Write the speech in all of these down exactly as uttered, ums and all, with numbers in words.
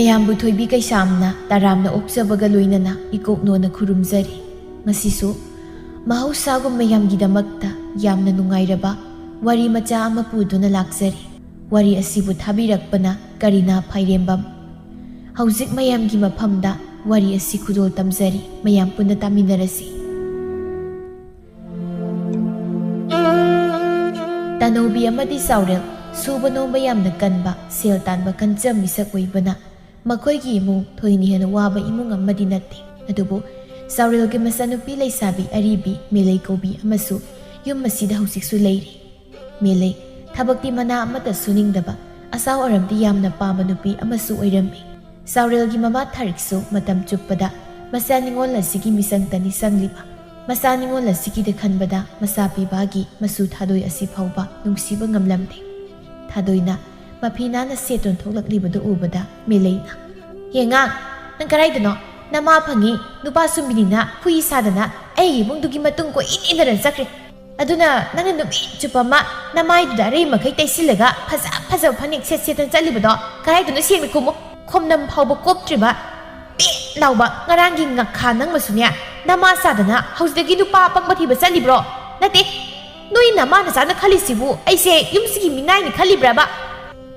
ꯃꯌꯥꯝꯕꯨ ꯊꯣꯏꯕꯤ ꯀꯩꯁꯥꯝꯅ ꯇꯔꯥꯝꯅ ꯑꯣꯛꯆꯕꯒ ꯂꯣꯏꯅꯅ ꯏꯀꯣꯛꯅꯣꯅ ꯈꯨꯔꯨꯝꯖꯔꯤ꯫ ꯉꯁꯤꯁꯨ ꯃꯍꯧꯁꯥꯒꯨꯝ ꯃꯌꯥꯝꯒꯤꯗꯃꯛꯇ ꯌꯥꯝꯅ ꯅꯨꯡꯉꯥꯏꯔꯕ ꯋꯥꯔꯤ ꯃꯆꯥ ꯑꯃ ꯄꯨꯗꯨꯅ ꯂꯥꯛꯆꯔꯤ꯫ ꯋꯥꯔꯤ ꯑꯁꯤꯕꯨ ꯊꯥꯕꯤꯔꯛꯄꯅ ꯀꯔꯤꯅꯥ ꯐꯥꯏꯔꯦꯝꯕꯝ꯫ ꯍꯧꯖꯤꯛ ꯃꯌꯥꯝꯒꯤ ꯃꯐꯝꯗ ꯋꯥꯔꯤ ꯑꯁꯤ ꯈꯨꯗꯣꯜ ꯇꯝꯖꯔꯤ꯫ ꯃꯌꯥꯝ ꯄꯨꯟꯅ ꯇꯥꯃꯤꯟꯅꯔꯁꯤ꯫ ꯇꯅꯧꯕꯤ ꯑꯃꯗꯤ ꯆꯥꯎꯔꯦꯜ ꯁꯨꯕ ꯅꯣꯝꯕ ꯌꯥꯝꯅ ꯀꯟꯕ, ꯁꯦꯜ ꯇꯥꯟꯕ ꯀꯟꯖ ꯃꯤꯁꯛ ꯑꯣꯏꯕꯅ ꯃꯈꯣꯏꯒꯤ ꯏꯃꯨꯡ ꯊꯣꯏꯅ ꯍꯦꯟꯅ ꯋꯥꯕ ꯏꯃꯨꯡ ꯑꯃꯗꯤ ꯅꯠꯇꯦ꯫ ꯑꯗꯨꯕꯨ ꯆꯥꯎꯔꯦꯜꯒꯤ ꯃꯆꯥꯅꯨꯄꯤ ꯂꯩꯁꯥꯕꯤ ꯑꯔꯤꯕꯤ ꯃꯦꯂꯩ ꯀꯧꯕꯤ ꯑꯃꯁꯨ ꯌꯨꯝ ꯑꯁꯤꯗ ꯍꯧꯖꯤꯛꯁꯨ ꯂꯩꯔꯤ꯫ ꯃꯦꯂꯩ ꯊꯕꯛꯇꯤ ꯃꯅꯥ ꯑꯃꯠꯇ ꯁꯨꯅꯤꯡꯗꯕ, ꯑꯆꯥꯎ ꯑꯔꯝꯗꯤ ꯌꯥꯝꯅ ꯄꯥꯝꯕ ꯅꯨꯄꯤ ꯑꯃꯁꯨ ꯑꯣꯏꯔꯝꯃꯤ꯫ ꯆꯥꯎꯔꯦꯜꯒꯤ ꯃꯃꯥ ꯊꯥꯔꯤꯛꯁꯨ ꯃꯇꯝ ꯆꯨꯞꯄꯗ ꯃꯆꯥ ꯅꯤꯉꯣꯜ ꯑꯁꯤꯒꯤ ꯃꯤꯆꯪꯇ ꯅꯤꯡꯁꯤꯡꯂꯤꯕ꯫ ꯃꯆꯥ ꯅꯤꯉꯣꯜ ꯑꯁꯤꯒꯤꯗ ꯈꯟꯕꯗ ꯃꯆꯥ ꯄꯤꯕꯥꯒꯤ ꯃꯆꯨ ꯊꯥꯗꯣꯏ ꯑꯁꯤ ꯐꯥꯎꯕ ꯅꯨꯡꯁꯤꯕ ꯉꯝꯂꯝꯗꯦ꯫ ꯊꯥꯗꯣꯏꯅ ꯃꯐꯤ ꯅꯥꯟꯅ ꯁꯦꯠꯇꯨꯅ ꯊꯣꯛꯂꯛꯂꯤꯕꯗꯨ ꯎꯕꯗ ꯃꯦꯂꯩꯅ, "ꯌꯦꯉꯥꯡ, ꯅꯪ ꯀꯗꯥꯏꯗꯅꯣ? ꯅꯃꯥ ꯐꯪꯉꯤ, ꯅꯨꯄꯥ ꯁꯨꯝꯕꯤꯅꯤꯅ ꯍꯨꯏ ꯁꯥꯗꯅ ꯑꯩꯒꯤ ꯏꯃꯨꯡꯗꯨꯒꯤ ꯃꯇꯨꯡ ꯀꯣꯏꯏꯟ ꯏꯟꯅꯗꯅ ꯆꯠꯈ꯭ꯔꯦ꯫ ꯑꯗꯨꯅ ꯅꯪꯅ ꯅꯨꯃꯤꯠ ꯆꯨꯞꯄ ꯑꯃ ꯅꯃꯥꯏꯗꯨꯗ ꯑꯔꯩ ꯃꯈꯩ ꯇꯩꯁꯤꯜꯂꯒ ꯐꯖ ꯐꯖꯕ ꯐꯅꯦꯛ ꯁꯦꯠ ꯁꯦꯠꯇꯅ ꯆꯠꯂꯤꯕꯗꯣ ꯀꯗꯥꯏꯗꯅꯣ? ꯁꯦꯡꯅ ꯈꯨꯝꯃꯨ꯫ ꯈꯣꯝꯅꯝ ꯐꯥꯎꯕ ꯀꯣꯞꯇ꯭ꯔꯤꯕ ꯄꯦꯠ ꯂꯥꯎꯕ ꯉꯔꯥꯡꯒꯤ ꯉꯥꯈꯥ ꯅꯪꯃꯁꯨꯅꯦ, ꯅꯃꯥ ꯆꯥꯗꯅ ꯍꯧꯖꯤꯛꯇꯒꯤ ꯅꯨꯄꯥ ꯑꯄꯪꯕ ꯊꯤꯕ ꯆꯠꯂꯤꯕ꯭ꯔꯣ? ꯅꯠꯇꯦ, ꯅꯣꯏ ꯅꯃꯥ ꯅꯆꯥꯅ ꯈꯜꯂꯤꯁꯤꯕꯨ ꯑꯩꯁꯦ ꯌꯨꯝꯁꯤꯒꯤ ꯃꯤꯅꯥꯏꯅꯤ ꯈꯜꯂꯤꯕ꯭ꯔꯕ?"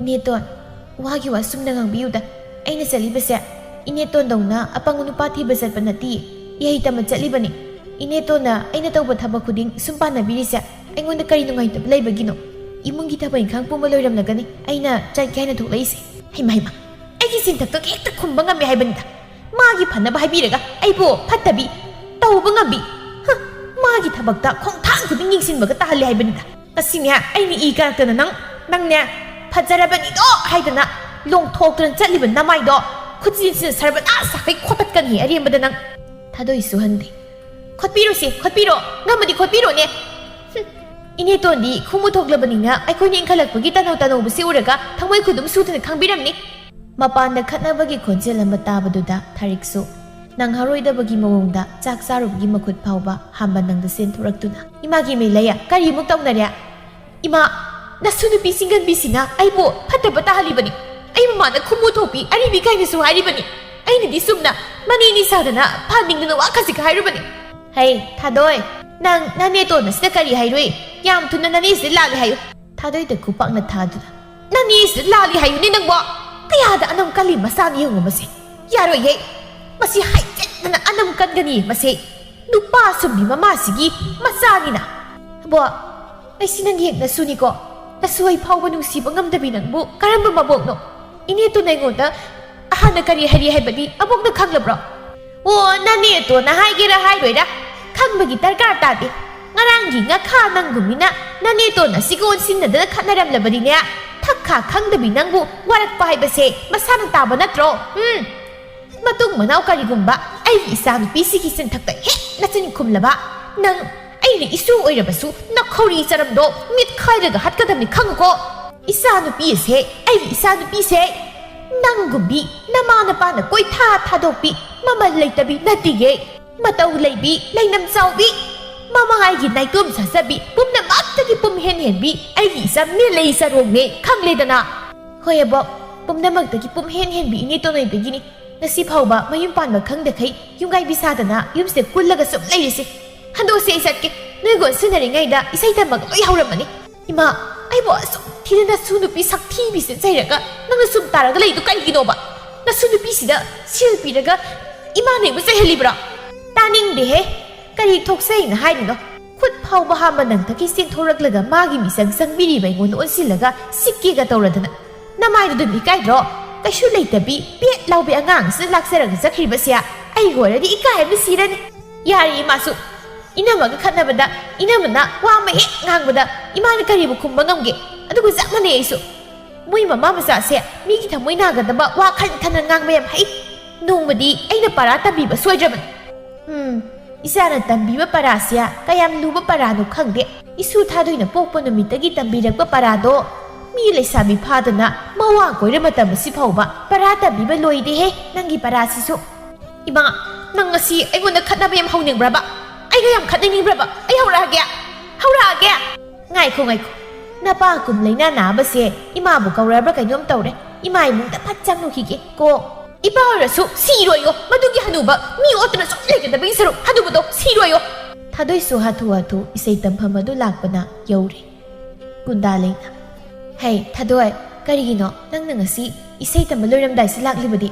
"ꯏꯅꯦꯇꯣꯟ, ꯋꯥꯒꯤ ꯋꯥ ꯁꯨꯝꯅ ꯉꯥꯡꯕꯤꯌꯨꯗ꯫ ꯑꯩꯅ ꯆꯠꯂꯤꯕꯁꯦ ꯏꯅꯦꯇꯣꯟꯗꯧꯅ ꯑꯄꯪꯕ ꯅꯨꯄꯥ ꯊꯤꯕ ꯆꯠꯄ ꯅꯠꯇꯦ, ꯏꯍꯩ ꯇꯝꯕ ꯆꯠꯂꯤꯕꯅꯤ꯫ ꯏꯅꯦꯇꯣꯟꯅ ꯑꯩꯅ ꯇꯧꯕ ꯊꯕꯛ ꯈꯨꯗꯤꯡ ꯁꯨꯝ ꯄꯥꯟꯅꯕꯤꯔꯤꯁꯦ ꯑꯩꯉꯣꯟꯗ ꯀꯔꯤ ꯅꯨꯡꯉꯥꯏꯇꯕ ꯂꯩꯕꯒꯤꯅꯣ? ꯏꯃꯨꯡꯒꯤ ꯊꯕꯛ ꯏꯪꯈꯥꯡ ꯄꯨꯝꯕ ꯂꯣꯏꯔꯝꯂꯒꯅꯤ ꯑꯩꯅ ꯆꯠꯀꯦ ꯍꯥꯏꯅ ꯊꯣꯛꯂꯛꯏꯁꯦ꯫ ꯍꯩꯃ, ꯍꯩꯃ, ꯑꯩꯒꯤ ꯆꯤꯟꯊꯛꯇꯣ ꯍꯦꯛꯇ ꯈꯨꯝꯕ ꯉꯝꯃꯦ ꯍꯥꯏꯕꯅꯤꯗ꯫ ꯃꯥꯒꯤ ꯐꯅꯕ ꯍꯥꯏꯕꯤꯔꯒ ꯑꯩꯕꯨ ꯐꯠꯇꯕꯤ, ꯇꯧꯕ ꯉꯝꯕꯤ, ꯍ, ꯃꯥꯒꯤ ꯊꯕꯛꯇ ꯈꯣꯡꯊꯥꯡ ꯈꯨꯗꯤꯡ ꯌꯦꯡꯁꯤꯟꯕꯒ ꯇꯥꯍꯜꯂꯦ ꯍꯥꯏꯕꯅꯤꯗ꯫ ꯉꯁꯤꯅꯦ ꯑꯩꯅ ꯏ ꯀꯥꯔꯛꯇꯅ ꯅꯪ, ꯅꯪꯅꯦ ꯐꯖꯔꯕꯅꯤꯗꯣ ꯍꯥꯏꯗꯅ ꯂꯣꯡꯊꯣꯛꯇꯅ ꯆꯠꯂꯤꯕ ꯅꯃꯥꯏꯗꯣ ꯈꯨꯠꯆꯤꯟꯁꯤꯅ ꯁꯔꯕꯅꯥꯁ ꯁꯥꯈꯩ ꯈꯣꯠꯇꯠꯀꯅꯤ ꯑꯔꯦꯝꯕꯗ ꯅꯪ꯫ ꯊꯥꯗꯣꯏꯁꯨ ꯍꯟꯗꯦ꯫ "ꯈꯣꯠꯄꯤꯔꯨꯁꯦ, ꯈꯣꯠꯄꯤꯔꯣ, ꯉꯝꯃꯗꯤ ꯈꯣꯠꯄꯤꯔꯣꯅꯦ꯫ ꯍꯨꯝ, ꯏꯅꯦꯇꯣꯟꯗꯤ ꯈꯣꯡꯕꯨ ꯊꯣꯛꯂꯕꯅꯤꯅ ꯑꯩꯈꯣꯏꯅ ꯏꯟꯈꯠꯂꯛꯄꯒꯤ ꯇꯅꯧ ꯇꯅꯧꯕꯁꯤ ꯎꯔꯒ ꯊꯃꯣꯏ ꯈꯨꯗꯨꯝ ꯁꯨꯗꯅ ꯈꯪꯕꯤꯔꯝꯅꯤ꯫" ꯃꯄꯥꯟꯗ ꯈꯠꯅꯕꯒꯤ ꯈꯣꯟꯖꯦꯜ ꯑꯃ ꯇꯥꯕꯗꯨꯗ ꯊꯥꯔꯤꯛꯁꯨ ꯅꯪꯍꯧꯔꯣꯏꯗꯕꯒꯤ ꯃꯑꯣꯡꯗ ꯆꯥꯛ ꯆꯥꯔꯨꯕꯒꯤ ꯃꯈꯨꯠ ꯐꯥꯎꯕ ꯍꯥꯝꯕꯟꯗꯪꯗ ꯆꯦꯟꯊꯣꯔꯛꯇꯨꯅ, "ꯏꯃꯥꯒꯤ ꯃꯦꯂꯩꯌꯥ, ꯀꯔꯤꯃꯨꯛ ꯇꯧꯅꯔꯦ? ꯏꯃꯥ, ꯅꯁꯨ ꯅꯨꯄꯤ ꯆꯤꯡꯒꯟꯕꯤꯁꯤꯅ ꯑꯩꯕꯨ ꯐꯠꯇꯕ ꯇꯥꯍꯜꯂꯤꯕꯅꯤ꯫ ꯑꯩ ꯃꯃꯥꯗ ꯈꯨꯝꯃꯨ ꯊꯣꯛꯄꯤ ꯑꯔꯤꯕꯤ ꯀꯥꯏꯅꯁꯨ ꯍꯥꯏꯔꯤꯕꯅꯤ꯫ ꯑꯩꯅꯗꯤ ꯁꯨꯝꯅ ꯃꯅꯦꯅꯤ ꯁꯥꯗꯅ ꯐꯍꯟꯅꯤꯡꯗꯅ ꯋꯥ ꯈꯖꯤꯛ ꯍꯥꯏꯔꯨꯕꯅꯤ꯫ ꯍꯩ, ꯊꯥꯗꯣꯏ, ꯅꯪ ꯅꯅꯦꯇꯣꯟ ꯑꯁꯤꯗ ꯀꯔꯤ ꯍꯥꯏꯔꯨꯏ? ꯌꯥꯝ ꯊꯨꯅ ꯅꯅꯦꯁꯤꯗ ꯂꯥꯜꯂꯦ ꯍꯥꯏꯌꯨ꯫ ꯊꯥꯗꯣꯏꯗ ꯈꯨꯄꯥꯛꯅ ꯊꯥꯗꯨꯅ, "ꯅꯅꯦꯁꯤꯗ ꯂꯥꯜꯂꯤ ꯍꯥꯏꯌꯨꯅꯦ ꯅꯪꯕꯣ! ꯀꯌꯥꯗ ꯑꯅꯝ ꯀꯜꯂꯤ ꯃꯆꯥꯅꯤ ꯌꯦꯡꯉꯨ ꯃꯁꯤ! ꯌꯥꯔꯣꯏꯌꯦ! ꯃꯁꯤ ꯍꯥꯏꯖꯤꯟꯗꯅ ꯑꯅꯝ ꯀꯟꯒꯅꯤ ꯃꯁꯤ! ꯅꯨꯄꯥ ꯁꯨꯝꯕꯤ ꯃꯃꯥꯁꯤꯒꯤ ꯃꯆꯥꯅꯤꯅ!" ꯕꯣ, ꯑꯩꯁꯤ ꯅꯪ ꯍꯦꯛ ꯅꯁꯨꯅꯤꯀꯣ꯫ ꯅꯁꯨ ꯑꯩ ꯐꯥꯎꯕ ꯅꯨꯡꯁꯤꯕ ꯉꯝꯗꯕꯤ ꯅꯪꯕꯨ ꯀꯔꯝꯕ ꯃꯕꯣꯛꯅꯣ? ꯏꯅꯦꯇꯣꯟ ꯑꯩꯉꯣꯟꯗ ꯍꯥꯟꯅ ꯀꯔꯤ ꯍꯥꯏꯔꯤ ꯍꯥꯏꯕꯗꯤ ꯑꯕꯣꯛꯅ ꯈꯪꯂꯕ꯭ꯔꯣ? ꯑꯣ, ꯅꯅꯦꯇꯣꯟꯅ ꯍꯥꯏꯒꯦꯔꯥ ꯍꯥꯏꯔꯣꯏꯔꯥ ꯈꯪꯕꯒꯤ ꯗꯔꯀꯥꯔ ꯇꯥꯗꯦ꯫ ꯉꯔꯥꯡꯒꯤ ꯉꯥꯈꯥ ꯅꯪꯒꯨꯝꯃꯤꯅ ꯅꯅꯦꯇꯣꯟ ꯑꯁꯤꯒ ꯑꯣꯟꯁꯤꯟꯅꯗꯅ ꯈꯠꯅꯔꯝꯂꯕꯗꯤꯅꯦ, ꯊꯛꯈꯥ ꯈꯪꯗꯕꯤ ꯅꯪꯕꯨ ꯋꯥꯔꯛꯄ ꯍꯥꯏꯕꯁꯦ ꯃꯁꯥꯅ ꯇꯥꯕ ꯅꯠꯇ꯭ꯔꯣ? ꯎꯝ꯫ ꯃꯇꯨꯡ ꯃꯅꯥꯎ ꯀꯔꯤꯒꯨꯝꯕ ꯑꯩꯒꯤ ꯏꯆꯥꯅꯨꯄꯤꯁꯤꯒꯤ ꯆꯤꯟꯊꯛꯇ ꯍꯦꯛ ꯅꯆꯤꯟ ꯈꯨꯝꯂꯕ, ꯅꯪ ꯑꯩꯅ ꯏꯁꯨ ꯑꯣꯏꯔꯕꯁꯨ ꯅꯈꯧꯔꯤ ꯆꯔꯝꯗꯣ ꯃꯤꯠꯈꯥꯏꯔꯒ ꯍꯥꯠꯀꯗꯕꯅꯤ ꯈꯪꯉꯨꯀꯣ꯫ ꯏꯆꯥꯅꯨꯄꯤ ꯑꯁꯦ, ꯑꯩꯒꯤ ꯏꯆꯥꯅꯨꯄꯤꯁꯦ ꯅꯪꯒꯨꯝꯕꯤ ꯅꯃꯥ ꯅꯄꯥꯅ ꯀꯣꯏꯊꯥ ꯊꯥꯗꯣꯛꯄꯤ, ꯃꯃꯜ ꯂꯩꯇꯕꯤ ꯅꯠꯇꯤꯌꯦ꯫ ꯃꯇꯧ ꯂꯩꯕꯤ, ꯂꯩꯅꯝ ꯆꯥꯎꯕꯤ, ꯃꯃꯥꯏꯒꯤ ꯅꯥꯏꯇꯣꯝ ꯁꯥꯖꯕꯤ ꯄꯨꯝꯅꯃꯛꯇꯒꯤ ꯄꯨꯝꯍꯦꯟ ꯍꯦꯟꯕꯤ ꯑꯩꯒꯤ ꯏꯆꯥ ꯃꯦꯂꯩ ꯆꯔꯣꯡꯅꯦ, ꯈꯪꯂꯦꯗꯅ? ꯍꯣꯏ ꯑꯕꯣꯛ, ꯄꯨꯝꯅꯃꯛꯇꯒꯤ ꯄꯨꯝꯍꯦꯟ ꯍꯦꯟꯕꯤ ꯏꯅꯦꯇꯣꯟ ꯑꯣꯏꯕꯒꯤꯅꯤ ꯉꯁꯤ ꯐꯥꯎꯕ ꯃꯌꯨꯝ ꯄꯥꯟꯕ ꯈꯪꯗꯈꯩ ꯌꯨꯝꯒꯥꯏꯕꯤ ꯁꯥꯗꯅ ꯌꯨꯝꯁꯤꯗ ꯀꯨꯜꯂꯒ ꯁꯨꯝ ꯂꯩꯔꯤꯁꯦ꯫ ꯍꯟꯗꯣꯛꯁꯦ, ꯑꯩ ꯆꯠꯀꯦ꯫ ꯅꯣꯏꯒ ꯑꯣꯟꯁꯤꯟꯅꯔꯤꯉꯩꯗ ꯏꯁꯩ ꯇꯝꯕꯒ ꯂꯣꯏ ꯍꯧꯔꯝꯃꯅꯤ꯫ ꯏꯃꯥ, ꯑꯩꯕꯨ ꯑꯁꯨꯛ ꯊꯤꯅ ꯅꯁꯨ ꯅꯨꯄꯤ ꯁꯛꯊꯤꯕꯤꯁꯦ ꯆꯩꯔꯒ ꯅꯪꯅ ꯁꯨꯝ ꯇꯥꯔꯒ ꯂꯩꯗꯨ ꯀꯩꯒꯤꯅꯣꯕ? ꯅꯁꯨ ꯅꯨꯄꯤꯁꯤꯗ ꯁꯦꯜ ꯄꯤꯔꯒ ꯏꯃꯥꯅ ꯑꯩꯕꯨ ꯆꯩꯍꯜꯂꯤꯕ꯭ꯔꯣ? ꯇꯥꯅꯤꯡꯗꯦꯍꯦ꯫ ꯀꯔꯤ ꯊꯣꯛꯆꯩꯅ ꯍꯥꯏꯔꯤꯅꯣ? ꯈꯨꯠ ꯐꯥꯎꯕ ꯍꯥꯝꯕ ꯅꯪꯗꯒꯤ ꯆꯦꯟꯊꯣꯔꯛꯂꯒ ꯃꯥꯒꯤ ꯃꯤꯆꯪ ꯆꯪꯕꯤꯔꯤꯕ ꯑꯩꯉꯣꯟꯗ ꯑꯣꯟꯁꯤꯜꯂꯒ ꯁꯤꯛꯀꯦꯒ ꯇꯧꯔꯗꯅ꯫ ꯅꯃꯥꯏꯗꯨ ꯑꯗꯨꯝ ꯏꯀꯥꯏꯗ꯭ꯔꯣ? ꯀꯩꯁꯨ ꯂꯩꯇꯕꯤ, ꯄꯦꯠ ꯂꯥꯎꯕꯤ ꯑꯉꯥꯡꯁꯤꯅ ꯂꯥꯛꯆꯔꯒ ꯆꯠꯈ꯭ꯔꯤꯕꯁꯦ ꯑꯩꯒ ꯑꯣꯏꯔꯗꯤ ꯏꯀꯥꯏꯕꯅ ꯁꯤꯔꯅꯤ꯫ ꯌꯥꯔꯦ ꯏꯃꯥꯁꯨ꯫ ꯏꯅꯝꯃꯒ ꯈꯠꯅꯕꯗ ꯏꯅꯝꯃꯅ ꯋꯥ ꯑꯃ ꯍꯦꯛ ꯉꯥꯡꯕꯗ ꯏꯃꯥꯅ ꯀꯔꯤꯕꯨ ꯈꯨꯝꯕ ꯉꯝꯒꯦ? ꯑꯗꯨꯒ ꯆꯞ ꯃꯥꯟꯅꯩ ꯑꯩꯁꯨ꯫ ꯃꯣꯏ ꯃꯃꯥ ꯃꯆꯥꯁꯦ ꯃꯤꯒꯤ ꯊꯃꯣꯏ ꯅꯥꯒꯗꯕ ꯋꯥ ꯈꯟ ꯈꯟꯅ ꯉꯥꯡꯕ ꯌꯥꯝ ꯍꯩ꯫ ꯅꯣꯡꯃꯗꯤ ꯑꯩꯅ ꯄꯔꯥ ꯇꯝꯕꯤꯕ ꯁꯣꯏꯗ꯭ꯔꯕꯅꯤ꯫ ꯎꯝ, ꯏꯆꯥꯅ ꯇꯝꯕꯤꯕ ꯄꯔꯥꯁꯦ ꯀꯌꯥꯝ ꯂꯨꯕ ꯄꯔꯥꯅꯣ ꯈꯪꯗꯦ꯫ ꯏꯁꯨ ꯊꯥꯗꯣꯏꯅ ꯄꯣꯛꯄ ꯅꯨꯃꯤꯠꯇꯒꯤ ꯇꯝꯕꯤꯔꯛꯄ ꯄꯔꯥꯗꯣ ꯃꯤ ꯂꯩꯁꯥꯕꯤ ꯐꯥꯗꯅ ꯃꯋꯥ ꯀꯣꯏꯔ ꯃꯇꯝ ꯑꯁꯤ ꯐꯥꯎꯕ ꯄꯔꯥ ꯇꯝꯕꯤꯕ ꯂꯣꯏꯗꯦꯍꯦ, ꯅꯪꯒꯤ ꯄꯔꯥꯁꯤꯁꯨ꯫ ꯏꯃꯥ, ꯅꯪ ꯉꯁꯤ ꯑꯩꯉꯣꯟꯗ ꯈꯠꯅꯕ ꯌꯥꯝ ꯍꯧꯅꯤꯡꯕ꯭ꯔꯕ? ꯑꯩꯒ ꯌꯥꯝ ꯈꯠꯅꯅꯤꯡꯕ꯭ꯔꯕ? ꯑꯩ ꯍꯧꯔꯛꯑꯒꯦ꯫ ꯍꯧꯔꯛꯑꯒꯦ꯫ ꯉꯥꯏꯈꯣ, ꯉꯥꯏꯈꯣ꯫ ꯅꯄꯥ ꯀꯨꯝ ꯂꯩꯅꯥ ꯅꯥꯕꯁꯦ ꯏꯃꯥꯕꯨ ꯀꯧꯔꯕ꯭ꯔꯥ ꯀꯩꯅꯣꯝ ꯇꯧꯔꯦ꯫ ꯏꯃꯥ ꯏꯃꯨꯡꯗ ꯐꯠ ꯆꯪꯉꯨꯈꯤꯒꯦ ꯀꯣ꯫ ꯏꯄꯥ ꯑꯣꯏꯔꯁꯨ ꯁꯤꯔꯣꯏꯌꯣ, ꯃꯗꯨꯒꯤ ꯍꯅꯨꯕ ꯃꯤ ꯑꯣꯠꯇꯅ ꯁꯨꯝ ꯂꯩꯒꯗꯕꯒꯤ ꯁꯔꯨꯛ ꯍꯅꯨꯕꯗꯣ ꯁꯤꯔꯣꯏꯌꯣ꯫ ꯊꯥꯗꯣꯏꯁꯨ ꯍꯥꯊꯨ ꯍꯥꯊꯨ ꯏꯁꯩ ꯇꯝꯐꯝ ꯑꯗꯨ ꯂꯥꯛꯄꯅ ꯌꯧꯔꯦ꯫ ꯀꯨꯟꯗꯥꯂꯩꯅ, "ꯍꯩ ꯊꯥꯗꯣꯏ, ꯀꯔꯤꯒꯤꯅꯣ ꯅꯪꯅ ꯉꯁꯤ ꯏꯁꯩ ꯇꯝꯕ ꯂꯣꯏꯔꯝꯗꯥꯏꯁꯤ ꯂꯥꯛꯂꯤꯕꯗꯤ?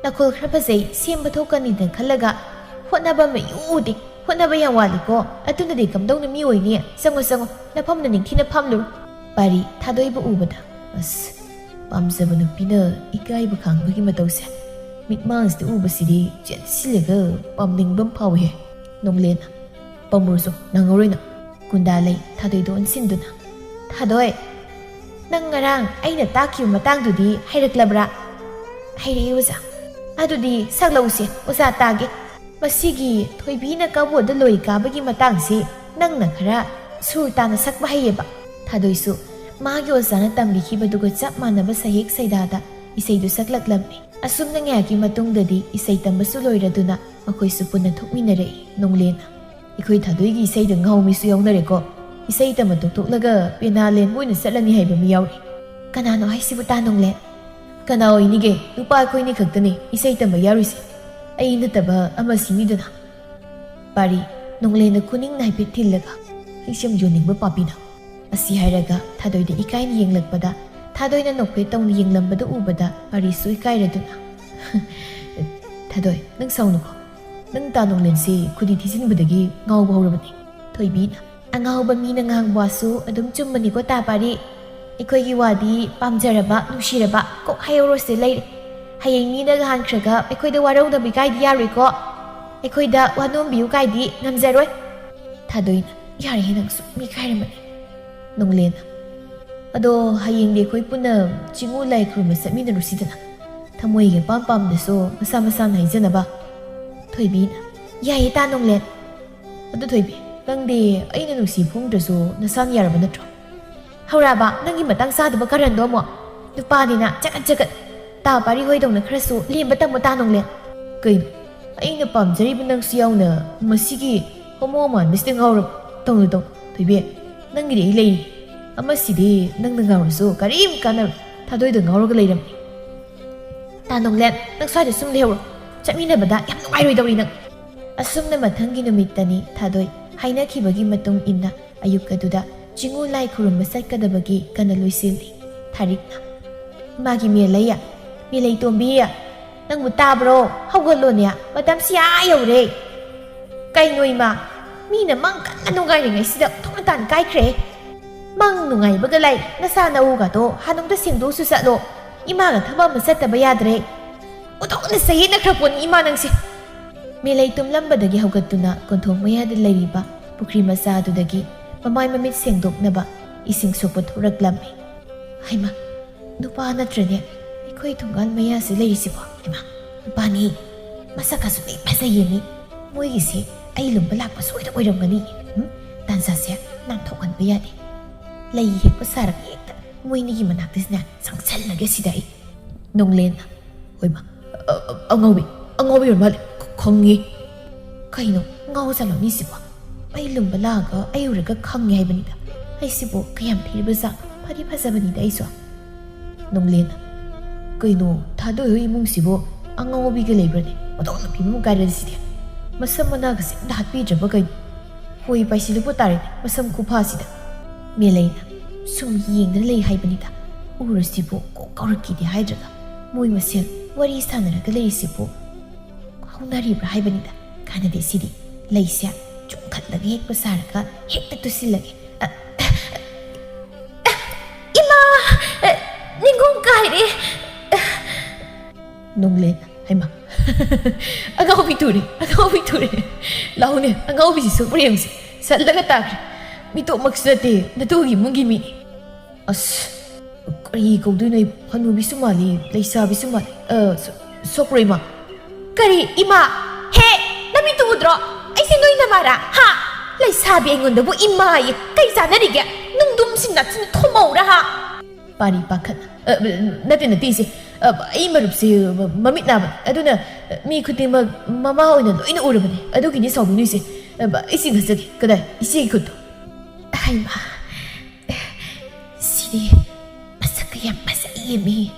ꯅꯈꯣꯜ ꯈꯔ ꯐꯖꯩ, ꯁꯦꯝꯕ ꯊꯣꯛꯀꯅꯤꯗꯅ ꯈꯜꯂꯒ ꯍꯣꯠꯅꯕ ꯑꯃ ꯏꯎ ꯎꯗꯦ꯫ ꯍꯣꯠꯅꯕ ꯌꯥꯝ ꯋꯥꯠꯂꯤꯀꯣ꯫ ꯑꯗꯨꯅꯗꯤ ꯀꯝꯗꯧꯅ ꯃꯤ ꯑꯣꯏꯅꯤ? ꯆꯪꯉꯣ, ꯆꯪꯉꯣ, ꯅꯐꯝꯗ ꯅꯤꯡꯊꯤꯅ ꯐꯝꯂꯨꯔꯣ꯫" ꯄꯥꯔꯤ ꯊꯥꯗꯣꯏꯕꯨ ꯎꯕꯗ, "ꯑꯁ, ꯄꯥꯝꯖꯕ ꯅꯨꯄꯤꯅ ꯏꯀꯥꯏꯕ ꯈꯥꯡꯕꯒꯤ ꯃꯇꯧꯁꯦ ꯃꯤꯠꯃꯥꯡꯁꯤꯗ ꯎꯕꯁꯤꯗꯤ ꯆꯦꯟꯁꯤꯜꯂꯒ ꯄꯥꯝꯅꯤꯡꯕ ꯑꯃ ꯐꯥꯎꯏꯍꯦ꯫" ꯅꯣꯡꯂꯦꯟꯅ, "ꯄꯥꯝꯃꯨꯔꯁꯨ, ꯅꯪꯉꯔꯣꯏꯅ꯫" ꯀꯨꯟꯗꯥꯂꯩ ꯊꯥꯗꯣꯏꯗ ꯑꯣꯟꯁꯤꯟꯗꯨꯅ, "ꯊꯥꯗꯣꯏ, ꯅꯪ ꯉꯔꯥꯡ ꯑꯩꯅ ꯇꯥꯛꯈꯤꯕ ꯃꯇꯥꯡꯗꯨꯗꯤ ꯍꯩꯔꯛꯂꯕ꯭ꯔꯥ?" "ꯍꯩꯔꯛꯏ ꯑꯣꯖꯥ꯫" "ꯑꯗꯨꯗꯤ ꯁꯛꯂꯛꯎꯁꯦ, ꯑꯣꯖꯥ ꯇꯥꯒꯦ꯫" ꯃꯁꯤꯒꯤ ꯊꯣꯏꯕꯤꯅ ꯀꯕꯣꯗ ꯂꯣꯏ ꯀꯥꯕꯒꯤ ꯃꯇꯥꯡꯁꯤ ꯅꯪꯅ ꯈꯔ ꯁꯨꯔ ꯇꯥꯅ ꯁꯛꯄ ꯍꯩꯌꯦꯕ꯫ ꯊꯥꯗꯣꯏꯁꯨ ꯃꯥꯒꯤ ꯑꯣꯖꯥꯅ ꯇꯝꯕꯤꯈꯤꯕꯗꯨꯒ ꯆꯞ ꯃꯥꯟꯅꯕ ꯁꯍꯦꯛ ꯁꯩꯗꯥꯗ ꯏꯁꯩꯗꯨ ꯁꯛꯂꯛꯂꯝꯃꯤ꯫ ꯑꯁꯨꯝꯅ ꯉꯥꯏꯍꯥꯛꯀꯤ ꯃꯇꯨꯡꯗꯗꯤ ꯏꯁꯩ ꯇꯝꯕꯁꯨ ꯂꯣꯏꯔꯗꯨꯅ ꯃꯈꯣꯏꯁꯨ ꯄꯨꯟꯅ ꯊꯣꯛꯃꯤꯟꯅꯔꯛꯏ꯫ ꯅꯣꯡꯂꯦꯟꯅ, "ꯑꯩꯈꯣꯏ ꯊꯥꯗꯣꯏꯒꯤ ꯏꯁꯩꯗ ꯉꯥꯎ ꯃꯤꯁꯨ ꯌꯥꯎꯅꯔꯦꯀꯣ꯫ ꯏꯁꯩ ꯇꯝꯕ ꯇꯣꯛꯊꯣꯛꯂꯒ ꯄꯦꯅꯥ ꯂꯦꯟꯕ ꯑꯣꯏꯅ ꯆꯠꯂꯅꯤ ꯍꯥꯏꯕ ꯑꯃ ꯌꯥꯎꯔꯤ꯫" "ꯀꯅꯥꯅꯣ ꯍꯥꯏꯁꯤꯕꯨ ꯇꯥ ꯅꯣꯡꯂꯦꯟ?" "ꯀꯅꯥ ꯑꯣꯏꯅꯤꯒꯦ? ꯅꯨꯄꯥ ꯑꯩꯈꯣꯏꯅꯤ ꯈꯛꯇꯅꯤ ꯏꯁꯩ ꯇꯝꯕ ꯌꯥꯎꯔꯤꯁꯦ꯫ ꯑꯩ ꯅꯠꯇꯕ ꯑꯃ ꯁꯤꯅꯤꯗꯅ꯫" ꯄꯥꯔꯤ ꯅꯣꯡꯂꯦꯟꯅ ꯈꯨꯅꯤꯡ ꯍꯥꯏꯐꯦꯠ ꯊꯤꯜꯂꯒ, "ꯑꯩꯁꯦ ꯌꯥꯝ ꯌꯣꯟꯅꯤꯡꯕ ꯄꯥꯄꯤꯅ꯫" ꯑꯁꯤ ꯍꯥꯏꯔꯒ ꯊꯥꯗꯣꯏꯗ ꯏꯀꯥꯏꯅ ꯌꯦꯡꯂꯛꯄꯗ ꯊꯥꯗꯣꯏꯅ ꯅꯣꯛꯐꯦꯠ ꯇꯧꯅ ꯌꯦꯡꯂꯝꯕꯗꯨ ꯎꯕꯗ ꯄꯥꯔꯤꯁꯨ ꯏꯀꯥꯏꯔꯗꯨꯅ, "ꯊꯥꯗꯣꯏ, ꯅꯪ ꯁꯥꯎꯅꯨꯀꯣ꯫ ꯅꯪ ꯇꯥ ꯅꯣꯡꯂꯦꯟꯁꯤ ꯈꯨꯗꯤ ꯊꯤꯖꯤꯟꯕꯗꯒꯤ ꯉꯥꯎꯕ ꯍꯧꯔꯕꯅꯤ꯫" ꯊꯣꯏꯕꯤꯅ, "ꯑꯉꯥꯎꯕ ꯃꯤꯅ ꯉꯥꯡꯕ ꯋꯥꯁꯨ ꯑꯗꯨꯝ ꯆꯨꯝꯕꯅꯤꯀꯣ ꯇꯥ ꯄꯥꯔꯤ꯫ ꯑꯩꯈꯣꯏꯒꯤ ꯋꯥꯗꯤ ꯄꯥꯝꯖꯔꯕ, ꯅꯨꯡꯁꯤꯔꯕ ꯀꯣꯛ ꯍꯥꯏꯍꯧꯔꯣꯁꯦ ꯂꯩꯔꯦ꯫ ꯍꯌꯦꯡ ꯃꯤꯅꯒ ꯍꯥꯟꯈ꯭ꯔꯒ ꯑꯩꯈꯣꯏꯗ ꯋꯥꯔꯧꯅꯕ ꯏꯀꯥꯏꯗꯤ ꯌꯥꯔꯣꯏꯀꯣ꯫ ꯑꯩꯈꯣꯏꯗ ꯋꯥ ꯅꯣꯝꯕꯤꯌꯨ ꯀꯥꯏꯗꯤ ꯉꯝꯖꯔꯣꯏ꯫" ꯊꯥꯗꯣꯏꯅ, "ꯌꯥꯔꯦꯍꯦ ꯅꯪꯁꯨ, ꯃꯤ ꯈꯥꯏꯔꯝꯃꯅꯤ꯫" ꯅꯣꯡꯂꯦꯟꯅ, "ꯑꯗꯣ ꯍꯌꯦꯡꯗꯤ ꯑꯩꯈꯣꯏ ꯄꯨꯟꯅ ꯆꯤꯡꯉꯨ ꯂꯥꯏ ꯈꯨꯔꯨꯝꯕ ꯆꯠꯃꯤꯟꯅꯔꯨꯁꯤꯗꯅ꯫ ꯊꯃꯣꯏꯒꯤ ꯑꯄꯥꯝ ꯄꯥꯝꯗꯁꯨ ꯃꯁꯥ ꯃꯁꯥꯅ ꯍꯥꯏꯖꯅꯕ꯫" ꯊꯣꯏꯕꯤꯅ, "ꯌꯥꯏꯌꯦ ꯇꯥ ꯅꯣꯡꯂꯦꯟ꯫ ꯑꯗꯨ ꯊꯣꯏꯕꯤ, ꯅꯪꯗꯤ ꯑꯩꯅ ꯅꯨꯡꯁꯤ ꯐꯣꯡꯗ꯭ꯔꯁꯨ ꯅꯁꯥꯅ ꯌꯥꯔꯕ ꯅꯠꯇ꯭ꯔꯣ?" "ꯍꯧꯔꯛꯑꯕ ꯅꯪꯒꯤ ꯃꯇꯥꯡ ꯆꯥꯗꯕ ꯀꯔꯟꯗꯣ ꯑꯃꯨꯛ? ꯅꯨꯄꯥꯅꯤꯅ ꯆꯒꯠ ꯆꯒꯠ꯫ ꯇꯥ ꯄꯥꯔꯤ ꯍꯣꯏꯗꯧꯅ ꯈꯔꯁꯨ ꯂꯦꯝꯕ ꯇꯝꯃꯨ ꯇꯥ ꯅꯣꯡꯂꯦꯟ꯫" "ꯀꯩꯅꯣ? ꯑꯩꯅ ꯄꯥꯝꯖꯔꯤꯕ ꯅꯪꯁꯨ ꯌꯥꯎꯅ ꯃꯁꯤꯒꯤ ꯍꯣꯃꯣ ꯃꯥꯟꯕꯁꯤꯗ ꯉꯥꯎꯔꯕ? ꯇꯧꯅꯨ, ꯇꯧꯅꯨ, ꯊꯣꯏꯕꯤ, ꯅꯪꯒꯤꯗꯤ ꯑꯩ ꯂꯩꯔꯤ꯫ ꯑꯃꯁꯤꯗꯤ ꯅꯪꯅ ꯉꯥꯎꯔꯁꯨ ꯀꯔꯤꯝ ꯀꯥꯟꯅꯔꯣꯏ꯫ ꯊꯥꯗꯣꯏꯗꯣ ꯉꯥꯎꯔꯒ ꯂꯩꯔꯝꯃꯤ꯫ "ꯇꯥ ꯅꯣꯡꯂꯦꯟ, ꯅꯪ ꯁ꯭ꯋꯥꯏꯗ ꯁꯨꯝ ꯂꯩꯍꯧꯔꯣ꯫ ꯆꯠꯃꯤꯟꯅꯕꯗ ꯌꯥꯝ ꯅꯨꯡꯉꯥꯏꯔꯣꯏꯗꯧꯔꯤ ꯅꯪ꯫" ꯑꯁꯨꯝꯅ ꯃꯊꯪꯒꯤ ꯅꯨꯃꯤꯠꯇꯅꯤ ꯊꯥꯗꯣꯏ ꯍꯥꯏꯅꯈꯤꯕꯒꯤ ꯃꯇꯨꯡ ꯏꯟꯅ ꯑꯌꯨꯛ ꯑꯗꯨꯗ ꯆꯤꯡꯉꯨ ꯂꯥꯏ ꯈꯨꯔꯨꯝꯕ ꯆꯠꯀꯗꯕꯒꯤ ꯀꯟꯅ ꯂꯣꯏꯁꯤꯜꯂꯤ ꯊꯥꯔꯤꯛꯅ꯫ "ꯏꯃꯥꯒꯤ ꯃꯦꯂꯩ, ꯃꯦꯂꯩ ꯇꯣꯝꯕꯤ, ꯅꯪꯕꯨ ꯇꯥꯕ꯭ꯔꯣ? ꯍꯧꯒꯠꯂꯣꯅꯦ, ꯃꯇꯝꯁꯤ ꯑꯥ ꯌꯧꯔꯦ꯫" "ꯀꯩꯅꯣ ꯏꯃꯥ, ꯃꯤꯅ ꯃꯪ ꯀꯟꯅ ꯅꯨꯡꯉꯥꯏꯔꯤꯉꯩꯁꯤꯗ ꯑꯣꯟꯊꯣꯛꯅ ꯇꯥꯟ ꯀꯥꯏꯈ꯭ꯔꯦ꯫ ꯃꯪ ꯅꯨꯡꯉꯥꯏꯕꯒ ꯂꯩ, ꯅꯁꯥ ꯅꯎꯒꯗꯣ ꯍꯥꯟꯅꯣꯛꯇ ꯁꯦꯡꯗꯣꯛꯎꯁꯨ ꯆꯠꯂꯣ꯫ ꯏꯃꯥꯒ ꯊꯕꯛ ꯑꯃ ꯆꯠꯇꯕ ꯌꯥꯗ꯭ꯔꯦ꯫ ꯑꯣꯟꯊꯣꯛꯅ ꯆꯌꯦꯠꯅꯈ꯭ꯔ ꯄꯣꯠꯅꯤ ꯏꯃꯥ ꯅꯪꯁꯦ꯫" ꯃꯦꯂꯩ ꯇꯨꯝꯂꯝꯕꯗꯒꯤ ꯍꯧꯒꯠꯇꯨꯅ ꯀꯣꯟꯊꯣꯡ ꯃꯌꯥꯗ ꯂꯩꯔꯤꯕ ꯄꯨꯈ꯭ꯔꯤ ꯃꯆꯥ ꯑꯗꯨꯗꯒꯤ ꯃꯃꯥꯏ ꯃꯃꯤꯠ ꯁꯦꯡꯗꯣꯛꯅꯕ ꯏꯁꯤꯡ ꯁꯣꯛꯄ ꯊꯣꯔꯛꯂꯝꯃꯤ꯫ "ꯍꯩꯃꯥ, ꯅꯨꯄꯥ ꯅꯠꯇ꯭ꯔꯅꯦ ꯑꯩꯈꯣꯏ ꯊꯣꯡꯒꯥꯜ ꯃꯌꯥꯁꯤ ꯂꯩꯔꯤꯁꯤꯕꯣ? ꯍꯩꯃꯥ, ꯅꯨꯄꯥꯅꯤ꯫ ꯃꯁꯛ ꯑꯁꯨꯛ ꯐꯖꯩꯌꯦ ꯃꯤ꯫ ꯃꯣꯏꯒꯤꯁꯦ ꯑꯩ ꯂꯨꯝꯕ ꯂꯥꯛꯄ ꯁꯣꯏꯗ ꯑꯣꯏꯔꯝꯒꯅꯤ꯫ ꯎꯝ, ꯇꯥꯟꯖꯥꯁꯦ ꯅꯥꯟꯊꯣꯛꯍꯟꯕ ꯌꯥꯗꯦ꯫ ꯂꯩ ꯍꯦꯛꯄ ꯁꯥꯔꯒ ꯍꯦꯛꯇ ꯃꯣꯏꯅꯤꯒꯤ ꯃꯅꯥꯛꯇꯁꯤꯅ ꯆꯪꯁꯜꯂꯒꯦ ꯁꯤꯗ ꯑꯩ꯫" ꯅꯣꯡꯂꯦꯟꯅ, "ꯍꯣꯏꯃ, ꯑ-, ꯑ-, ꯑꯉꯥꯎꯕꯤ, ꯑꯉꯥꯎꯕꯤ ꯑꯣꯏꯔ ꯃꯥꯜꯂꯦ꯫ ꯈ-, ꯈꯪꯉꯤ꯫" "ꯀꯩꯅꯣ ꯉꯥꯎ ꯆꯠꯂꯝꯃꯤꯁꯤꯕꯣ? ꯑꯩ ꯂꯨꯝꯕ ꯂꯥꯛꯑꯒ ꯑꯩ ꯎꯔꯒ ꯈꯪꯉꯦ ꯍꯥꯏꯕꯅꯤꯗ꯫ ꯑꯩꯁꯤꯕꯨ ꯀꯌꯥꯝ ꯊꯤꯔꯤꯕ ꯖꯥꯠꯅꯣ? ꯐꯗꯤ ꯐꯖꯕꯅꯤꯗ ꯑꯩꯁꯨ꯫" ꯅꯣꯡꯂꯦꯟꯅ, "ꯀꯩꯅꯣ ꯊꯥꯗꯣꯏ ꯍꯣꯏ ꯏꯃꯨꯡꯁꯤꯕꯨ ꯑꯉꯥꯎꯕꯤꯒ ꯂꯩꯕ꯭ꯔꯅꯦ? ꯃꯇꯧ ꯅꯨꯄꯤ ꯑꯃ ꯀꯥꯏꯔꯁꯤꯗꯤ꯫ ꯃꯁꯝ ꯃꯅꯥꯒꯁꯦ ꯑꯝꯇ ꯍꯥꯠꯄꯤꯗ꯭ꯔꯕ ꯀꯩꯅꯣ? ꯍꯣꯏ ꯄꯥꯏꯁꯤꯜꯂꯛꯄ ꯇꯥꯔꯦꯅꯦ ꯃꯁꯝ ꯈꯨꯐꯥꯁꯤꯗ꯫" ꯃꯦꯂꯩꯅ, "ꯁꯨꯝ ꯌꯦꯡꯗꯅ ꯂꯩ ꯍꯥꯏꯕꯅꯤꯗ꯫ ꯎꯔꯁꯤꯕꯨ ꯀꯣꯛ ꯀꯧꯔꯛꯈꯤꯗꯦ ꯍꯥꯏꯗ꯭ꯔꯒ ꯃꯣꯏ ꯃꯁꯦꯜ ꯋꯥꯔꯤ ꯁꯥꯟꯅꯔꯒ ꯂꯩꯔꯤꯁꯤꯕꯨ ꯍꯧꯅꯔꯤꯕ꯭ꯔꯥ ꯍꯥꯏꯕꯅꯤꯗ꯫ ꯀꯥꯟꯅꯗꯦ ꯁꯤꯗꯤ꯫ ꯂꯩꯁꯦ ꯆꯨꯝꯈꯠꯂꯒ ꯍꯦꯛꯄ ꯁꯥꯔꯒ ꯍꯦꯛꯇ ꯇꯨꯁꯤꯜꯂꯒꯦ꯫ ꯑ, ꯑ, ꯏꯃꯥ! ꯑ, ꯅꯤꯡꯒꯣꯡ ꯀꯥꯏꯔꯦ!" ꯅꯣꯡꯂꯦꯟ, "ꯍꯩꯃꯥ, ꯑꯉꯥꯎꯕꯤ ꯇꯨꯔꯦ, ꯑꯉꯥꯎꯕꯤ ꯇꯨꯔꯦ꯫ ꯂꯥꯛꯎꯅꯦ, ꯑꯉꯥꯎꯕꯤꯁꯤ ꯁꯣꯛꯄ꯭ꯔꯥ ꯌꯦꯡꯁꯤ꯫ ꯁꯜꯂꯒ ꯇꯥꯈ꯭ꯔꯦ꯫ ꯃꯤꯇꯣꯞꯃꯛꯁꯨ ꯅꯠꯇꯦ, ꯅꯇꯨꯒꯤ ꯏꯃꯨꯡꯒꯤ ꯃꯤꯅꯤ꯫" ꯑꯁ, ꯀꯔꯤ ꯀꯧꯗꯣꯏꯅꯣ? ꯍꯅꯨꯕꯤꯁꯨ ꯃꯥꯜꯂꯤ, ꯂꯩꯁꯥꯕꯤꯁꯨ ꯃꯥꯜꯂꯤ꯫ ꯑ, ꯁꯣ-, ꯁꯣꯛꯄ꯭ꯔꯣ ꯏꯃꯥ? ꯀꯔꯤ ꯏꯃꯥ? ꯍꯦ, ꯅꯃꯤꯠꯇꯨ ꯎꯗ꯭ꯔꯣ? ꯑꯩꯁꯦ ꯅꯣꯏ ꯅꯃꯥꯔꯥ? ꯍꯥ? ꯂꯩꯁꯥꯕꯤ ꯑꯩꯉꯣꯟꯗꯕꯨ ꯏꯃꯥꯌꯦ꯫ ꯀꯩ ꯆꯥꯟꯅꯔꯤꯒꯦ? ꯅꯨꯡꯗꯨꯝꯁꯤꯡ ꯅꯥꯆꯤꯟ ꯊꯣꯝꯃꯧꯔꯥ ꯍꯥ? ꯄꯥꯔꯤ ꯄꯥꯈꯠ-, ꯑ, ꯅꯠꯇꯦ, ꯅꯠꯇꯦ ꯏꯆꯦ꯫ ꯑ, ꯑꯩ ꯃꯔꯨꯞꯁꯦ ꯃ-, ꯃꯃꯤꯠ ꯅꯥꯕꯅꯤ꯫ ꯑꯗꯨꯅ ꯃꯤ ꯈꯨꯗꯤꯡꯃꯛ ꯃꯃꯥ ꯑꯣꯏꯅ ꯂꯣꯏꯅ ꯎꯔꯕꯅꯤ꯫ ꯑꯗꯨꯒꯤꯅꯤ ꯁꯥꯎꯕꯤꯅꯨ ꯏꯆꯦ꯫ ꯑ, ꯑꯩ ꯆꯤꯡꯈꯠꯆꯒꯦ꯫ ꯀꯗꯥꯏ? ꯏꯆꯦꯒꯤ ꯈꯨꯠꯇꯣ꯫ ꯍꯩꯃꯥ, ꯁꯤꯗꯤ ꯃꯁꯛꯀ ꯌꯥꯝ ꯐꯖꯩ꯫ ꯏꯃꯤ,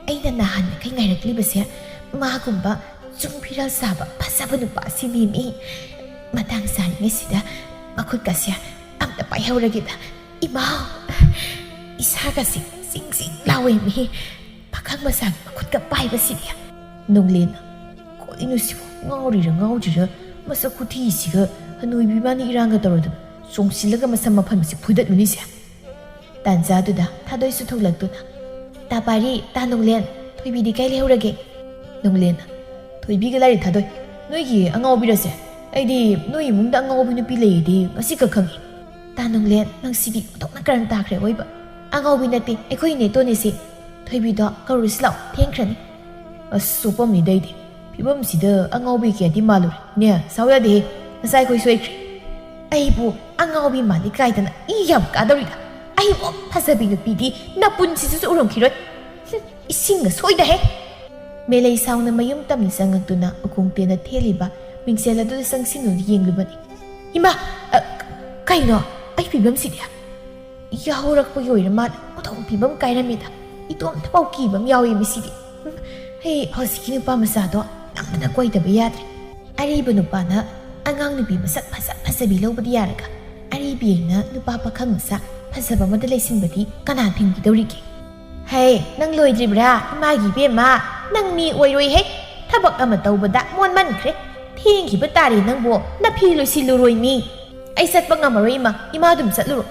ꯑꯩꯅ ꯅꯍꯥꯟ ꯃꯈꯩ ꯉꯥꯏꯔꯛꯂꯤꯕꯁꯦ ꯃꯥꯒꯨꯝꯕ ꯆꯨꯡ ꯐꯤꯔꯥꯜ ꯁꯥꯕ ꯐꯖꯕ ꯅꯨꯄꯥꯁꯤꯅꯦꯃꯤ꯫ ꯃꯇꯥꯡ ꯆꯥꯔꯤꯉꯩꯁꯤꯗ ꯃꯈꯨꯠꯀꯁꯦ ꯑꯝꯇ ꯄꯥꯏꯍꯧꯔꯒꯦꯗ꯫ ꯏꯃꯥ, ꯏꯁꯥꯒꯁꯤ ꯆꯤꯡ ꯆꯤꯡ ꯂꯥꯎꯋꯦꯃꯤ꯫ ꯄꯥꯈꯪ ꯃꯆꯥꯒꯤ ꯃꯈꯨꯠꯀ ꯄꯥꯏꯕꯁꯤꯗꯤ꯫ ꯅꯨꯡꯂꯦꯟ, ꯀꯩꯅꯣ ꯁꯤꯕꯨ, ꯉꯥꯎꯔꯤꯔ ꯉꯥꯎꯗ꯭ꯔꯤꯔ? ꯃꯁꯛ ꯈꯨꯊꯤꯁꯤꯒ ꯍꯅꯨꯕꯤ ꯃꯥꯅ ꯏꯔꯥꯡꯒ ꯇꯧꯔꯗꯅ ꯆꯣꯡꯁꯤꯜꯂꯒ ꯃꯁꯝ ꯃꯐꯝꯁꯤ ꯐꯨꯗꯠꯂꯨꯅꯤꯁꯦ꯫ ꯇꯥꯟꯖꯥꯗꯨꯗ ꯊꯥꯗꯣꯏꯁꯨ ꯊꯣꯛꯂꯛꯇꯨꯅ, "ꯇꯥ ꯄꯥꯔꯤ, ꯇꯥ ꯅꯨꯡꯂꯦꯟ, ꯊꯣꯏꯕꯤꯗꯤ ꯀꯥꯏ ꯂꯩꯍꯧꯔꯒꯦ?" ꯅꯨꯡꯂꯦꯟ, "ꯊꯣꯏꯕꯤꯒ ꯂꯥꯏꯔꯤ ꯊꯥꯗꯣꯏ, ꯅꯣꯏꯒꯤ ꯑꯉꯥꯎꯕꯤꯔꯁꯦ? ꯑꯩꯗꯤ ꯅꯣꯏ ꯏꯃꯨꯡꯗ ꯑꯉꯥꯎꯕꯤ ꯅꯨꯄꯤ ꯂꯩꯌꯦꯗꯤ ꯉꯁꯤ ꯈꯛ ꯈꯪꯉꯤ꯫" ꯇꯥ ꯅꯨꯡꯂꯦꯟ, ꯅꯪ ꯁꯤꯗꯤ ꯑꯣꯟꯊꯣꯛꯅ ꯀꯔꯟ ꯇꯥꯈ꯭ꯔꯦ ꯑꯣꯏꯕ꯫ "ꯑꯉꯥꯎꯕꯤ ꯅꯠꯇꯦ, ꯑꯩꯈꯣꯏ ꯏꯅꯦꯇꯣꯟꯅꯤꯁꯦ꯫ ꯊꯣꯏꯕꯤꯗꯣ ꯀꯧꯔꯨꯁꯤ ꯂꯥꯛꯑꯣ, ꯊꯦꯡꯈ꯭ꯔꯅꯤ꯫" ꯑꯁ, ꯆꯣꯞꯄꯝꯅꯤꯗ ꯑꯩꯗꯤ꯫ ꯐꯤꯕꯝꯁꯤꯗ ꯑꯉꯥꯎꯕꯤ ꯀꯌꯥꯗꯤ ꯃꯥꯜꯂꯨꯔꯦ꯫ ꯅꯦ, ꯁꯥꯎ ꯌꯥꯗꯦꯍꯦ꯫ ꯉꯁꯥꯏ ꯑꯩꯈꯣꯏ ꯁꯣꯏꯈ꯭ꯔꯦ꯫ ꯑꯩꯕꯨ ꯑꯉꯥꯎꯕꯤ ꯃꯥꯜꯂꯤ ꯀꯥꯏꯗꯅ ꯏ ꯌꯥꯝ ꯀꯥꯗꯧꯔꯤꯗ꯫ ꯑꯩꯕꯨ ꯐꯖꯕꯤ ꯅꯨꯄꯤꯗꯤ ꯅꯄꯨꯟꯁꯤꯁꯨ ꯎꯔꯝꯈꯤꯔꯣꯏ꯫ ꯍꯨꯝ, ꯏꯁꯤꯡꯅ ꯁꯣꯏꯗꯍꯦ꯫ ꯃꯦꯂꯩ ꯁꯥꯎꯅ ꯃꯌꯨꯝ ꯇꯝꯅ ꯆꯪꯉꯛꯇꯨꯅ ꯎꯈꯣꯡ ꯇꯦꯟꯅ ꯊꯦꯜꯂꯤꯕ ꯃꯤꯡꯁꯦꯜ ꯑꯗꯨꯗ ꯆꯪꯁꯤꯟꯅꯗꯨꯅ ꯌꯦꯡꯂꯨꯕꯅꯤ꯫ ꯏꯃꯥ! ꯑ, ꯀꯩꯅꯣ? ꯑꯩ ꯐꯤꯕꯝꯁꯤꯗꯤ? ꯌꯥꯍꯧꯔꯛꯄꯒꯤ ꯑꯣꯏꯔ ꯃꯥꯜꯂꯦ꯫ ꯑꯣꯟꯊꯣꯛꯅ ꯐꯤꯕꯝ ꯀꯥꯏꯔꯝꯃꯦꯗ꯫ ꯏꯇꯣꯝꯇꯐꯥꯎ ꯀꯤꯕ ꯑꯃ ꯌꯥꯎꯏ ꯃꯁꯤꯗꯤ꯫ ꯎꯝ, ꯑꯩ ꯍꯧꯖꯤꯛꯀꯤ ꯅꯨꯄꯥ ꯃꯆꯥꯗꯣ ꯅꯝꯗꯅ ꯀꯣꯏꯗꯕ ꯌꯥꯗ꯭ꯔꯦ꯫ ꯑꯔꯤꯕ ꯅꯨꯄꯥꯅ ꯑꯉꯥꯡ ꯅꯨꯄꯤ ꯃꯁꯛ ꯐꯖ ꯐꯖꯕꯤ ꯂꯧꯕꯗꯤ ꯌꯥꯔꯒ, ꯑꯔꯤꯕꯤ ꯑꯩꯅ ꯅꯨꯄꯥ ꯄꯥꯈꯪ ꯃꯆꯥ ꯐꯖꯕ ꯑꯃꯗ ꯂꯩꯁꯤꯟꯕꯗꯤ ꯀꯅꯥ ꯊꯤꯡꯕꯤꯗꯧꯔꯤꯒꯦ? ꯍꯦ, ꯅꯪ ꯂꯣꯏꯗ꯭ꯔꯤꯕ꯭ꯔꯥ? ꯏꯃꯥꯒꯤ ꯏꯕꯦꯝꯃ, ꯅꯪ ꯃꯤ ꯑꯣꯏꯔꯣꯏꯍꯦ꯫ ꯊꯕꯛ ꯑꯃ ꯇꯧꯕꯗ ꯃꯣꯟꯃꯟꯈ꯭ꯔꯦ꯫ ꯊꯦꯡꯈꯤꯕ ꯇꯥꯔꯦ ꯅꯪꯕꯨ, ꯅꯐꯤ ꯂꯣꯏꯁꯤꯜꯂꯨꯔꯣꯏ ꯃꯤ꯫ ꯑꯩ ꯆꯠꯄ ꯉꯝꯃꯔꯣꯏ ꯏꯃꯥ, ꯏꯃꯥ ꯑꯗꯨꯝ ꯆꯠꯂꯨꯔꯣ꯫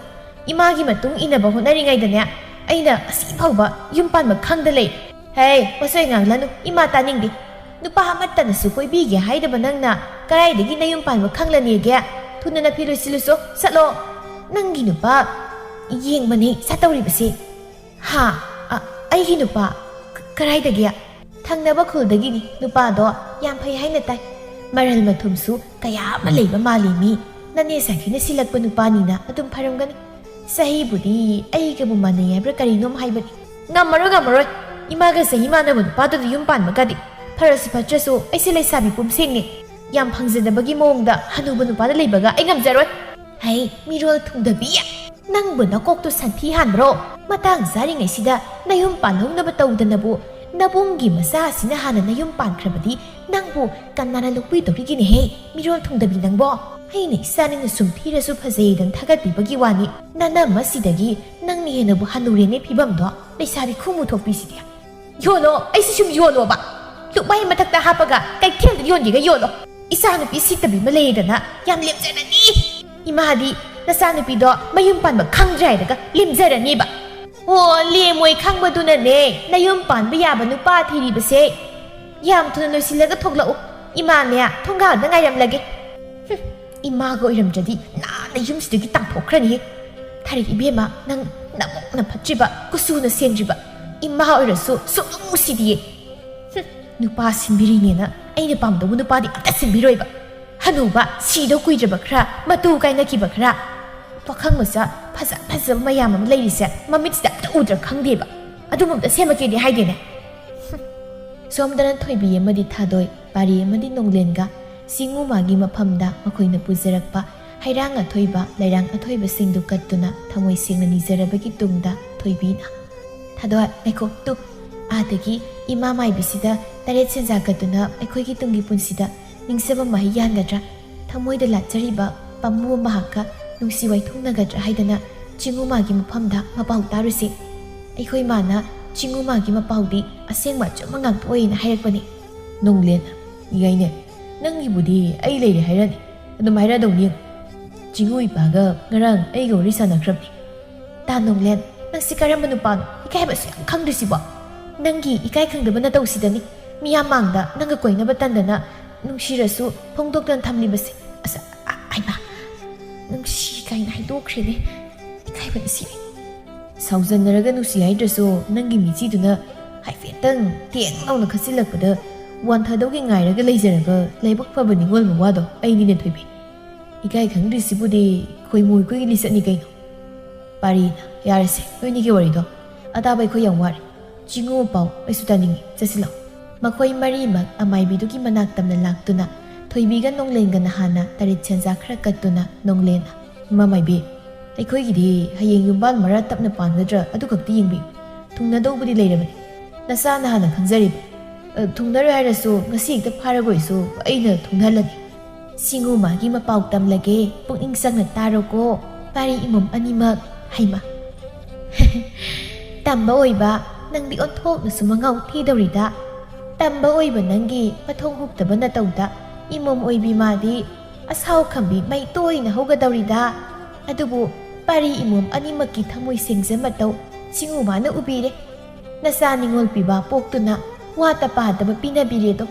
ꯏꯃꯥꯒꯤ ꯃꯇꯨꯡ ꯏꯟꯅꯕ ꯍꯣꯠꯅꯔꯤꯉꯩꯗꯅꯦ, ꯑꯩꯅ ꯑꯁꯤ ꯐꯥꯎꯕ ꯌꯨꯝ ꯄꯥꯟꯕ ꯈꯪꯗ ꯂꯩ꯫ ꯍꯦ, ꯄꯣꯠꯆꯩ ꯉꯥꯡꯂꯅꯨ, ꯏꯃꯥ ꯇꯥꯅꯤꯡꯗꯦ꯫ ꯅꯨꯄꯥ ꯑꯃꯠꯇꯅꯁꯨ ꯀꯣꯏꯕꯤꯒꯦ ꯍꯥꯏꯗꯕ ꯅꯪꯅ ꯀꯗꯥꯏꯗꯒꯤ ꯅꯌꯨꯝ ꯄꯥꯟꯕ ꯈꯪꯂꯅꯤꯒꯦ? ꯊꯨꯅ ꯅꯐꯤ ꯂꯣꯏꯁꯤꯜꯂꯨꯆꯣ, ꯆꯠꯂꯣ꯫ ꯅꯪꯒꯤ ꯅꯨꯄꯥ ꯌꯦꯡꯕꯅꯦ ꯁꯠꯇꯧꯔꯤꯕꯁꯦ꯫ ꯍꯥ? ꯑ, ꯑꯩꯒꯤ ꯅꯨꯄꯥ? ꯀ-, ꯀꯗꯥꯏꯗꯒꯤ? ꯊꯪꯅꯕ ꯈꯨꯜꯗꯒꯤꯅꯤ꯫ ꯅꯨꯄꯥꯗꯣ ꯌꯥꯝ ꯐꯩ ꯍꯥꯏꯅ ꯇꯥꯏ꯫ ꯃꯔꯜ ꯃꯊꯨꯝꯁꯨ ꯀꯌꯥ ꯑꯃ ꯂꯩꯕ ꯃꯥꯜꯂꯤ ꯃꯤ꯫ ꯅꯅꯦ ꯁꯥꯈꯤꯅ ꯁꯤꯜꯂꯛꯄ ꯅꯨꯄꯥꯅꯤꯅ ꯑꯗꯨꯝ ꯐꯔꯝꯒꯅꯤ꯫ ꯆꯍꯤꯕꯨꯗꯤ ꯑꯩꯒꯕꯨ ꯃꯥꯟꯅꯩ ꯍꯥꯏꯕ꯭ꯔꯥ ꯀꯔꯤꯅꯣꯝ ꯍꯥꯏꯕꯅꯤ꯫ ꯉꯝꯃꯔꯣꯏ, ꯉꯝꯃꯔꯣꯏ꯫ ꯏꯃꯥꯒ ꯆꯍꯤ ꯃꯥꯟꯅꯕ ꯅꯨꯄꯥꯗꯨꯗ ꯌꯨꯝ ꯄꯥꯟꯕꯒꯗꯤ꯫ ꯐꯔꯁꯨ ꯐꯠꯇ꯭ꯔꯁꯨ ꯑꯩꯁꯦ ꯂꯩꯁꯥꯕꯤ ꯄꯨꯝꯁꯦꯡꯅꯤ꯫ ꯌꯥꯝ ꯐꯪꯖꯗꯕꯒꯤ ꯃꯑꯣꯡꯗ ꯍꯅꯨꯕ ꯅꯨꯄꯥꯗ ꯂꯩꯕꯒ ꯑꯩ ꯉꯝꯖꯔꯣꯏ꯫ ꯍꯩ, ꯃꯤꯔꯣꯜ ꯊꯨꯡꯗꯕꯤ! ꯅꯪꯕꯨ ꯅꯀꯣꯛꯇꯨ ꯁꯟꯊꯤ ꯍꯥꯟꯕ꯭ꯔꯣ? ꯃꯇꯥꯡ ꯆꯥꯔꯤꯉꯩꯁꯤꯗ ꯅꯌꯨꯝ ꯄꯥꯜꯍꯧꯅꯕ ꯇꯧꯗꯅꯕꯨ, ꯅꯕꯨꯡꯒꯤ ꯃꯆꯥꯁꯤꯅ ꯍꯥꯟꯅ ꯅꯌꯨꯝ ꯄꯥꯟꯈ꯭ꯔꯕꯗꯤ ꯅꯪꯕꯨ ꯀꯅꯥꯅ ꯂꯧꯕꯤꯗꯧꯔꯤꯒꯦꯅꯦꯍꯦ? ꯃꯤꯔꯣꯜ ꯊꯨꯡꯗꯕꯤ ꯅꯪꯕꯣ! ꯑꯩꯅ ꯏꯆꯥꯅꯤꯅ ꯁꯨꯝ ꯊꯤꯔꯁꯨ ꯐꯖꯩꯗꯅ ꯊꯥꯒꯠꯄꯤꯕꯒꯤ ꯋꯥꯅꯤ, ꯅꯅꯝꯃꯁꯤꯗꯒꯤ ꯅꯪꯅ ꯍꯦꯟꯅꯕꯨ ꯍꯟꯅꯨꯔꯦꯅꯦ ꯐꯤꯕꯝꯗꯣ, ꯂꯩꯁꯥꯕꯤ ꯈꯨꯃꯨ ꯊꯣꯛꯄꯤꯁꯤꯗꯤ꯫ ꯌꯣꯜꯂꯣ, ꯑꯩꯁꯤ ꯁꯨꯝ ꯌꯣꯜꯂꯣꯕ꯫ ꯂꯨꯛꯃꯥꯏ ꯃꯊꯛꯇ ꯍꯥꯞꯄꯒ ꯀꯩꯊꯦꯜꯗ ꯌꯣꯟꯒꯦꯒ ꯌꯣꯜꯂꯣ꯫ ꯏꯆꯥꯅꯨꯄꯤ ꯁꯤꯠꯇꯕꯤ ꯑꯃ ꯂꯩꯔꯦꯗꯅ ꯌꯥꯝ ꯂꯦꯝꯖꯔꯅꯤ꯫ ꯏꯃꯥꯗꯤ ꯅꯆꯥꯅꯨꯄꯤꯗꯣ ꯃꯌꯨꯝ ꯄꯥꯟꯕ ꯈꯪꯗ꯭ꯔꯦ ꯍꯥꯏꯔꯒ ꯂꯦꯝꯖꯔꯅꯤꯕ꯫ ꯑꯣ, ꯂꯦꯝꯃꯣꯏ ꯈꯪꯕꯗꯨꯅꯅꯦ ꯅꯌꯨꯝ ꯄꯥꯟꯕ ꯌꯥꯕ ꯅꯨꯄꯥ ꯊꯤꯔꯤꯕꯁꯦ꯫ ꯌꯥꯝ ꯊꯨꯅ ꯂꯣꯏꯁꯤꯜꯂꯒ ꯊꯣꯛꯂꯛꯎ꯫ ꯏꯃꯥꯅꯦ ꯊꯣꯡꯒꯥꯜꯗ ꯉꯥꯏꯔꯝꯂꯒꯦ꯫ ꯍꯨꯝ, ꯏꯃꯥꯒ ꯑꯣꯏꯔꯝꯗ꯭ꯔꯗꯤ ꯅꯥꯟꯅ ꯌꯨꯝꯁꯤꯗꯒꯤ ꯇꯥꯟꯊꯣꯛꯈ꯭ꯔꯅꯤꯍꯦ꯫ ꯊꯥꯔꯤꯛ ꯏꯕꯦꯝꯃ, ꯅꯪ ꯅꯕꯨꯛꯅ ꯐꯠꯇ꯭ꯔꯤꯕ, ꯀꯨꯆꯨꯅ ꯁꯦꯝꯗ꯭ꯔꯤꯕ, ꯏꯃꯥ ꯑꯣꯏꯔꯁꯨ ꯁꯨꯛꯅꯨꯡ ꯅꯨꯡꯁꯤꯗꯤꯌꯦ꯫ ꯍꯨꯝ, ꯅꯨꯄꯥ ꯁꯤꯟꯕꯤꯔꯤꯅꯦꯅ ꯑꯩꯅ ꯄꯥꯝꯗꯧꯕ ꯅꯨꯄꯥꯗꯤ ꯑꯝꯇ ꯁꯤꯟꯕꯤꯔꯣꯏꯕ꯫ ꯍꯅꯨꯕ ꯁꯤꯗꯧ ꯀꯨꯏꯗ꯭ꯔꯕ ꯈꯔ, ꯃꯇꯨ ꯀꯥꯏꯅꯈꯤꯕ ꯈꯔ, ꯄꯥꯈꯪ ꯃꯆꯥ ꯐꯖ ꯐꯖꯕ ꯃꯌꯥꯝ ꯑꯃ ꯂꯩꯔꯤꯁꯦ ꯃꯃꯤꯠꯁꯤꯗ ꯑꯝꯇ ꯎꯗ꯭ꯔꯥ ꯈꯪꯗꯦꯕ꯫ ꯑꯗꯨꯝ ꯑꯝꯇ ꯁꯦꯝꯃꯛꯀꯦꯗꯤ ꯍꯥꯏꯗꯦꯅꯦ꯫ ꯍꯨꯝ꯫ ꯁꯣꯝꯗꯅ ꯊꯣꯏꯕꯤ ꯑꯃꯗꯤ ꯊꯥꯗꯣꯏ, ꯄꯥꯔꯤ ꯑꯃꯗꯤ ꯅꯣꯡꯂꯦꯟꯒ ꯆꯤꯡꯉꯨꯃꯥꯒꯤ ꯃꯐꯝꯗ ꯃꯈꯣꯏꯅ ꯄꯨꯖꯔꯛꯄ ꯍꯩꯔꯥꯡ ꯑꯊꯣꯏꯕ, ꯂꯩꯔꯥꯡ ꯑꯊꯣꯏꯕꯁꯤꯡꯗꯨ ꯀꯠꯇꯨꯅ ꯊꯃꯣꯏ ꯁꯦꯡꯅ ꯅꯤꯖꯔꯕꯒꯤ ꯇꯨꯡꯗ ꯊꯣꯏꯕꯤꯅ, "ꯊꯥꯗꯣꯏ, ꯉꯥꯏꯈꯣ ꯇꯨ, ꯑꯥꯗꯒꯤ ꯏꯃꯥ ꯃꯥꯏꯕꯤꯁꯤꯗ ꯇꯔꯦꯠ ꯁꯦꯟꯖꯥ ꯀꯠꯇꯨꯅ ꯑꯩꯈꯣꯏꯒꯤ ꯇꯨꯡꯒꯤ ꯄꯨꯟꯁꯤꯗ ꯅꯤꯡꯖꯕ ꯃꯍꯩ ꯌꯥꯟꯒꯗ꯭ꯔꯥ? ꯊꯃꯣꯏꯗ ꯂꯥꯠꯆꯔꯤꯕ ꯄꯥꯝꯃꯨ ꯃꯍꯥꯛꯀ ꯅꯨꯡꯁꯤ ꯋꯥꯏꯊꯣꯛꯅꯒꯗ꯭ꯔꯥ ꯍꯥꯏꯗꯅ ꯆꯤꯡꯉꯨꯃꯥꯒꯤ ꯃꯐꯝꯗ ꯃꯄꯥꯎ ꯇꯥꯔꯨꯁꯤ꯫ ꯑꯩꯈꯣꯏ ꯃꯥꯅ ꯆꯤꯡꯉꯨꯃꯥꯒꯤ ꯃꯄꯥꯎꯗꯤ ꯑꯁꯦꯡꯕ ꯑꯆꯨꯝꯕ ꯉꯥꯛꯇ ꯑꯣꯏꯅ ꯍꯥꯏꯔꯛꯄꯅꯤ꯫" ꯅꯣꯡꯂꯦꯟ, "ꯏꯒꯥꯏꯅꯦ, ꯅꯪꯒꯤꯕꯨꯗꯤ ꯑꯩ ꯂꯩꯔꯦ ꯍꯥꯏꯔꯅꯤ, ꯑꯗꯨꯝ ꯍꯥꯏꯔꯛꯑꯗꯧꯅꯤ ꯌꯦꯡꯉꯨ꯫ ꯆꯤꯡꯉꯨ ꯏꯄꯥꯒ ꯉꯔꯥꯡ ꯑꯩꯒ ꯋꯥꯔꯤ ꯁꯥꯟꯅꯈ꯭ꯔꯕꯅꯤ꯫" "ꯇꯥ ꯅꯣꯡꯂꯦꯟ, ꯅꯪꯁꯤ ꯀꯔꯝꯕ ꯅꯨꯄꯥꯅꯣ? ꯏꯀꯥꯏꯕꯁꯨ ꯌꯥꯝ ꯈꯪꯗ꯭ꯔꯤꯁꯤꯕꯣ? ꯅꯪꯒꯤ ꯏꯀꯥꯏ ꯈꯪꯗꯕ ꯅꯇꯧꯁꯤꯗꯅꯤ ꯃꯤꯌꯥꯝ ꯃꯥꯡꯗ ꯅꯪꯒ ꯀꯣꯏꯅꯕ ꯇꯟꯗꯅ ꯅꯨꯡꯁꯤꯔꯁꯨ ꯐꯣꯡꯗꯣꯛꯇꯅ ꯊꯝꯂꯤꯕꯁꯦ꯫ ꯑꯁ, ꯑ, ꯍꯩꯃꯥ, ꯅꯨꯡꯁꯤ ꯀꯥꯏꯅ ꯍꯥꯏꯗꯣꯛꯈ꯭ꯔꯦꯅꯦ꯫ ꯏꯀꯥꯏꯕꯅ ꯁꯤꯔꯦ꯫" "ꯁꯥꯎꯖꯟꯅꯔꯒ ꯅꯨꯡꯁꯤ ꯍꯥꯏꯗ꯭ꯔꯁꯨ ꯅꯪꯒꯤ ꯃꯤꯠꯁꯤꯗꯨꯅ ꯍꯥꯏꯐꯦꯠꯇꯪ ꯇꯦꯡ ꯂꯥꯎꯅ ꯈꯠꯆꯤꯜꯂꯛꯄꯗ ꯋꯥꯟꯊꯗꯧꯒꯤ ꯉꯥꯏꯔꯒ ꯂꯩꯖꯔꯕ ꯂꯥꯏꯕꯛ ꯐꯕ ꯅꯤꯉꯣꯜ ꯃꯋꯥꯗꯣ ꯑꯩꯅꯤꯅꯦ ꯊꯣꯏꯕꯤ꯫ ꯏꯀꯥꯏ ꯈꯪꯗ꯭ꯔꯤꯁꯤꯕꯨꯗꯤ ꯈꯣꯏꯃꯨ ꯑꯩꯈꯣꯏꯒꯤ ꯂꯤꯆꯠꯅꯤ ꯀꯩꯅꯣ꯫" ꯄꯥꯔꯤꯅ, "ꯌꯥꯔꯦꯁꯦ, ꯅꯣꯏꯅꯤꯒꯤ ꯋꯥꯔꯤꯗꯣ꯫ ꯑꯇꯥꯕ ꯑꯩꯈꯣꯏ ꯌꯥꯝ ꯋꯥꯔꯦ꯫ ꯆꯤꯡꯉꯨ ꯄꯥꯎ ꯑꯩꯁꯨ ꯇꯥꯅꯤꯡꯉꯤ, ꯆꯠꯁꯤꯜꯂꯣ꯫" ꯃꯈꯣꯏ ꯃꯔꯤꯃꯛ ꯑꯃꯥꯏꯕꯤꯗꯨꯒꯤ ꯃꯅꯥꯛ ꯇꯝꯅ ꯂꯥꯛꯇꯨꯅ ꯊꯣꯏꯕꯤꯒ ꯅꯣꯡꯂꯦꯟꯒꯅ ꯍꯥꯟꯅ ꯇꯔꯦꯠ ꯁꯦꯟꯖꯥ ꯈꯔ ꯀꯠꯇꯨꯅ ꯅꯣꯡꯂꯦꯟꯅ, "ꯏꯃꯥ ꯃꯥꯏꯕꯤ, ꯑꯩꯈꯣꯏꯒꯤꯗꯤ ꯍꯌꯦꯡ ꯌꯨꯝꯕꯥꯟ ꯃꯔꯥ ꯇꯞꯅ ꯄꯥꯟꯒꯗ꯭ꯔꯥ ꯑꯗꯨ ꯈꯛꯇ ꯌꯦꯡꯕꯤꯌꯨ꯫ ꯊꯨꯡꯅꯗꯧꯕꯗꯤ ꯂꯩꯔꯕꯅꯤ꯫ ꯅꯆꯥꯅ ꯍꯥꯟꯅ ꯈꯪꯖꯔꯤꯕ꯫ ꯑ, ꯊꯨꯡꯅꯔꯣꯏ ꯍꯥꯏꯔꯁꯨ ꯉꯁꯤ ꯍꯦꯛꯇ ꯐꯥꯔꯒ ꯑꯣꯏꯁꯨ ꯑꯩꯅ ꯊꯨꯡꯅꯍꯜꯂꯒꯦ꯫ ꯁꯤꯡꯉꯨ ꯃꯥꯒꯤ ꯃꯄꯥꯎ ꯇꯝꯂꯒꯦ, ꯄꯨꯛꯅꯤꯡ ꯆꯪꯅ ꯇꯥꯔꯣꯀꯣ, ꯄꯥꯔꯤ ꯏꯃꯣꯝ ꯑꯅꯤꯃꯛ꯫ ꯍꯩꯃ꯫ ꯇꯝꯕ ꯑꯣꯏꯕ, ꯅꯪꯗꯤ ꯑꯣꯟꯊꯣꯛꯅꯁꯨ ꯃꯉꯥꯎ ꯊꯤꯗꯧꯔꯤꯗ꯫ ꯇꯝꯕ ꯑꯣꯏꯕ ꯅꯪꯒꯤ ꯃꯊꯣꯡ ꯍꯨꯛꯇꯕ ꯅꯇꯧꯗ ꯏꯃꯣꯝ ꯑꯣꯏꯕꯤ ꯃꯥꯗꯤ ꯑꯁꯥꯎ ꯈꯝꯕꯤ ꯃꯩ ꯇꯣꯏꯅ ꯍꯧꯒꯗꯧꯔꯤꯗ꯫ ꯑꯗꯨꯕꯨ ꯄꯥꯔꯤ ꯏꯃꯣꯝ ꯑꯅꯤꯃꯛꯀꯤ ꯊꯃꯣꯏ ꯁꯦꯡꯖ ꯃꯇꯧ ꯁꯤꯡꯉꯨ ꯃꯥꯅ ꯎꯕꯤꯔꯦ꯫ ꯅꯆꯥ ꯅꯤꯉꯣꯜ ꯄꯤꯕ ꯄꯣꯛꯇꯨꯅ ꯋꯥꯠꯇ ꯄꯥꯗꯕ ꯄꯤꯅꯕꯤꯔꯦꯗꯣ꯫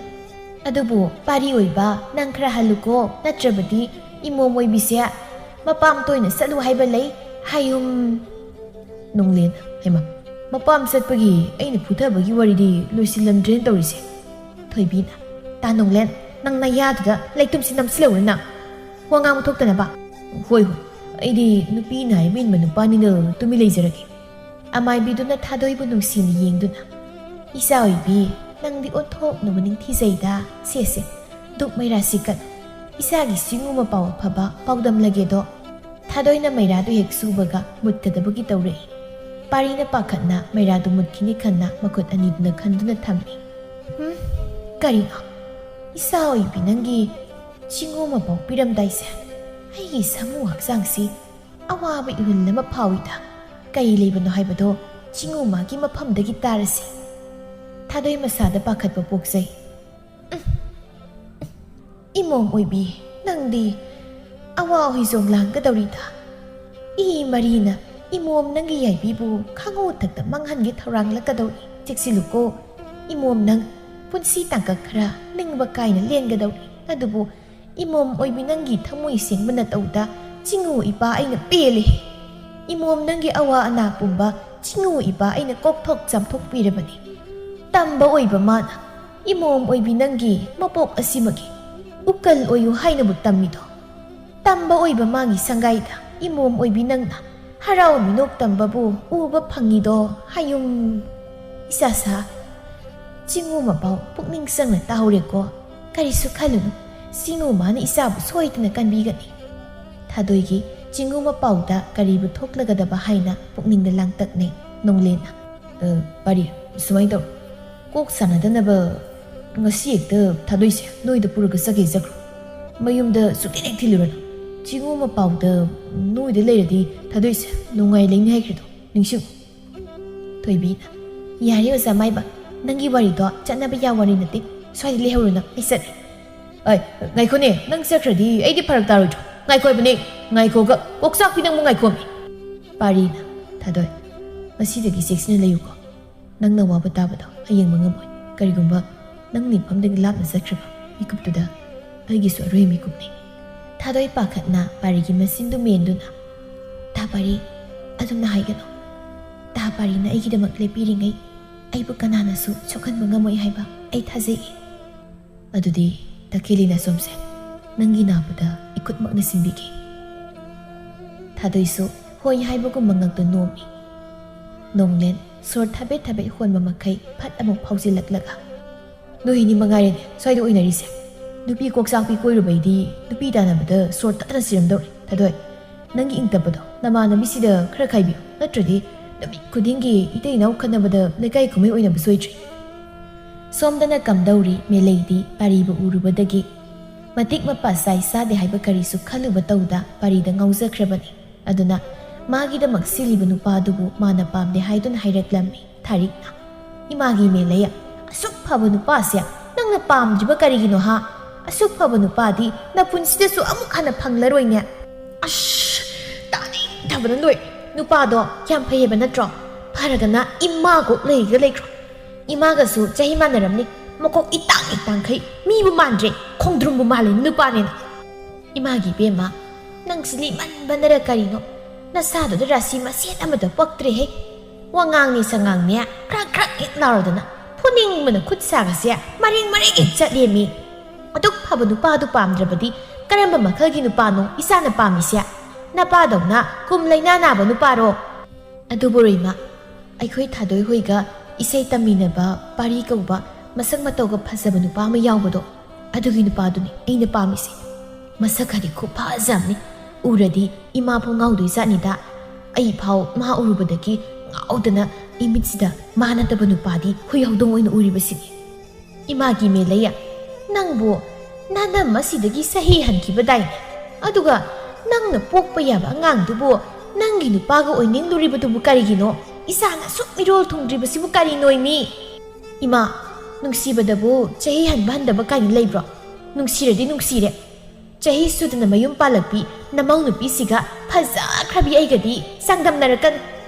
ꯑꯗꯨꯕꯨ ꯄꯥꯔꯤ ꯑꯣꯏꯕ, ꯅꯪ ꯈꯔ ꯍꯜꯂꯨꯀꯣ, ꯅꯠꯇ꯭ꯔꯕꯗꯤ ꯏꯃꯣꯝ ꯑꯣꯏꯕꯤꯁꯦ ꯃꯄꯥꯝ ꯇꯣꯏꯅ ꯆꯠꯂꯨ ꯍꯥꯏꯕ ꯂꯩ ꯍꯥꯏꯌꯨꯝ꯫ ꯅꯣꯡꯂꯦꯟ, ꯍꯩꯃ, ꯃꯄꯥꯝ ꯆꯠꯄꯒꯤ ꯑꯩꯅ ꯐꯨꯊꯕꯒꯤ ꯋꯥꯔꯤꯗꯤ ꯂꯣꯏꯁꯤꯜꯂꯝꯗ꯭ꯔꯦꯅ ꯇꯧꯔꯤꯁꯦ꯫ ꯊꯣꯏꯕꯤꯅ, ꯇꯥ ꯅꯣꯡꯂꯦꯟ, ꯅꯪ ꯅꯌꯥꯗꯨꯗ ꯂꯩꯇꯨꯝꯁꯤ ꯅꯝꯁꯤꯜꯂꯧꯔꯦ ꯅꯪ꯫ ꯋꯥ ꯉꯥꯡꯕ ꯊꯣꯛꯇꯅꯕ꯫ ꯍꯣꯏ, ꯍꯣꯏ, ꯑꯩꯗꯤ ꯅꯨꯄꯤꯅ ꯍꯥꯏꯕ ꯏꯟꯕ ꯅꯨꯄꯥꯅꯤꯅ ꯇꯨꯃꯤ ꯂꯩꯖꯔꯒꯦ꯫ ꯑꯃꯥꯏꯕꯤꯗꯨꯅ ꯊꯥꯗꯣꯏꯕꯨ ꯅꯨꯡꯁꯤꯅ ꯌꯦꯡꯗꯨꯅ, ꯏꯆꯥ ꯑꯣꯏꯕꯤ, ꯅꯪꯗꯤ ꯑꯣꯟꯊꯣꯛꯅꯕ ꯅꯤꯡꯊꯤꯖꯩꯗ꯫ ꯁꯦ, ꯁꯦ, ꯗꯨꯛ ꯃꯩꯔꯥꯁꯤ ꯀꯠ꯫ ꯏꯆꯥꯒꯤ ꯁꯤꯡꯉꯨ ꯃꯄꯥꯎ ꯑꯐꯕ ꯄꯥꯎꯗꯝꯂꯒꯦꯗꯣ꯫ ꯊꯥꯗꯣꯏꯅ ꯃꯩꯔꯥꯗꯨ ꯍꯦꯛ ꯁꯨꯕꯒ ꯃꯨꯠꯀꯗꯕꯒꯤ ꯇꯧꯔꯛꯏ꯫ ꯄꯥꯔꯤꯅ ꯄꯥꯈꯠꯅ ꯃꯩꯔꯥꯗꯨ ꯃꯨꯠꯈꯤꯅꯤ ꯈꯟꯅ ꯃꯈꯨꯠ ꯑꯅꯤꯗꯨꯅ ꯈꯟꯗꯨꯅ ꯊꯝꯃꯤ꯫ ꯍꯨꯝ, ꯀꯔꯤꯅꯣ? ꯏꯆꯥ ꯑꯣꯏꯕꯤ ꯅꯪꯒꯤ ꯁꯤꯡꯉꯨ ꯃꯄꯥꯎ ꯄꯤꯔꯝꯗꯥꯏꯁꯦ ꯑꯩꯒꯤ ꯁꯥꯃꯨ ꯍꯛꯆꯥꯡꯁꯤ ꯑꯋꯥꯕ ꯏꯍꯨꯜ ꯑꯃ ꯐꯥꯎꯏꯗ꯫ ꯀꯔꯤ ꯂꯩꯕꯅꯣ ꯍꯥꯏꯕꯗꯣ ꯁꯤꯡꯉꯨ ꯃꯥꯒꯤ ꯃꯐꯝꯗꯒꯤ ꯇꯥꯔꯁꯤ꯫ ꯊꯥꯗꯣꯏ ꯃꯁꯥꯗ ꯄꯥꯈꯠꯄ ꯄꯣꯛꯆꯩ꯫ ꯏꯃꯣꯝ ꯑꯣꯏꯕꯤ, ꯅꯪꯗꯤ ꯑꯋꯥ ꯍꯨꯏꯖꯣꯡ ꯂꯥꯡꯒꯗꯧꯔꯤꯗ꯫ ꯏ ꯃꯔꯤꯅ ꯏꯃꯣꯝ ꯅꯪꯒꯤ ꯌꯥꯏꯕꯤꯕꯨ ꯈꯥꯉꯨ ꯊꯛꯇ ꯃꯥꯡꯍꯟꯒꯦ ꯊꯧꯔꯥꯡꯂꯛꯀꯗꯧꯔꯤ꯫ ꯆꯦꯛꯁꯤꯜꯂꯨꯀꯣ꯫ ꯏꯃꯣꯝ ꯅꯪ ꯄꯨꯟꯁꯤ ꯇꯥꯡꯀꯛ ꯈꯔ ꯅꯤꯡꯕ ꯀꯥꯏꯅ ꯂꯦꯟꯒꯗꯧꯔꯤ꯫ ꯑꯗꯨꯕꯨ ꯏꯃꯣꯝ ꯑꯣꯏꯕꯤ ꯅꯪꯒꯤ ꯊꯃꯣꯏ ꯁꯦꯡꯕ ꯅꯇꯧꯗ ꯆꯤꯡꯉꯨ ꯏꯄꯥ ꯑꯩꯅ ꯄꯦꯜꯂꯦ꯫ ꯏꯃꯣꯝ ꯅꯪꯒꯤ ꯑꯋꯥ ꯑꯅꯥ ꯄꯨꯝꯕ ꯆꯤꯡꯉꯨ ꯏꯄꯥ ꯑꯩꯅ ꯀꯣꯛꯊꯣꯛ ꯆꯥꯝꯊꯣꯛꯄꯤꯔꯕꯅꯤ꯫ ꯇꯝꯕ ꯑꯣꯏꯕ ꯃꯥꯅ ꯏꯃꯣꯝ ꯑꯣꯏꯕꯤ ꯅꯪꯒꯤ ꯃꯄꯣꯛ ꯑꯁꯤꯃꯒꯤ ꯎꯀꯜ ꯑꯣꯏꯌꯨ ꯍꯥꯏꯅꯕꯨ ꯇꯝꯃꯤꯗꯣ꯫ ꯇꯝꯕ ꯑꯣꯏꯕ ꯃꯥꯒꯤ ꯁꯪꯒꯥꯏꯗ ꯏꯃꯣꯝ ꯑꯣꯏꯕꯤ ꯅꯪꯅ ꯍꯔꯥꯎ ꯃꯤꯅꯣꯛ ꯇꯝꯕꯕꯨ ꯎꯕ ꯐꯪꯉꯤꯗꯣ ꯍꯥꯏꯌꯨꯝ꯫ ꯏꯆꯥꯁꯥ, ꯆꯤꯡꯉꯨ ꯃꯄꯥꯎ ꯄꯨꯛꯅꯤꯡ ꯆꯪꯅ ꯇꯥꯍꯧꯔꯦꯀꯣ꯫ ꯀꯔꯤꯁꯨ ꯈꯜꯂꯨꯅꯨ, ꯆꯤꯡꯉꯨ ꯃꯥꯅ ꯏꯆꯥꯕꯨ ꯁꯣꯏꯗꯅ ꯀꯟꯕꯤꯒꯅꯤ꯫ ꯊꯥꯗꯣꯏꯒꯤ ꯆꯤꯡꯉꯨ ꯃꯄꯥꯎꯗ ꯀꯔꯤꯕꯨ ꯊꯣꯛꯂꯒꯗꯕ ꯍꯥꯏꯅ ꯄꯨꯛꯅꯤꯡꯗ ꯂꯥꯡꯇꯛꯅꯩ꯫ ꯅꯣꯡꯂꯦꯟꯅ, "ꯑ, ꯄꯥꯔꯤ, ꯁꯨꯃꯥꯏꯅ ꯇꯧꯔꯣ, ꯀꯣꯛ ꯁꯥꯟꯅꯗꯅꯕ ꯉꯁꯤ ꯍꯦꯛꯇ ꯊꯥꯗꯣꯏꯁꯦ ꯅꯣꯏꯗ ꯄꯨꯔꯒ ꯆꯠꯈꯤ ꯆꯠꯈ꯭ꯔꯣ꯫ ꯃꯌꯨꯝꯗ ꯁꯨꯛꯊꯤꯟ ꯍꯦꯛ ꯊꯤꯜꯂꯨꯔꯅꯨ꯫ ꯆꯤꯡꯉꯨ ꯃꯄꯥꯎꯗ ꯅꯣꯏꯗ ꯂꯩꯔꯗꯤ ꯊꯥꯗꯣꯏꯁꯦ ꯅꯨꯡꯉꯥꯏ ꯂꯩꯅꯤ ꯍꯥꯏꯈ꯭ꯔꯤꯗꯣ ꯅꯤꯡꯁꯤꯡꯉꯨ꯫" ꯊꯣꯏꯕꯤꯅ, "ꯌꯥꯔꯦ ꯑꯣꯖꯥ ꯃꯥꯏꯕ, ꯅꯪꯒꯤ ꯋꯥꯔꯤꯗꯣ ꯆꯠꯅꯕ ꯌꯥ ꯋꯥꯔꯤ ꯅꯠꯇꯦ꯫ ꯁ꯭ꯋꯥꯏꯗ ꯂꯩꯍꯧꯔꯨꯅꯨ, ꯑꯩ ꯆꯠꯂꯦ꯫" "ꯑꯩ, ꯉꯥꯏꯈꯣꯅꯦ, ꯅꯪ ꯆꯠꯈ꯭ꯔꯗꯤ ꯑꯩꯗꯤ ꯐꯔꯛ ꯇꯥꯔꯣꯏꯗ꯭ꯔꯣ? ꯉꯥꯏꯈꯣ ꯍꯥꯏꯕꯅꯦ, ꯉꯥꯏꯈꯣꯒ, ꯀꯣꯛꯆꯥꯛꯄꯤ ꯅꯪꯕꯨ ꯉꯥꯏꯈꯣꯃꯤ꯫" ꯄꯥꯔꯤꯅ, "ꯊꯥꯗꯣꯏ, ꯉꯁꯤꯗꯒꯤ ꯆꯦꯛꯁꯤꯟꯅ ꯂꯩꯌꯨꯀꯣ꯫ ꯅꯪꯅ ꯋꯥꯕ ꯇꯥꯕꯗꯣ ꯑꯩ ꯌꯦꯡꯕ ꯉꯝꯃꯣꯏ꯫ ꯀꯔꯤꯒꯨꯝꯕ ꯅꯪ ꯅꯤꯡꯐꯝꯗꯒꯤ ꯂꯥꯞꯅ ꯆꯠꯈ꯭ꯔꯕ ꯃꯤꯀꯨꯞꯇꯨꯗ ꯑꯩꯒꯤꯁꯨ ꯑꯔꯣꯏꯕ ꯃꯤꯀꯨꯞꯅꯤ꯫" ꯊꯥꯗꯣꯏ ꯄꯥꯈꯠꯅ ꯄꯥꯔꯤꯒꯤ ꯃꯆꯤꯟꯗꯨ ꯃꯦꯟꯗꯨꯅ, "ꯇꯥ ꯄꯥꯔꯤ, ꯑꯗꯨꯝꯅ ꯍꯥꯏꯒꯅꯨ꯫ ꯇꯥ ꯄꯥꯔꯤꯅ ꯑꯩꯒꯤꯗꯃꯛ ꯂꯦꯞꯄꯤꯔꯤꯉꯩ ꯑꯩꯕꯨ ꯀꯅꯥꯅꯁꯨ ꯁꯣꯛꯍꯟꯕ ꯉꯝꯃꯣꯏ ꯍꯥꯏꯕ ꯑꯩ ꯊꯥꯖꯩ꯫" "ꯑꯗꯨꯗꯤ ꯇꯈꯦꯜꯂꯤꯅ ꯁꯣꯝꯁꯦ ꯅꯪꯒꯤ ꯅꯥꯕꯗ ꯏꯈꯨꯠꯃꯛꯅ ꯁꯤꯟꯕꯤꯒꯦ꯫" ꯊꯥꯗꯣꯏꯁꯨ ꯍꯣꯏ ꯍꯥꯏꯕꯒꯨꯝꯕ ꯉꯛꯇ ꯅꯣꯝꯃꯤ꯫ ꯅꯣꯡꯂꯦꯟ ꯁꯣꯔ ꯊꯕꯦꯠ ꯊꯕꯦꯠ ꯍꯣꯟꯕ ꯃꯈꯩ ꯐꯠ ꯑꯃꯨꯛ ꯐꯥꯎꯖꯤꯜꯂꯛꯂꯒ, "ꯅꯣꯏꯅꯤ ꯃꯉꯥꯏꯔꯦꯅꯦ ꯁ꯭ꯋꯥꯏꯗ ꯑꯣꯏꯅꯔꯤꯁꯦ꯫ ꯅꯨꯄꯤ ꯀꯣꯛꯆꯥꯛꯄꯤ ꯀꯣꯏꯔꯨꯕꯩꯗꯤ ꯅꯨꯄꯤ ꯇꯥꯟꯅꯕꯗ ꯁꯣꯔ ꯇꯠꯇꯅ ꯁꯤꯔꯝꯗꯧꯔꯦ꯫ ꯊꯥꯗꯣꯏ, ꯅꯪꯒꯤ ꯏꯪ ꯇꯞꯄꯗꯣ ꯅꯃꯥꯟꯅꯕꯤꯁꯤꯗ ꯈꯔ ꯈꯥꯏꯕꯤꯌꯨ, ꯅꯠꯇ꯭ꯔꯗꯤ ꯅꯨꯃꯤꯠ ꯈꯨꯗꯤꯡꯒꯤ ꯏꯇꯩ ꯏꯅꯥꯎ ꯈꯠꯅꯕꯗ ꯂꯩꯀꯥꯏ ꯀꯨꯝꯍꯩ ꯑꯣꯏꯅꯕ ꯁꯣꯏꯗ꯭ꯔꯤ꯫" ꯁꯣꯝꯗꯅ ꯀꯝꯗꯧꯔꯤ ꯃꯦꯂꯩꯗꯤ ꯄꯥꯔꯤꯕꯨ ꯎꯔꯨꯕꯗꯒꯤ ꯃꯇꯤꯛ ꯃꯄꯥ ꯆꯥꯏ ꯆꯥꯗꯦ ꯍꯥꯏꯕ ꯀꯔꯤꯁꯨ ꯈꯜꯂꯨꯕ ꯇꯧꯗ ꯄꯥꯔꯤꯗ ꯉꯥꯎꯖꯈ꯭ꯔꯕꯅꯤ꯫ ꯑꯗꯨꯅ ꯃꯥꯒꯤꯗꯃꯛ ꯁꯤꯜꯂꯤꯕ ꯅꯨꯄꯥꯗꯨꯕꯨ ꯃꯥꯅ ꯄꯥꯝꯗꯦ ꯍꯥꯏꯗꯨꯅ ꯍꯥꯏꯔꯛꯂꯝꯃꯤ ꯊꯥꯔꯤꯛꯅ꯫ "ꯏꯃꯥꯒꯤ ꯃꯦꯂꯩꯌꯥ, ꯑꯁꯨꯛ ꯐꯕ ꯅꯨꯄꯥꯁꯦ ꯅꯪꯅ ꯄꯥꯝꯗ꯭ꯔꯤꯕ ꯀꯔꯤꯒꯤꯅꯣ ꯍꯥ? ꯑꯁꯨꯛ ꯐꯕ ꯅꯨꯄꯥꯗꯤ ꯅꯄꯨꯟꯁꯤꯗꯁꯨ ꯑꯃꯨꯛ ꯍꯟꯅ ꯐꯪꯂꯔꯣꯏꯅꯦ꯫" "ꯑꯁ, ꯇꯥꯅꯤꯡꯗꯕꯅ ꯂꯣꯏ꯫ ꯅꯨꯄꯥꯗꯣ ꯌꯥꯝ ꯐꯩ ꯍꯥꯏꯕ ꯅꯠꯇ꯭ꯔꯣ? ꯐꯔꯒꯅ ꯏꯃꯥ ꯀꯣꯛ ꯂꯩꯒ ꯂꯩꯈ꯭ꯔꯣ꯫ ꯏꯃꯥꯒꯁꯨ ꯆꯍꯤ ꯃꯥꯟꯅꯔꯝꯅꯤ꯫ ꯃꯀꯣꯛ ꯏꯇꯥꯡ ꯏꯇꯥꯡꯈꯩ ꯃꯤꯕꯨ ꯃꯥꯟꯗ꯭ꯔꯦ, ꯈꯣꯡꯗ꯭ꯔꯨꯝꯕꯨ ꯃꯥꯜꯂꯦ ꯅꯨꯄꯥꯅꯦꯅ꯫ ꯏꯃꯥꯒꯤ ꯏꯕꯦꯝꯃ, ꯅꯪꯁꯤ ꯂꯤꯃꯟꯕꯅꯔ ꯀꯔꯤꯅꯣ? ꯅꯁꯥꯗꯨꯗ ꯔꯥꯁꯤ ꯃꯁꯦꯠ ꯑꯃꯗ ꯄꯛꯇ꯭ꯔꯦꯍꯦ꯫ ꯋꯥꯉꯥꯡꯅꯦ ꯁꯉꯥꯡꯅꯦ ꯈ꯭ꯔꯛ ꯈ꯭ꯔꯛ ꯍꯦꯛ ꯂꯥꯎꯔꯗꯅ ꯐꯨꯅꯤꯡꯕꯅ ꯈꯨꯠ ꯁꯥꯒꯁꯦ ꯃꯔꯦꯡ ꯃꯔꯦꯡ ꯍꯦꯛ ꯆꯠꯂꯦꯃꯤ꯫ ꯑꯗꯨꯛ ꯐꯕ ꯅꯨꯄꯥꯗꯨ ꯄꯥꯝꯗ꯭ꯔꯕꯗꯤ ꯀꯔꯝꯕ ꯃꯈꯜꯒꯤ ꯅꯨꯄꯥꯅꯣ ꯏꯆꯥꯅ ꯄꯥꯝꯃꯤꯁꯦ? ꯅꯄꯥꯗꯧꯅ ꯀꯨꯝ ꯂꯩꯅꯥ ꯅꯥꯕ ꯅꯨꯄꯥꯔꯣ?" "ꯑꯗꯨꯕꯨ ꯔꯣꯏꯃ, ꯑꯩꯈꯣꯏ ꯊꯥꯗꯣꯏ ꯍꯣꯏꯒ ꯏꯁꯩ ꯇꯝꯃꯤꯟꯅꯕ ꯄꯥꯔꯤ ꯀꯧꯕ ꯃꯁꯛ ꯃꯇꯧꯒ ꯐꯖꯕ ꯅꯨꯄꯥ ꯑꯃ ꯌꯥꯎꯕꯗꯣ, ꯑꯗꯨꯒꯤ ꯅꯨꯄꯥꯗꯨꯅꯤ ꯑꯩꯅ ꯄꯥꯝꯃꯤꯁꯦ꯫ ꯃꯁꯛ ꯈꯗꯤ ꯈꯨꯐꯖ ꯑꯃꯅꯤ꯫ ꯎꯔꯗꯤ ꯏꯃꯥ ꯐꯥꯎ ꯉꯥꯎꯗꯣꯏ ꯖꯥꯠꯅꯤꯗ꯫ ꯑꯩ ꯐꯥꯎ ꯃꯥ ꯎꯔꯨꯕꯗꯒꯤ ꯉꯥꯎꯗꯅ ꯏꯃꯤꯠꯁꯤꯗ ꯃꯥ ꯅꯠꯇꯕ ꯅꯨꯄꯥꯗꯤ ꯍꯨꯏ ꯍꯧꯗꯣꯡ ꯑꯣꯏꯅ ꯎꯔꯤꯕꯁꯤꯅꯤ꯫ ꯏꯃꯥꯒꯤ ꯃꯦꯂꯩꯌꯥ, ꯅꯪꯕꯨ ꯅꯅꯝ ꯑꯁꯤꯗꯒꯤ ꯆꯍꯤ ꯍꯟꯈꯤꯕꯗꯥꯏꯅꯦ? ꯑꯗꯨꯒ ꯅꯪꯅ ꯄꯣꯛꯄ ꯌꯥꯕ ꯑꯉꯥꯡꯗꯨꯕꯨ ꯅꯪꯒꯤ ꯅꯨꯄꯥꯒ ꯑꯣꯏꯅꯤꯡꯂꯨꯔꯤꯕꯗꯨꯕꯨ ꯀꯔꯤꯒꯤꯅꯣ? ꯏꯆꯥꯅ ꯑꯁꯨꯛ ꯃꯤꯔꯣꯜ ꯊꯨꯡꯗ꯭ꯔꯤꯕꯁꯤꯕꯨ ꯀꯔꯤꯅꯣꯏꯃꯤ? ꯏꯃꯥ, ꯅꯨꯡꯁꯤꯕꯗꯕꯨ ꯆꯍꯤ ꯍꯟꯕ ꯍꯟꯗꯕ ꯀꯥꯏꯅ ꯂꯩꯕ꯭ꯔꯣ? ꯅꯨꯡꯁꯤꯔꯗꯤ ꯅꯨꯡꯁꯤꯔꯦ꯫ ꯆꯍꯤ ꯁꯨꯗꯅ ꯃꯌꯨꯝ ꯄꯥꯜꯂꯛꯄꯤ ꯅꯃꯧ ꯅꯨꯄꯤꯁꯤꯒ ꯐꯖꯈ꯭ꯔꯕꯤ ꯑꯩꯒꯗꯤ ꯆꯥꯡꯗꯝꯅꯔꯛꯀꯅꯨ꯫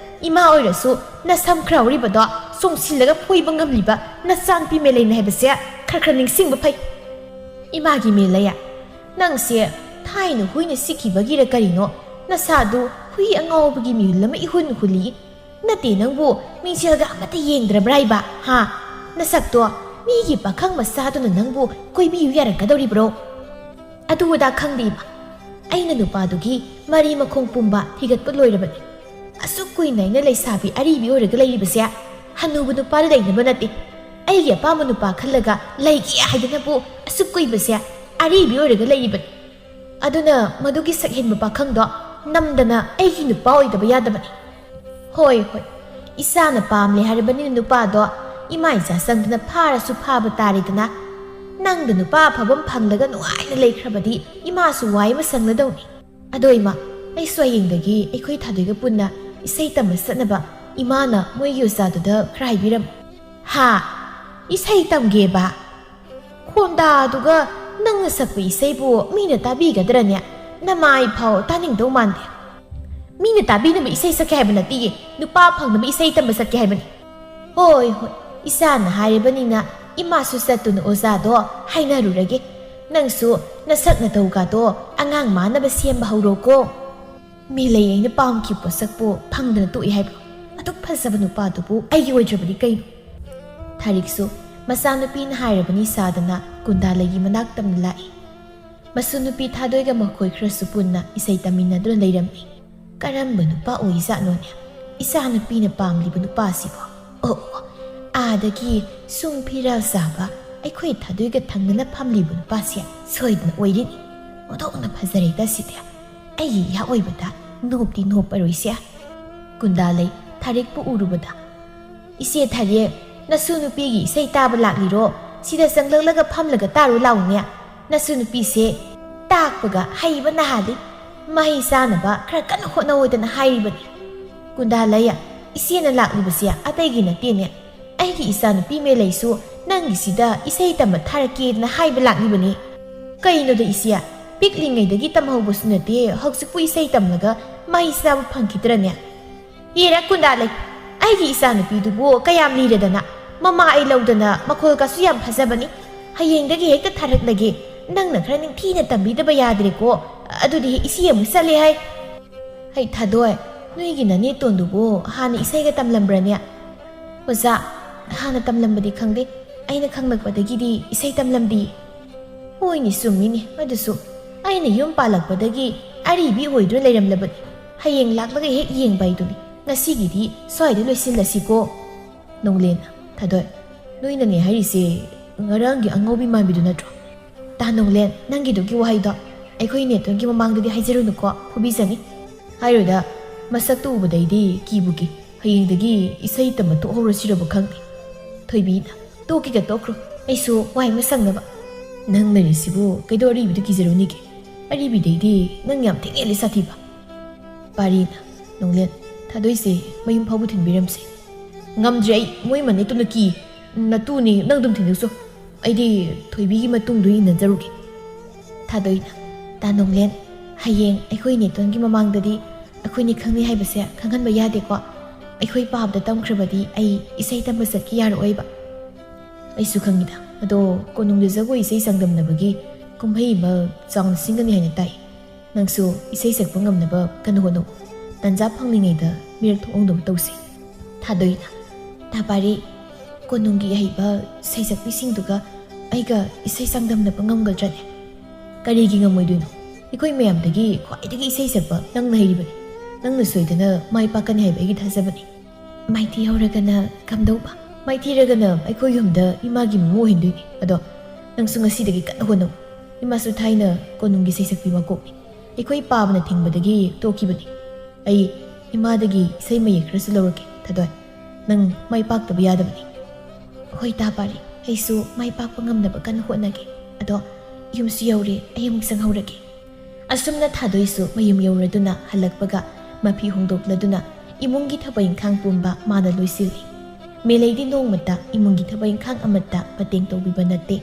ꯏꯃꯥ ꯑꯣꯏꯔꯁꯨ ꯅꯁꯝ ꯈꯔ ꯍꯧꯔꯤꯕꯗꯣ ꯆꯣꯡꯁꯤꯜꯂꯒ ꯐꯣꯏꯕ ꯉꯝꯂꯤꯕ ꯅꯆꯥꯅꯨꯄꯤ ꯃꯦꯂꯩꯅ ꯍꯥꯏꯕꯁꯦ ꯈꯔ ꯈꯔ ꯅꯤꯡꯁꯤꯡꯕ ꯐꯩ꯫ ꯏꯃꯥꯒꯤ ꯃꯦꯂꯩꯌꯥ, ꯅꯪꯁꯦ ꯊꯥꯏꯅ ꯍꯨꯏꯅ ꯆꯤꯛꯈꯤꯕꯒꯤꯔ ꯀꯔꯤꯅꯣ ꯅꯁꯥꯗꯨ ꯍꯨꯏ ꯑꯉꯥꯎꯕꯒꯤ ꯃꯤꯍꯨꯜ ꯑꯃ ꯏꯍꯨꯟ ꯍꯨꯜꯂꯤ꯫ ꯅꯠꯇꯦ, ꯅꯪꯕꯨ ꯃꯤꯡꯁꯦꯜꯒ ꯑꯃꯠꯇ ꯌꯦꯡꯗ꯭ꯔꯕ꯭ꯔꯥ ꯍꯥꯏꯕ? ꯍꯥ? ꯅꯁꯛꯇꯣ ꯃꯤꯒꯤ ꯄꯥꯈꯪ ꯃꯆꯥꯗꯨꯅ ꯅꯪꯕꯨ ꯀꯣꯏꯕꯤꯌꯨ ꯌꯥꯔꯛꯀꯗꯧꯔꯤꯕ꯭ꯔꯣ? ꯑꯗꯨ ꯑꯗꯥ ꯈꯪꯗꯦ ꯏꯃꯥ꯫ ꯑꯩꯅ ꯅꯨꯄꯥꯗꯨꯒꯤ ꯃꯔꯤ ꯃꯈꯣꯡ ꯄꯨꯝꯕ ꯊꯤꯒꯠꯄ ꯂꯣꯏꯔꯕꯅꯤ꯫ ꯑꯁꯨꯛ ꯀꯨꯏꯅ ꯑꯩꯅ ꯂꯩꯁꯥꯕꯤ ꯑꯔꯤꯕꯤ ꯑꯣꯏꯔꯒ ꯂꯩꯔꯤꯕꯁꯦ ꯍꯅꯨꯕ ꯅꯨꯄꯥꯗ ꯂꯩꯅꯕ ꯅꯠꯇꯦ꯫ ꯑꯩꯒꯤ ꯑꯄꯥꯝꯕ ꯅꯨꯄꯥ ꯈꯜꯂꯒ ꯂꯩꯒꯦ ꯍꯥꯏꯗꯅꯕꯨ ꯑꯁꯨꯛ ꯀꯨꯏꯕꯁꯦ ꯑꯔꯤꯕꯤ ꯑꯣꯏꯔꯒ ꯂꯩꯔꯤꯕꯅꯤ꯫ ꯑꯗꯨꯅ ꯃꯗꯨꯒꯤ ꯁꯛꯍꯦꯟꯕ ꯄꯥꯈꯪꯗꯣ ꯅꯝꯗꯅ ꯑꯩꯒꯤ ꯅꯨꯄꯥ ꯑꯣꯏꯗꯕ ꯌꯥꯗꯕꯅꯤ꯫ ꯍꯣꯏ, ꯍꯣꯏ, ꯏꯆꯥꯅ ꯄꯥꯝꯂꯦ ꯍꯥꯏꯔꯕꯅꯤꯅ ꯅꯨꯄꯥꯗꯣ ꯏꯃꯥ ꯏꯆꯥ ꯆꯪꯗꯅ ꯐꯥꯔꯁꯨ ꯐꯥꯕ ꯇꯥꯔꯦꯗꯅ꯫ ꯅꯪꯗ ꯅꯨꯄꯥ ꯑꯐꯕ ꯑꯃ ꯐꯪꯂꯒ ꯅꯨꯡꯉꯥꯏꯅ ꯂꯩꯈ꯭ꯔꯕꯗꯤ ꯏꯃꯥꯁꯨ ꯋꯥꯏ ꯑꯃ ꯁꯪꯂꯗꯧꯅꯤ꯫ ꯑꯗꯣ ꯏꯃꯥ, ꯑꯩꯁꯨ ꯍꯌꯦꯡꯗꯒꯤ ꯑꯩꯈꯣꯏ ꯊꯥꯗꯣꯏꯒ ꯄꯨꯟꯅ ꯏꯁꯩ ꯇꯝꯕ ꯆꯠꯅꯕ ꯏꯃꯥꯅ ꯃꯣꯏꯒꯤ ꯑꯣꯖꯥꯗꯨꯗ ꯈꯔ ꯍꯥꯏꯕꯤꯔꯝꯃꯨ꯫ ꯍꯥ? ꯏꯁꯩ ꯇꯝꯒꯦꯕ? ꯈꯣꯟꯗꯥꯗꯨꯒ ꯅꯪꯅ ꯁꯛꯄ ꯏꯁꯩꯕꯨ ꯃꯤꯅ ꯇꯥꯕꯤꯒꯗ꯭ꯔꯅꯦ? ꯅꯃꯥꯏ ꯐꯥꯎ ꯇꯥꯅꯤꯡꯗꯧ ꯃꯥꯟꯗꯦ꯫ ꯃꯤꯅ ꯇꯥꯕꯤꯅꯕ ꯏꯁꯩ ꯁꯛꯀꯦ ꯍꯥꯏꯕ ꯅꯠꯇꯤꯌꯦ, ꯅꯨꯄꯥ ꯐꯪꯅꯕ ꯏꯁꯩ ꯇꯝꯕ ꯆꯠꯀꯦ ꯍꯥꯏꯕꯅꯤ꯫ ꯍꯣꯏ, ꯍꯣꯏ, ꯏꯆꯥꯅ ꯍꯥꯏꯔꯕꯅꯤꯅ ꯏꯃꯥꯁꯨ ꯆꯠꯇꯨꯅ ꯑꯣꯖꯥꯗꯣ ꯍꯥꯏꯅꯔꯨꯔꯒꯦ꯫ ꯅꯪꯁꯨ ꯅꯁꯛ ꯅꯇꯧꯒꯗꯣ ꯑꯉꯥꯡ ꯃꯥꯟꯅꯕ ꯁꯦꯝꯕ ꯍꯧꯔꯣꯀꯣ꯫ ꯃꯦꯂꯩ ꯑꯩꯅ ꯄꯥꯝꯈꯤꯕ ꯄꯣꯠꯁꯛꯄꯨ ꯐꯪꯗꯅ ꯇꯣꯛꯏ ꯍꯥꯏꯕ꯭ꯔꯣ? ꯑꯗꯨꯛ ꯐꯖꯕ ꯅꯨꯄꯥꯗꯨꯕꯨ ꯑꯩꯒꯤ ꯑꯣꯏꯗ꯭ꯔꯕꯗꯤ ꯀꯩꯅꯣ? ꯊꯥꯔꯤꯛꯁꯨ ꯃꯆꯥꯅꯨꯄꯤꯅ ꯍꯥꯏꯔꯕꯅꯤ ꯁꯥꯗꯅ ꯀꯨꯟꯗꯥꯂꯩꯒꯤ ꯃꯅꯥꯛ ꯇꯝꯅ ꯂꯥꯛꯏ꯫ ꯃꯁꯨ ꯅꯨꯄꯤ ꯊꯥꯗꯣꯏꯒ ꯃꯈꯣꯏ ꯈꯔꯁꯨ ꯄꯨꯟꯅ ꯏꯁꯩ ꯇꯝꯃꯤꯟꯅꯗꯨꯅ ꯂꯩꯔꯝꯃꯤ꯫ ꯀꯔꯝꯕ ꯅꯨꯄꯥ ꯑꯣꯏꯖꯥꯠꯅꯣꯅꯦ? ꯏꯆꯥꯅꯨꯄꯤꯅ ꯄꯥꯝꯂꯤꯕ ꯅꯨꯄꯥꯁꯤꯕꯣ? ꯑꯣ, ꯑꯣ, ꯑꯥꯗꯒꯤ ꯁꯨꯝ ꯐꯤꯔꯥꯜ ꯆꯥꯕ ꯑꯩꯈꯣꯏ ꯊꯥꯗꯣꯏꯒ ꯊꯪꯅꯅ ꯐꯝꯂꯤꯕ ꯅꯨꯄꯥꯁꯦ ꯁꯣꯏꯗꯅ ꯑꯣꯏꯔꯤꯅꯤ꯫ ꯑꯣꯟꯊꯣꯛꯅ ꯐꯖꯔꯦꯗ ꯁꯤꯗꯤ꯫ ꯑꯩꯒꯤ ꯏꯌꯥ ꯑꯣꯏꯕꯗ ꯅꯣꯞꯇꯤ ꯅꯣꯞꯄꯔꯣꯏꯁꯦ꯫ ꯀꯨꯟꯗꯥꯂꯩ ꯊꯥꯔꯤꯛꯄꯨ ꯎꯔꯨꯕꯗ, "ꯏꯆꯦ ꯊꯥꯔꯤꯛ, ꯅꯁꯨ ꯅꯨꯄꯤꯒꯤ ꯏꯁꯩ ꯇꯥꯕ ꯂꯥꯛꯂꯤꯔꯣ? ꯁꯤꯗ ꯆꯪꯂꯛꯂꯒ ꯐꯝꯂꯒ ꯇꯥꯔꯨ ꯂꯥꯎꯅꯦ꯫ ꯅꯁꯨ ꯅꯨꯄꯤꯁꯦ ꯇꯥꯛꯄꯒ ꯍꯩꯕ ꯅꯍꯥꯜꯂꯤ꯫ ꯃꯍꯩ ꯆꯥꯅꯕ ꯈꯔ ꯀꯟꯅ ꯍꯣꯠꯅꯧꯗꯅ ꯍꯥꯏꯔꯤꯕꯅꯤ꯫" ꯀꯨꯟꯗꯥꯂꯩ, "ꯏꯆꯦꯅ ꯂꯥꯛꯂꯤꯕꯁꯦ ꯑꯇꯩꯒꯤ ꯅꯠꯇꯦꯅꯦ꯫ ꯑꯩꯒꯤ ꯏꯆꯥꯅꯨꯄꯤ ꯃꯦꯂꯩꯁꯨ ꯅꯪꯒꯤꯁꯤꯗ ꯏꯁꯩ ꯇꯝꯕ ꯊꯥꯔꯛꯀꯦꯗꯅ ꯍꯥꯏꯕ ꯂꯥꯛꯂꯤꯕꯅꯤ꯫" "ꯀꯩꯅꯣꯗ ꯏꯆꯦ, ꯄꯤꯛꯂꯤꯉꯩꯗꯒꯤ ꯇꯝꯍꯧꯕꯁꯨ ꯅꯠꯇꯦ, ꯍꯧꯖꯤꯛꯄꯨ ꯏꯁꯩ ꯇꯝꯂꯒ ꯃꯍꯩ ꯆꯥꯕ ꯐꯪꯈꯤꯗ꯭ꯔꯅꯦ?" "ꯌꯦꯔ ꯀꯨꯟꯗꯥꯂꯩ, ꯑꯩꯒꯤ ꯏꯆꯥꯅꯨꯄꯤꯗꯨꯕꯨ ꯀꯌꯥꯝ ꯂꯤꯔꯗꯅ, ꯃꯃꯥ ꯑꯩ ꯂꯧꯗꯅ ꯃꯈꯣꯜꯒꯁꯨ ꯌꯥꯝ ꯐꯖꯕꯅꯤ꯫ ꯍꯌꯦꯡꯗꯒꯤ ꯍꯦꯛꯇ ꯊꯥꯔꯛꯂꯒꯦ꯫ ꯅꯪꯅ ꯈꯔ ꯅꯤꯡꯊꯤꯅ ꯇꯝꯕꯤꯗꯕ ꯌꯥꯗ꯭ꯔꯦꯀꯣ꯫ ꯑꯗꯨꯗꯤ ꯏꯆꯦ ꯑꯃꯨꯛ ꯆꯠꯂꯦ ꯍꯥꯏ꯫" "ꯍꯩ ꯊꯥꯗꯣꯏ, ꯅꯣꯏꯒꯤ ꯅꯅꯦꯇꯣꯟꯗꯨꯕꯨ ꯍꯥꯟꯅ ꯏꯁꯩꯒ ꯇꯝꯂꯝꯕ꯭ꯔꯅꯦ?" "ꯑꯣꯖꯥ, ꯍꯥꯟꯅ ꯇꯝꯂꯝꯕꯗꯤ ꯈꯪꯗꯦ, ꯑꯩꯅ ꯈꯪꯂꯛꯄꯗꯒꯤꯗꯤ ꯏꯁꯩ ꯇꯝꯂꯝꯗꯦ꯫" "ꯍꯣꯏꯅꯦ, ꯆꯨꯝꯃꯤꯅꯦ꯫ ꯑꯗꯨꯁꯨ ꯑꯩꯅ ꯌꯨꯝ ꯄꯥꯜꯂꯛꯄꯗꯒꯤ ꯑꯔꯤꯕꯤ ꯑꯣꯏꯗꯨꯅ ꯂꯩꯔꯝꯂꯕꯅꯤ꯫ ꯍꯌꯦꯡ ꯂꯥꯛꯂꯒ ꯍꯦꯛ ꯌꯦꯡꯕ ꯍꯥꯏꯗꯨꯅꯤ꯫ ꯉꯁꯤꯒꯤꯗꯤ ꯁ꯭ꯋꯥꯏꯗ ꯂꯣꯏꯁꯤꯜꯂꯁꯤꯀꯣ꯫" ꯅꯣꯡꯂꯦꯟ, "ꯊꯥꯗꯣꯏ, ꯅꯣꯏꯅꯅꯦ ꯍꯥꯏꯔꯤꯁꯦ ꯉꯔꯥꯡꯒꯤ ꯑꯉꯥꯎꯕꯤ ꯃꯥꯟꯕꯤꯗꯨ ꯅꯠꯇ꯭ꯔꯣ?" "ꯇꯥ ꯅꯣꯡꯂꯦꯟ, ꯅꯪꯒꯤꯗꯨꯒꯤ ꯋꯥꯍꯩꯗꯣ ꯑꯩꯈꯣꯏ ꯅꯦꯇꯣꯟꯒꯤ ꯃꯃꯥꯡꯗꯗꯤ ꯍꯥꯏꯖꯔꯨꯅꯨꯀꯣ, ꯐꯨꯕꯤꯖꯅꯤ꯫" "ꯍꯥꯏꯔꯣꯏꯗ, ꯃꯁꯛꯇꯨ ꯎꯕꯗꯩꯗꯤ ꯀꯤꯕꯨ ꯀꯤ꯫ ꯍꯌꯦꯡꯗꯒꯤ ꯏꯁꯩ ꯇꯝꯕ ꯇꯣꯛꯍꯧꯔꯁꯤꯔꯕꯨ ꯈꯪꯗꯦ꯫" ꯊꯣꯏꯕꯤꯅ, "ꯇꯣꯛꯀꯦꯒ ꯇꯣꯛꯈ꯭ꯔꯣ, ꯑꯩꯁꯨ ꯋꯥ ꯑꯃ ꯁꯪꯅꯕ꯫" "ꯅꯪ ꯂꯩꯔꯤꯁꯤꯕꯨ ꯀꯩꯗꯧ ꯑꯔꯤꯕꯤꯗꯨ ꯀꯤꯖꯔꯨꯅꯤꯒꯦ? ꯑꯔꯤꯕꯤꯗꯩꯗꯤ ꯅꯪ ꯌꯥꯝ ꯊꯤꯅ ꯍꯦꯜꯂꯦ ꯁꯥꯊꯤꯕ꯫" ꯄꯥꯔꯤꯅ, "ꯅꯣꯡꯂꯦꯟ, ꯊꯥꯗꯣꯏꯁꯦ ꯃꯌꯨꯝ ꯐꯥꯎꯕ ꯊꯤꯟꯕꯤꯔꯝꯁꯦ꯫" "ꯉꯝꯗ꯭ꯔꯦ ꯑꯩ, ꯃꯣꯏ ꯃꯅꯦꯇꯣꯟꯗꯨ ꯀꯤ꯫ ꯅꯇꯨꯅꯤ, ꯅꯪ ꯑꯗꯨꯝ ꯊꯤꯟꯗꯣꯛꯆꯧ꯫ ꯑꯩꯗꯤ ꯊꯣꯏꯕꯤꯒꯤ ꯃꯇꯨꯡꯗꯨ ꯏꯟꯅꯖꯔꯨꯒꯦ꯫" ꯊꯥꯗꯣꯏꯅ, "ꯇꯥ ꯅꯣꯡꯂꯦꯟ, ꯍꯌꯦꯡ ꯑꯩꯈꯣꯏ ꯅꯦꯇꯣꯟꯒꯤ ꯃꯃꯥꯡꯗꯗꯤ ꯑꯩꯈꯣꯏꯅꯤ ꯈꯪꯅꯩ ꯍꯥꯏꯕꯁꯦ ꯈꯪꯍꯟꯕ ꯌꯥꯗꯦꯀꯣ꯫ ꯑꯩꯈꯣꯏ ꯄꯥꯕꯗ ꯇꯝꯈ꯭ꯔꯕꯗꯤ ꯑꯩ ꯏꯁꯩ ꯇꯝꯕ ꯆꯠꯀꯦ ꯌꯥꯔꯛꯑꯣꯏꯕ꯫" "ꯑꯩꯁꯨ ꯈꯪꯉꯤꯗ꯫ ꯑꯗꯣ ꯀꯣꯅꯨꯡꯗ ꯖꯒꯣꯏ ꯏꯁꯩ ꯆꯥꯡꯗꯝꯅꯕꯒꯤ ꯀꯨꯝꯍꯩ ꯑꯃ ꯆꯥꯎꯅ ꯁꯤꯟꯒꯅꯤ ꯍꯥꯏꯅ ꯇꯥꯏ꯫ ꯅꯪꯁꯨ ꯏꯁꯩ ꯁꯛꯄ ꯉꯝꯅꯕ ꯀꯟꯅ ꯍꯣꯠꯅꯧ꯫ ꯇꯟꯖꯥ ꯐꯪꯂꯤꯉꯩꯗ ꯃꯤꯔꯛ ꯊꯣꯛꯍꯧꯅꯕ ꯇꯧꯁꯤ꯫" ꯊꯥꯗꯣꯏꯅ, "ꯇꯥ ꯄꯥꯔꯤ, ꯀꯣꯅꯨꯡꯒꯤ ꯑꯍꯩꯕ ꯁꯩꯁꯛꯄꯤꯁꯤꯡꯗꯨꯒ ꯑꯩꯒ ꯏꯁꯩ ꯆꯥꯡꯗꯝꯅꯕ ꯉꯝꯒꯗ꯭ꯔꯅꯦ?" "ꯀꯔꯤꯒꯤ ꯉꯝꯃꯣꯏꯗꯣꯏꯅꯣ? ꯑꯩꯈꯣꯏ ꯃꯌꯥꯝꯗꯒꯤ ꯈ꯭ꯋꯥꯏꯗꯒꯤ ꯏꯁꯩ ꯁꯛꯄ ꯅꯪꯅ ꯍꯩꯔꯤꯕꯅꯤ꯫ ꯅꯪꯅ ꯁꯣꯏꯗꯅ ꯃꯥꯏ ꯄꯥꯛꯀꯅꯤ ꯍꯥꯏꯕ ꯑꯩꯒꯤ ꯊꯥꯖꯕꯅꯤ꯫" "ꯃꯥꯏꯊꯤ ꯍꯧꯔꯒꯅ ꯀꯝꯗꯧꯕ?" "ꯃꯥꯏꯊꯤꯔꯒꯅ ꯑꯩꯈꯣꯏ ꯌꯨꯝꯗ ꯏꯃꯥꯒꯤ ꯃꯃꯧ ꯑꯣꯏꯍꯟꯗꯣꯏꯅꯤ꯫ ꯑꯗꯣ ꯅꯪꯁꯨ ꯉꯁꯤꯗꯒꯤ ꯀꯟꯅ ꯍꯣꯠꯅꯧ꯫ ꯏꯃꯥꯁꯨ ꯊꯥꯏꯅ ꯀꯣꯅꯨꯡꯒꯤ ꯁꯩꯁꯛꯄꯤ ꯃꯀꯣꯛꯅꯤ꯫ ꯑꯩꯈꯣꯏ ꯄꯥꯕꯅ ꯊꯤꯡꯕꯗꯒꯤ ꯇꯣꯛꯈꯤꯕꯅꯤ꯫ ꯑꯩ ꯏꯃꯥꯗꯒꯤ ꯏꯁꯩ ꯃꯌꯦꯛ ꯈꯔꯁꯨ ꯂꯧꯔꯛꯀꯦ, ꯊꯥꯗꯣꯏ꯫ ꯅꯪ ꯃꯥꯏ ꯄꯥꯛꯇꯕ ꯌꯥꯗꯕꯅꯤ꯫ ꯍꯣꯏ ꯇꯥ ꯄꯥꯔꯤ, ꯑꯩꯁꯨ ꯃꯥꯏ ꯄꯥꯛꯄ ꯉꯝꯅꯕ ꯀꯟꯅ ꯍꯣꯠꯅꯒꯦ꯫ ꯑꯗꯣ ꯌꯨꯝꯁꯨ ꯌꯧꯔꯦ, ꯑꯩ ꯑꯃꯨꯛ ꯆꯪꯍꯧꯔꯒꯦ꯫ ꯑꯁꯨꯝꯅ ꯊꯥꯗꯣꯏꯁꯨ ꯃꯌꯨꯝ ꯌꯧꯔꯗꯨꯅ ꯍꯜꯂꯛꯄꯒ ꯃꯐꯤ ꯍꯣꯡꯗꯣꯛꯂꯗꯨꯅ ꯏꯃꯨꯡꯒꯤ ꯊꯕꯛ ꯏꯪꯈꯥꯡ ꯄꯨꯝꯕ ꯃꯥꯅ ꯂꯣꯏꯁꯤꯜꯂꯤ꯫ ꯃꯦꯂꯩꯗꯤ ꯅꯣꯡꯃꯇ ꯏꯃꯨꯡꯒꯤ ꯊꯕꯛ ꯏꯪꯈꯥꯡ ꯑꯃꯠꯇ ꯃꯇꯦꯡ ꯇꯧꯕꯤꯕ ꯅꯠꯇꯦ꯫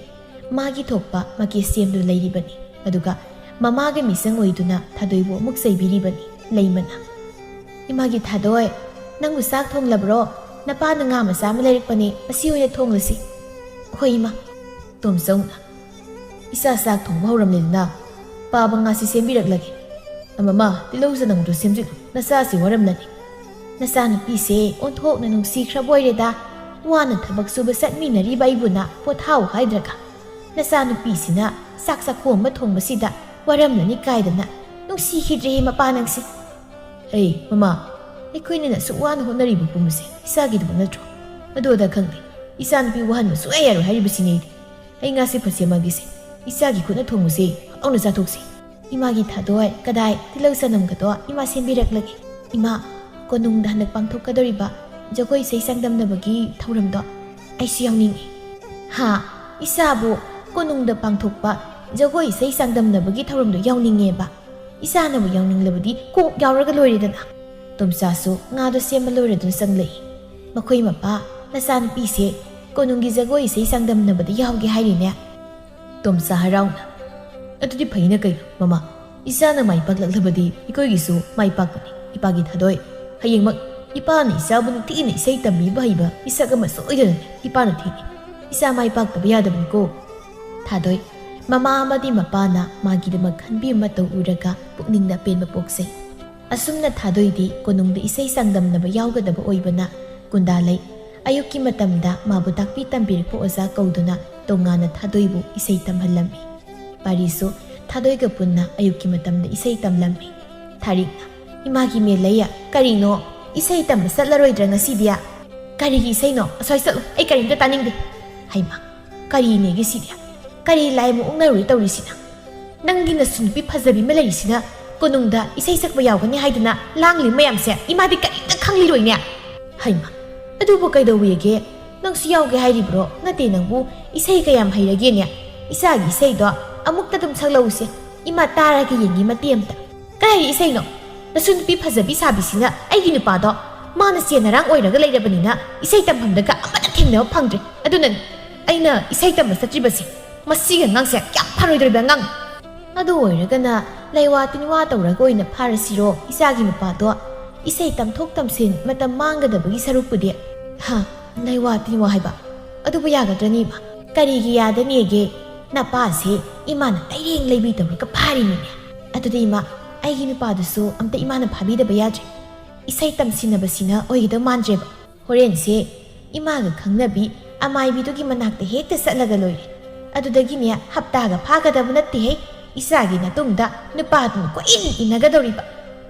ꯃꯥꯒꯤ ꯊꯣꯛꯄ ꯃꯀꯦ ꯁꯦꯝꯗꯨꯅ ꯂꯩꯔꯤꯕꯅꯤ꯫ ꯑꯗꯨꯒ ꯃꯃꯥꯒ ꯃꯤꯆꯪ ꯑꯣꯏꯗꯨꯅ ꯊꯥꯗꯣꯏꯕꯨ ꯑꯃꯨꯛ ꯆꯩꯕꯤꯔꯤꯕꯅꯤ꯫ ꯂꯩꯃꯅ, "ꯏꯃꯥꯒꯤ ꯊꯥꯗꯣꯏ, ꯅꯪꯕꯨ ꯆꯥꯛ ꯊꯣꯡꯂꯕ꯭ꯔꯣ? ꯅꯄꯥꯅ ꯉꯥ ꯃꯆꯥ ꯑꯃ ꯂꯩꯔꯛꯄꯅꯤ, ꯃꯁꯤ ꯑꯣꯏꯅ ꯊꯣꯡꯂꯁꯤ꯫" "ꯍꯣꯏ ꯏꯃꯥ꯫" ꯇꯣꯝꯆꯧꯅ, "ꯏꯆꯥ ꯆꯥꯛ ꯊꯣꯡꯕ ꯍꯧꯔꯝꯂꯦꯗꯅ, ꯄꯥꯕ ꯉꯥꯁꯤ ꯁꯦꯝꯕꯤꯔꯛꯂꯒꯦ꯫ ꯑꯃꯃ, ꯇꯤꯜꯍꯧ ꯆꯅꯝꯗꯨ ꯁꯦꯝꯖꯤꯜꯂꯨ, ꯅꯆꯥꯁꯤ ꯋꯥꯔꯝꯂꯅꯤ꯫ ꯅꯆꯥꯅꯨꯄꯤꯁꯦ ꯑꯣꯟꯊꯣꯛꯅ ꯅꯨꯡꯁꯤꯈ꯭ꯔꯕ ꯑꯣꯏꯔꯦꯗ꯫ ꯋꯥꯅ ꯊꯕꯛ ꯁꯨꯕ ꯆꯠꯃꯤꯟꯅꯔꯤꯕ ꯑꯩꯕꯨꯅ ꯄꯣꯊꯥꯎ ꯍꯥꯏꯗ꯭ꯔꯒ, ꯅꯆꯥꯅꯨꯄꯤꯁꯤꯅ ꯆꯥꯛ ꯆꯥꯛꯈꯣꯝ ꯑꯃ ꯊꯣꯡꯕꯁꯤꯗ ꯋꯥꯔꯝꯂꯅꯤ ꯀꯥꯏꯗꯅ꯫ ꯅꯨꯡꯁꯤꯈꯤꯗ꯭ꯔꯦꯍꯦ ꯃꯄꯥ ꯅꯪꯁꯦ꯫" "ꯑꯩ, ꯃꯃꯥ, ꯑꯩꯈꯣꯏꯅ ꯑꯁꯨꯛ ꯋꯥꯅ ꯍꯣꯠꯅꯔꯤꯕ ꯄꯨꯝꯕꯁꯦ ꯏꯆꯥꯒꯤꯗꯃꯛ ꯅꯠꯇ꯭ꯔꯣ? ꯑꯗꯨ ꯑꯗꯥ ꯈꯪꯗꯦ, ꯏꯆꯥꯅꯨꯄꯤ ꯋꯥꯍꯟꯕ ꯁꯨꯡꯌꯥ ꯌꯥꯔꯣꯏ ꯍꯥꯏꯔꯤꯕꯁꯤꯅꯤ ꯑꯩꯗꯤ꯫ ꯑꯩ ꯉꯥꯁꯦ ꯐꯠ ꯁꯦꯝꯃꯒꯦꯁꯦ, ꯏꯆꯥꯒꯤ ꯈꯨꯠꯅ ꯊꯣꯡꯕꯁꯦ ꯍꯥꯎꯅ ꯆꯥꯊꯣꯛꯁꯤ꯫" "ꯏꯃꯥꯒꯤ ꯊꯥꯗꯣꯏ, ꯀꯗꯥꯏ? ꯇꯤꯜꯍꯧ ꯆꯅꯝꯒꯗꯣ ꯏꯃꯥ ꯁꯦꯝꯕꯤꯔꯛꯂꯒꯦ꯫" "ꯏꯃꯥ, ꯀꯣꯅꯨꯡꯗ ꯍꯟꯗꯛ ꯄꯥꯡꯊꯣꯛꯀꯗꯧꯔꯤꯕ ꯖꯒꯣꯏ ꯏꯁꯩ ꯆꯥꯡꯗꯝꯅꯕꯒꯤ ꯊꯧꯔꯝꯗꯣ ꯑꯩꯁꯨ ꯌꯥꯎꯅꯤꯡꯉꯤ꯫" "ꯍꯥ? ꯏꯆꯥꯕꯨ ꯀꯣꯅꯨꯡꯗ ꯄꯥꯡꯊꯣꯛꯄ ꯖꯒꯣꯏ ꯏꯁꯩ ꯆꯥꯡꯗꯝꯅꯕꯒꯤ ꯊꯧꯔꯝꯗꯣ ꯌꯥꯎꯅꯤꯡꯉꯦꯕ? ꯏꯆꯥꯅꯕꯨ ꯌꯥꯎꯅꯤꯡꯂꯕꯗꯤ ꯀꯣꯛ ꯌꯥꯎꯔꯒ ꯂꯣꯏꯔꯦꯗꯅ꯫" ꯇꯣꯝꯆꯥꯁꯨ ꯉꯥꯗꯣ ꯁꯦꯝꯕ ꯂꯣꯏꯔꯗꯨꯅ ꯆꯪꯂꯛꯏ꯫ ꯃꯈꯣꯏ ꯃꯄꯥ, "ꯅꯆꯥꯅꯨꯄꯤꯁꯦ ꯀꯣꯅꯨꯡꯒꯤ ꯖꯒꯣꯏ ꯏꯁꯩ ꯆꯥꯡꯗꯝꯅꯕꯗ ꯌꯥꯎꯒꯦ ꯍꯥꯏꯔꯤꯅꯦ?" ꯇꯣꯝꯆꯥ ꯍꯔꯥꯎꯅ, "ꯑꯗꯨꯗꯤ ꯐꯩꯅ ꯀꯩꯅꯣ ꯃꯃꯥ? ꯏꯆꯥꯅ ꯃꯥꯏ ꯄꯥꯛꯂꯛꯂꯕꯗꯤ ꯑꯩꯈꯣꯏꯒꯤꯁꯨ ꯃꯥꯏ ꯄꯥꯛꯄꯅꯤ꯫ ꯏꯄꯥꯒꯤ ꯊꯥꯗꯣꯏ, ꯍꯌꯦꯡꯃꯛ ꯏꯄꯥꯅ ꯏꯆꯥꯕꯨ ꯅꯨꯡꯇꯤꯒꯤꯅ ꯏꯁꯩ ꯇꯝꯕꯤꯕ ꯍꯩꯕ ꯏꯁꯛ ꯑꯃ ꯁꯣꯏꯗꯅꯅꯤ ꯏꯄꯥꯅ ꯊꯤꯅꯤ꯫ ꯏꯆꯥ ꯃꯥꯏ ꯄꯥꯛꯇꯕ ꯌꯥꯗꯕꯅꯤꯀꯣ꯫" ꯊꯥꯗꯣꯏ, ꯃꯃꯥ ꯑꯃꯗꯤ ꯃꯄꯥꯅ ꯃꯥꯒꯤꯗꯃꯛ ꯈꯟꯕꯤꯕ ꯃꯇꯧ ꯎꯔꯒ ꯄꯨꯛꯅꯤꯡꯗ ꯄꯦꯟꯕ ꯄꯣꯛꯆꯩ꯫ ꯑꯁꯨꯝꯅ ꯊꯥꯗꯣꯏꯗꯤ ꯀꯣꯅꯨꯡꯗ ꯏꯁꯩ ꯆꯥꯡꯗꯝꯅꯕ ꯌꯥꯎꯒꯗꯕ ꯑꯣꯏꯕꯅ ꯀꯨꯟꯗꯥ ꯂꯩ꯫ ꯑꯌꯨꯛꯀꯤ ꯃꯇꯝꯗ ꯃꯥꯕꯨ ꯇꯥꯛꯄꯤ ꯇꯝꯕꯤꯔꯛꯄ ꯑꯣꯖꯥ ꯀꯧꯗꯨꯅ ꯇꯣꯉꯥꯟꯅ ꯊꯥꯗꯣꯏꯕꯨ ꯏꯁꯩ ꯇꯝꯍꯜꯂꯝꯃꯤ꯫ ꯄꯥꯔꯤꯁꯨ ꯊꯥꯗꯣꯏꯒ ꯄꯨꯟꯅ ꯑꯌꯨꯛꯀꯤ ꯃꯇꯝꯗ ꯏꯁꯩ ꯇꯝꯂꯝꯃꯤ꯫ ꯊꯥꯔꯤꯛꯅ, "ꯏꯃꯥꯒꯤ ꯃꯦꯂꯩꯌꯥ, ꯀꯔꯤꯅꯣ? ꯏꯁꯩ ꯇꯝꯕ ꯆꯠꯂꯔꯣꯏꯗ꯭ꯔꯥ ꯉꯁꯤꯗꯤ?" "ꯀꯔꯤꯒꯤ ꯏꯁꯩꯅꯣ? ꯑꯁ꯭ꯋꯥꯏ ꯆꯠꯂꯣ, ꯑꯩ ꯀꯔꯤꯝꯇ ꯇꯥꯅꯤꯡꯗꯦ꯫" "ꯍꯩꯃꯥ, ꯀꯔꯤꯅꯦꯒꯦ ꯁꯤꯗꯤ? ꯀꯔꯤ ꯂꯥꯏ ꯃꯑꯣꯡꯅꯔꯨꯏ ꯇꯧꯔꯤꯁꯤꯅ?" ꯅꯪꯒꯤ ꯅꯁꯨ ꯅꯨꯄꯤ ꯐꯖꯕꯤ ꯑꯃ ꯂꯩꯔꯤꯁꯤꯅ ꯀꯣꯅꯨꯡꯗ ꯏꯁꯩ ꯁꯛꯄ ꯌꯥꯎꯒꯅꯤ ꯍꯥꯏꯗꯅ ꯂꯥꯡꯂꯤ ꯃꯌꯥꯝꯁꯦ ꯏꯃꯥꯗꯤ ꯀꯔꯤꯝꯇ ꯈꯪꯂꯤꯔꯣꯏꯅꯦ꯫ ꯍꯩꯃ, ꯑꯗꯨꯕꯨ ꯀꯩꯗꯧꯋꯦꯒꯦ? ꯅꯪꯁꯨ ꯌꯥꯎꯒꯦ ꯍꯥꯏꯔꯤꯕ꯭ꯔꯣ? ꯅꯠꯇꯦ, ꯅꯪꯕꯨ ꯏꯁꯩ ꯀꯌꯥꯝ ꯍꯩꯔꯒꯦꯅꯦ? ꯏꯆꯥꯒꯤ ꯏꯁꯩꯗꯣ ꯑꯃꯨꯛꯇ ꯑꯗꯨꯝ ꯁꯛꯂꯛꯎꯁꯦ꯫ ꯏꯃꯥ ꯇꯥꯔꯒ ꯌꯦꯡꯒꯦ ꯃꯇꯦꯛ ꯑꯃꯇ꯫ ꯀꯔꯤ ꯏꯁꯩꯅꯣ? ꯅꯁꯨ ꯅꯨꯄꯤ ꯐꯖꯕꯤ ꯁꯥꯕꯤꯁꯤꯅ ꯑꯩꯒꯤ ꯅꯨꯄꯥꯗꯣ ꯃꯥꯅ ꯆꯦꯟꯅꯔꯥꯡ ꯑꯣꯏꯔꯒ ꯂꯩꯔꯕꯅꯤꯅ ꯏꯁꯩ ꯇꯝꯐꯝꯗꯒ ꯑꯃꯠꯇ ꯊꯦꯡꯅꯕ ꯐꯪꯗ꯭ꯔꯦ꯫ ꯑꯗꯨꯅꯅꯦ ꯑꯩꯅ ꯏꯁꯩ ꯇꯝꯕ ꯆꯠꯇ꯭ꯔꯤꯕꯁꯦ꯫ ꯃꯁꯤꯒꯤ ꯑꯉꯥꯡꯁꯦ ꯌꯥꯝ ꯐꯔꯣꯏꯗꯧꯔꯤꯕ ꯑꯉꯥꯡꯅꯤ꯫ ꯑꯗꯨ ꯑꯣꯏꯔꯒꯅ ꯂꯩꯋꯥ ꯇꯤꯟꯋꯥ ꯇꯧꯔꯒ ꯑꯣꯏꯅ ꯐꯥꯔꯁꯤꯔꯣ ꯏꯆꯥꯒꯤ ꯅꯨꯄꯥꯗꯣ? ꯏꯁꯩ ꯇꯝꯊꯣꯛ ꯇꯝꯁꯤꯟ ꯃꯇꯝ ꯃꯥꯡꯒꯗꯕꯒꯤ ꯁꯔꯨꯛꯄꯨꯗꯤ꯫ ꯍꯥ, ꯂꯩꯋꯥ ꯇꯤꯟꯋꯥ ꯍꯥꯏꯕ? ꯑꯗꯨꯕꯨ ꯌꯥꯒꯗ꯭ꯔꯅꯤ ꯏꯃꯥ? ꯀꯔꯤꯒꯤ ꯌꯥꯗꯅꯤꯒꯦ? ꯅꯄꯥꯁꯦ ꯏꯃꯥꯅ ꯂꯩꯔꯦꯡ ꯂꯩꯕꯤ ꯇꯧꯔꯒ ꯐꯥꯔꯤꯅꯤꯅꯦ꯫ ꯑꯗꯨꯗꯤ ꯏꯃꯥ, ꯑꯩꯒꯤ ꯅꯨꯄꯥꯗꯨꯁꯨ ꯑꯝꯇ ꯏꯃꯥꯅ ꯐꯥꯕꯤꯗꯕ ꯌꯥꯗ꯭ꯔꯦ꯫ ꯏꯁꯩ ꯇꯝꯁꯤꯟꯅꯕꯁꯤꯅ ꯑꯣꯏꯒꯗꯧ ꯃꯥꯟꯗ꯭ꯔꯦꯕ꯫ ꯍꯣꯔꯦꯟꯁꯦ ꯏꯃꯥꯒ ꯈꯪꯅꯕꯤ ꯑꯃꯥꯏꯕꯤꯗꯨꯒꯤ ꯃꯅꯥꯛꯇ ꯍꯦꯛꯇ ꯆꯠꯂꯒ ꯂꯣꯏꯔꯦ꯫ ꯑꯗꯨꯗꯒꯤꯅꯦ ꯍꯞꯇꯥꯒ ꯐꯥꯒꯗꯕ ꯅꯠꯇꯦꯍꯦ, ꯏꯆꯥꯒꯤ ꯅꯇꯨꯡꯗ ꯅꯨꯄꯥꯗꯨꯅ ꯀꯣꯏꯏꯟ ꯏꯟꯅꯒꯗꯧꯔꯤꯕ꯫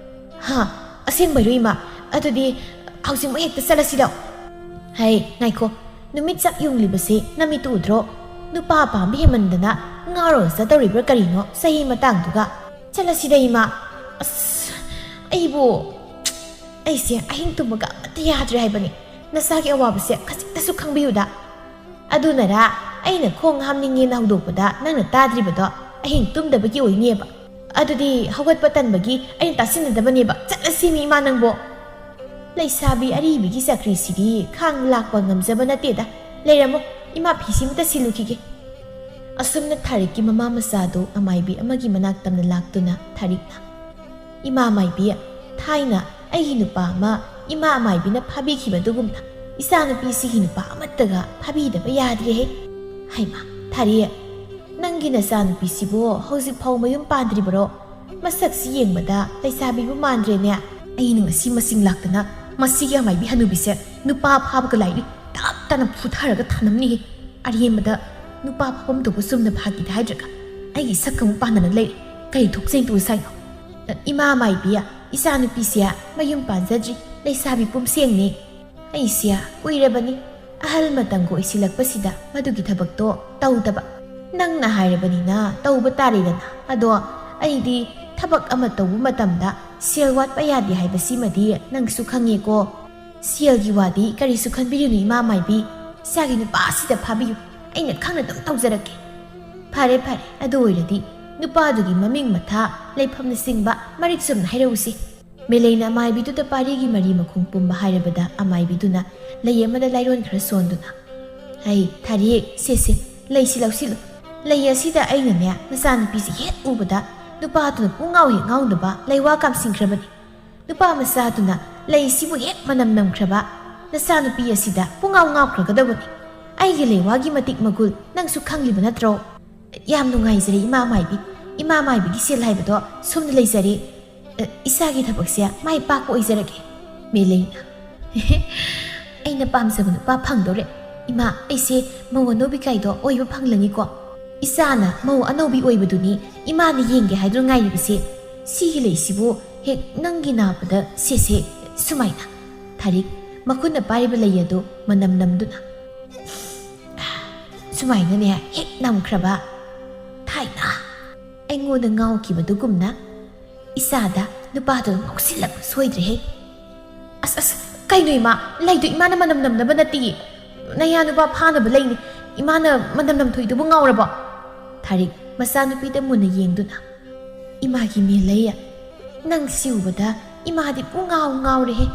ꯍꯥ, ꯑꯁꯦꯡꯕꯩꯔꯣ ꯏꯃꯥ? ꯑꯗꯨꯗꯤ ꯍꯧꯖꯤꯛꯃꯛ ꯍꯦꯛꯇ ꯆꯠꯂꯁꯤꯔꯣ? ꯍꯩ, ꯉꯥꯏꯈꯣ, ꯅꯨꯃꯤꯠ ꯆꯥꯛ ꯌꯨꯡꯂꯤꯕꯁꯤ ꯅꯃꯤꯠꯇꯨ ꯎꯗ꯭ꯔꯣ? ꯅꯨꯄꯥ ꯄꯥꯝꯕ ꯍꯦꯟꯃꯟꯗꯅ ꯉꯥꯎꯔꯒ ꯆꯠꯇꯧꯔꯤꯕ꯭ꯔꯥ ꯀꯔꯤꯅꯣ ꯆꯍꯤ ꯃꯇꯥꯡꯗꯨꯒ? ꯆꯠꯂꯁꯤꯗ ꯏꯃꯥ꯫ ꯑꯁ, ꯑꯩꯕꯨ, ꯑꯩꯁꯦ ꯑꯍꯤꯡ ꯇꯨꯝꯕꯒ ꯑꯃꯠꯇ ꯌꯥꯗ꯭ꯔꯦ ꯍꯥꯏꯕꯅꯤ꯫ ꯅꯆꯥꯒꯤ ꯑꯋꯥꯕꯁꯦ ꯈꯖꯤꯛꯇꯁꯨ ꯈꯪꯕꯤꯌꯨꯗ꯫ ꯑꯗꯨꯅꯔꯥ ꯑꯩꯅ ꯈꯣꯡ ꯍꯥꯝꯅꯤꯡꯉꯦꯅ ꯍꯧꯗꯣꯛꯄꯗ ꯅꯪꯅ ꯇꯥꯗ꯭ꯔꯤꯕꯗꯣ? ꯑꯍꯤꯡ ꯇꯨꯝꯗꯕꯒꯤ ꯑꯣꯏꯅꯦꯕ꯫ ꯑꯗꯨꯗꯤ ꯍꯧꯒꯠꯄ ꯇꯟꯕꯒꯤ ꯑꯩꯅ ꯇꯥꯁꯤꯟꯅꯗꯕꯅꯦꯕ꯫ ꯆꯠꯂꯁꯤꯅꯤ ꯏꯃꯥ ꯅꯪꯕꯣ꯫ ꯂꯩꯁꯥꯕꯤ ꯑꯔꯤꯕꯤꯒꯤ ꯆꯀ꯭ꯔꯤꯁꯤꯗꯤ ꯈꯥꯡ ꯂꯥꯛꯄ ꯉꯝꯖꯕ ꯅꯠꯇꯦꯗ꯫ ꯂꯩꯔꯝꯃꯣ, ꯏꯃꯥ ꯐꯤꯁꯤꯃꯇ ꯁꯤꯜꯂꯨꯈꯤꯒꯦ꯫ ꯑꯁꯨꯝꯅ ꯊꯥꯔꯤꯛꯀꯤ ꯃꯃꯥ ꯃꯆꯥꯗꯨ ꯑꯃꯥꯏꯕꯤ ꯑꯃꯒꯤ ꯃꯅꯥꯛ ꯇꯝꯅ ꯂꯥꯛꯇꯨꯅ ꯊꯥꯔꯤꯛꯅ, "ꯏꯃꯥ ꯃꯥꯏꯕꯤ, ꯊꯥꯏꯅ ꯑꯩꯒꯤ ꯅꯨꯄꯥ ꯑꯃ ꯏꯃꯥ ꯃꯥꯏꯕꯤꯅ ꯐꯥꯕꯤꯈꯤꯕ ꯑꯗꯨꯒꯨꯝꯅ ꯏꯆꯥꯅꯨꯄꯤꯁꯤꯒꯤ ꯅꯨꯄꯥ ꯑꯃꯠꯇꯒ ꯐꯥꯕꯤꯗꯕ ꯌꯥꯗ꯭ꯔꯦꯍꯦ꯫ ꯍꯩꯃꯥ, ꯊꯥꯔꯤ, ꯅꯪꯒꯤ ꯅꯆꯥꯅꯨꯄꯤꯁꯤꯕꯨ ꯍꯧꯖꯤꯛ ꯐꯥꯎ ꯃꯌꯨꯝ ꯄꯥꯟꯗ꯭ꯔꯤꯕꯔꯣ? ꯃꯁꯛꯁꯤ ꯌꯦꯡꯕꯗ ꯂꯩꯁꯥꯕꯤꯕꯨ ꯃꯥꯟꯗ꯭ꯔꯦꯅꯦ꯫ ꯑꯩꯅ ꯉꯁꯤ ꯃꯁꯤꯡ ꯂꯥꯛꯇꯅ ꯃꯁꯤꯒꯤ ꯑꯃꯥꯏꯕꯤ ꯍꯅꯨꯕꯤꯁꯦ ꯅꯨꯄꯥ ꯐꯥꯕꯒ ꯂꯥꯏꯔꯤ ꯇꯞ ꯇꯥꯅ ꯐꯨꯊꯔꯒ ꯊꯥꯅꯝꯅꯤꯍꯦ꯫ ꯑꯔꯦꯝꯕꯗ ꯅꯨꯄꯥ ꯐꯥꯐꯝ ꯊꯣꯛꯄ ꯆꯨꯝꯅ ꯐꯥꯒꯤꯗ ꯍꯥꯏꯗ꯭ꯔꯒ ꯑꯩꯒꯤ ꯁꯛꯀ ꯑꯃꯨꯛ ꯄꯥꯟꯅꯅ ꯂꯩꯔꯦ꯫ ꯀꯔꯤ ꯊꯣꯛꯆꯦꯡ ꯇꯧ ꯁꯥꯏꯅꯣ?" ꯏꯃꯥ ꯃꯥꯏꯕꯤ, ꯏꯆꯥꯅꯨꯄꯤꯁꯦ ꯃꯌꯨꯝ ꯄꯥꯟꯖꯗ꯭ꯔꯤ, ꯂꯩꯁꯥꯕꯤ ꯄꯨꯝꯁꯦꯡꯅꯤ꯫ ꯑꯩꯁꯦ ꯀꯨꯏꯔꯕꯅꯤ ꯑꯍꯜ ꯃꯇꯝꯒ ꯑꯣꯏꯁꯤꯜꯂꯛꯄꯁꯤꯗ ꯃꯗꯨꯒꯤ ꯊꯕꯛꯇꯣ ꯇꯧꯗꯕ꯫ "ꯅꯪꯅ ꯍꯥꯏꯔꯕꯅꯤꯅ ꯇꯧꯕ ꯇꯥꯔꯦꯗꯅ꯫ ꯑꯗꯣ ꯑꯩꯗꯤ ꯊꯕꯛ ꯑꯃ ꯇꯧꯕ ꯃꯇꯝꯗ ꯁꯦꯜ ꯋꯥꯠꯄ ꯌꯥꯗꯦ ꯍꯥꯏꯕꯁꯤꯃꯗꯤ ꯅꯪꯁꯨ ꯈꯪꯉꯦꯀꯣ꯫ ꯁꯦꯜꯒꯤ ꯋꯥꯗꯤ ꯀꯔꯤꯁꯨ ꯈꯟꯕꯤꯔꯨꯅꯨ, ꯏꯃꯥ ꯃꯥꯏꯕꯤ꯫ ꯏꯆꯥꯒꯤ ꯅꯨꯄꯥꯁꯤꯗ ꯐꯥꯕꯤꯌꯨ꯫ ꯑꯩꯅ ꯈꯪꯅ ꯑꯗꯨꯝ ꯇꯧꯖꯔꯛꯀꯦ꯫" "ꯐꯔꯦ, ꯐꯔꯦ꯫ ꯑꯗꯨ ꯑꯣꯏꯔꯗꯤ ꯅꯨꯄꯥꯗꯨꯒꯤ ꯃꯃꯤꯡ ꯃꯊꯥ, ꯂꯩꯐꯝꯅꯆꯤꯡꯕ ꯃꯔꯤꯛ ꯆꯨꯝꯅ ꯍꯥꯏꯔꯛꯎꯁꯤ꯫" ꯃꯦꯂꯩꯅ ꯑꯃꯥꯏꯕꯤꯗꯨꯗ ꯄꯥꯔꯤꯒꯤ ꯃꯔꯤ ꯃꯈꯣꯡ ꯄꯨꯝꯕ ꯍꯥꯏꯔꯕꯗ, ꯑꯃꯥꯏꯕꯤꯗꯨꯅ ꯂꯩ ꯑꯃꯗ ꯂꯥꯏꯔꯣꯟ ꯈꯔ ꯁꯣꯟꯗꯨꯅ, "ꯍꯩ, ꯊꯥꯔꯤꯛ, ꯁꯦ, ꯁꯦ, ꯂꯩꯁꯤ ꯂꯧꯁꯤꯜꯂꯨ꯫ ꯂꯩ ꯑꯁꯤꯗ ꯑꯩꯅꯅꯦ, ꯅꯆꯥꯅꯨꯄꯤꯁꯤ ꯍꯦꯛ ꯎꯕꯗ ꯅꯨꯄꯥꯗꯨꯅ ꯄꯨꯡꯉꯥꯎ ꯍꯦꯛ ꯉꯥꯎꯅꯕ ꯂꯩꯋꯥ ꯀꯥꯝꯁꯤꯟꯈ꯭ꯔꯕꯅꯤ꯫ ꯅꯨꯄꯥ ꯃꯆꯥꯗꯨꯅ ꯂꯩꯁꯤꯕꯨ ꯍꯦꯛ ꯃꯅꯝ ꯅꯝꯈ꯭ꯔꯕ ꯅꯆꯥꯅꯨꯄꯤ ꯑꯁꯤꯗ ꯄꯨꯡꯉꯥꯎ ꯉꯥꯎꯈ꯭ꯔꯒꯗꯕꯅꯤ꯫ ꯑꯩꯒꯤ ꯂꯩꯋꯥꯒꯤ ꯃꯇꯤꯛ ꯃꯒꯨꯜ ꯅꯪꯁꯨ ꯈꯪꯂꯤꯕ ꯅꯠꯇ꯭ꯔꯣ?" "ꯌꯥꯝ ꯅꯨꯡꯉꯥꯏꯖꯔꯦ, ꯏꯃꯥ ꯃꯥꯏꯕꯤ꯫ ꯏꯃꯥ ꯃꯥꯏꯕꯤꯒꯤ ꯁꯦꯜ ꯍꯥꯏꯕꯗꯣ ꯁꯣꯝꯗ ꯂꯩꯖꯔꯦ꯫ ꯑ, ꯏꯆꯥꯒꯤ ꯊꯕꯛꯁꯦ ꯃꯥꯏ ꯄꯥꯛꯄ ꯑꯣꯏꯖꯔꯒꯦ꯫" ꯃꯦꯂꯩꯅ, "ꯑꯩꯅ ꯄꯥꯝꯖꯕ ꯅꯨꯄꯥ ꯐꯪꯗꯧꯔꯦ꯫ ꯏꯃꯥ, ꯑꯩꯁꯦ ꯃꯧ ꯑꯅꯧꯕꯤ ꯀꯥꯏꯗꯣ ꯑꯣꯏꯕ ꯐꯪꯂꯅꯤꯀꯣ? ꯏꯆꯥꯅ ꯃꯧ ꯑꯅꯧꯕꯤ ꯑꯣꯏꯕꯗꯨꯅꯤ ꯏꯃꯥꯅ ꯌꯦꯡꯒꯦ ꯍꯥꯏꯗꯨꯅ ꯉꯥꯏꯔꯤꯕꯁꯦ꯫ ꯁꯤꯒꯤ ꯂꯩꯁꯤꯕꯨ ꯍꯦꯛ ꯅꯪꯒꯤ ꯅꯥꯕꯗ ꯁꯦꯁꯦ ꯁꯨꯃꯥꯏꯅ꯫" ꯊꯥꯔꯤꯛ ꯃꯈꯨꯠꯅ ꯄꯥꯏꯔꯤꯕ ꯂꯩ ꯑꯗꯨ ꯃꯅꯝ ꯅꯝꯗꯨꯅ, ꯁꯨꯃꯥꯏꯅꯅꯦ ꯍꯦꯛ ꯅꯝꯈ꯭ꯔꯕ, ꯊꯥꯏꯅ ꯑꯩꯉꯣꯟꯗ ꯉꯥꯎꯈꯤꯕꯗꯨꯒꯨꯝꯅ ꯏꯆꯥꯗ ꯅꯨꯄꯥꯗꯨ ꯉꯥꯎꯁꯤꯜꯂꯛꯄ ꯁꯣꯏꯗ꯭ꯔꯦꯍꯦ꯫ "ꯑꯁ, ꯑꯁ, ꯀꯩꯅꯣ ꯏꯃꯥ? ꯂꯩꯗꯨ ꯏꯃꯥꯅ ꯃꯅꯝ ꯅꯝꯅꯕ ꯅꯠꯇꯤꯌꯦ꯫ ꯅꯌꯥ ꯅꯨꯄꯥ ꯐꯥꯅꯕ ꯂꯩꯅꯤ꯫ ꯏꯃꯥꯅ ꯃꯅꯝ ꯅꯝꯊꯣꯛꯏꯗꯨꯕꯨ ꯉꯥꯎꯔꯕꯣ?" ꯊꯥꯔꯤꯛ ꯃꯆꯥꯅꯨꯄꯤꯗ ꯃꯨꯟꯅ ꯌꯦꯡꯗꯨꯅ, "ꯏꯃꯥꯒꯤ ꯃꯦꯂꯩ, ꯅꯪ ꯁꯤ ꯎꯕꯗ ꯏꯃꯥꯗꯤ ꯄꯨꯡꯉꯥꯎ ꯉꯥꯎꯔꯦꯍꯦ꯫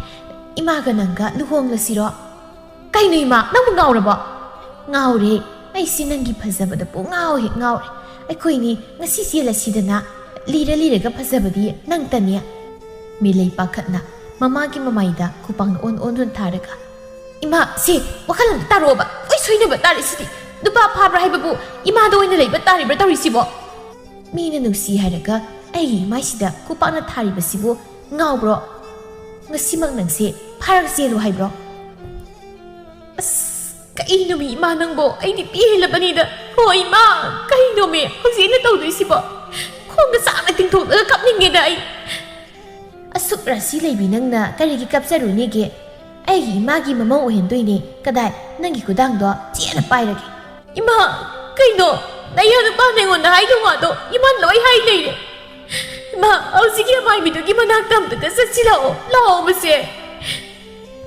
ꯏꯃꯥꯒ ꯅꯪꯒ ꯂꯨꯍꯣꯡꯂꯁꯤꯔꯣ?" "ꯀꯩꯅꯣ ꯏꯃꯥ, ꯅꯪꯕꯨ ꯉꯥꯎꯔꯕꯣ?" "ꯉꯥꯎꯔꯦ꯫ ꯑꯩꯁꯤ ꯅꯪꯒꯤ ꯐꯖꯕꯗ ꯄꯨꯡꯉꯥꯎ ꯍꯦꯛ ꯉꯥꯎꯔꯦ꯫ ꯑꯩꯈꯣꯏꯅꯤ ꯉꯁꯤ ꯆꯦꯜꯂꯁꯤꯗꯅ꯫ ꯂꯤꯔ ꯂꯤꯔꯒ ꯐꯖꯕꯗꯤ ꯅꯪꯇꯅꯦ꯫" ꯃꯦꯂꯩ ꯄꯥꯈꯠꯅ ꯃꯃꯥꯒꯤ ꯃꯃꯥꯏꯗ ꯈꯨꯄꯥꯛꯅ ꯑꯣꯟ ꯑꯣꯟꯗꯨꯅ ꯊꯥꯔꯒ, "ꯏꯃꯥ, ꯁꯦ, ꯋꯥꯈꯜ ꯑꯝꯇ ꯇꯥꯔꯛꯑꯣꯕ꯫ ꯂꯣꯏ ꯁꯣꯏꯅꯕ ꯇꯥꯔꯦ ꯁꯤꯗꯤ꯫ ꯅꯨꯄꯥ ꯐꯥꯕ꯭ꯔꯥ ꯍꯥꯏꯕꯕꯨ ꯏꯃꯥꯗ ꯑꯣꯏꯅ ꯂꯩꯕ ꯇꯥꯔꯤꯕ꯭ꯔꯥ ꯇꯧꯔꯤꯁꯤꯕꯣ? ꯃꯤꯅ ꯅꯨꯡꯁꯤ ꯍꯥꯏꯔꯒ ꯑꯩꯒꯤ ꯏꯃꯥꯏꯁꯤꯗ ꯈꯨꯄꯥꯛꯅ ꯊꯥꯔꯤꯕꯁꯤꯕꯨ ꯉꯥꯎꯕ꯭ꯔꯣ? ꯉꯁꯤꯃꯛ ꯅꯪꯁꯦ ꯐꯥꯔꯒ ꯆꯦꯜꯂꯨ ꯍꯥꯏꯕ꯭ꯔꯣ?" "ꯑꯁ, ꯀꯩꯅꯣꯃꯤ ꯏꯃꯥ ꯅꯪꯕꯣ? ꯑꯩꯗꯤ ꯄꯦꯜꯂꯕꯅꯤꯗ꯫ ꯍꯣ ꯏꯃꯥ, ꯀꯩꯅꯣꯃꯤ ꯍꯧꯖꯤꯛ ꯑꯩꯅ ꯇꯧꯗꯣꯏꯁꯤꯕꯣ? ꯈꯣꯡꯒ ꯆꯥꯅ ꯇꯤꯡꯊꯣꯛꯂꯒ ꯀꯞꯅꯤꯡꯉꯦꯗ ꯑꯩ꯫" "ꯑꯁꯨꯛ ꯔꯥꯁꯤ ꯂꯩꯕꯤ ꯅꯪꯅ ꯀꯔꯤꯒꯤ ꯀꯞꯆꯔꯨꯅꯦꯒꯦ? ꯑꯩꯒꯤ ꯏꯃꯥꯒꯤ ꯃꯃꯧ ꯑꯣꯏꯍꯟꯗꯣꯏꯅꯦ꯫ ꯀꯗꯥꯏ, ꯅꯪꯒꯤ ꯈꯨꯗꯥꯡꯗꯣ ꯆꯦꯠꯅ ꯄꯥꯏꯔꯒꯦ꯫" "ꯏꯃꯥ, ꯀꯩꯅꯣ? ꯅꯌꯥ ꯅꯨꯄꯥꯅ ꯑꯩꯉꯣꯟꯗ ꯍꯥꯏꯗꯧ ꯋꯥꯗꯣ ꯏꯃꯥꯅ ꯂꯣꯏ ꯍꯥꯏ ꯂꯩꯔꯦ꯫ ꯏꯃꯥ, ꯍꯧꯖꯤꯛꯀꯤ ꯑꯃꯥꯏꯕꯤꯗꯨꯒꯤ ꯃꯅꯥꯛꯇ ꯑꯝꯇꯒ ꯆꯠꯁꯤ ꯂꯥꯛꯑꯣ, ꯂꯥꯛꯑꯣꯕꯁꯦ꯫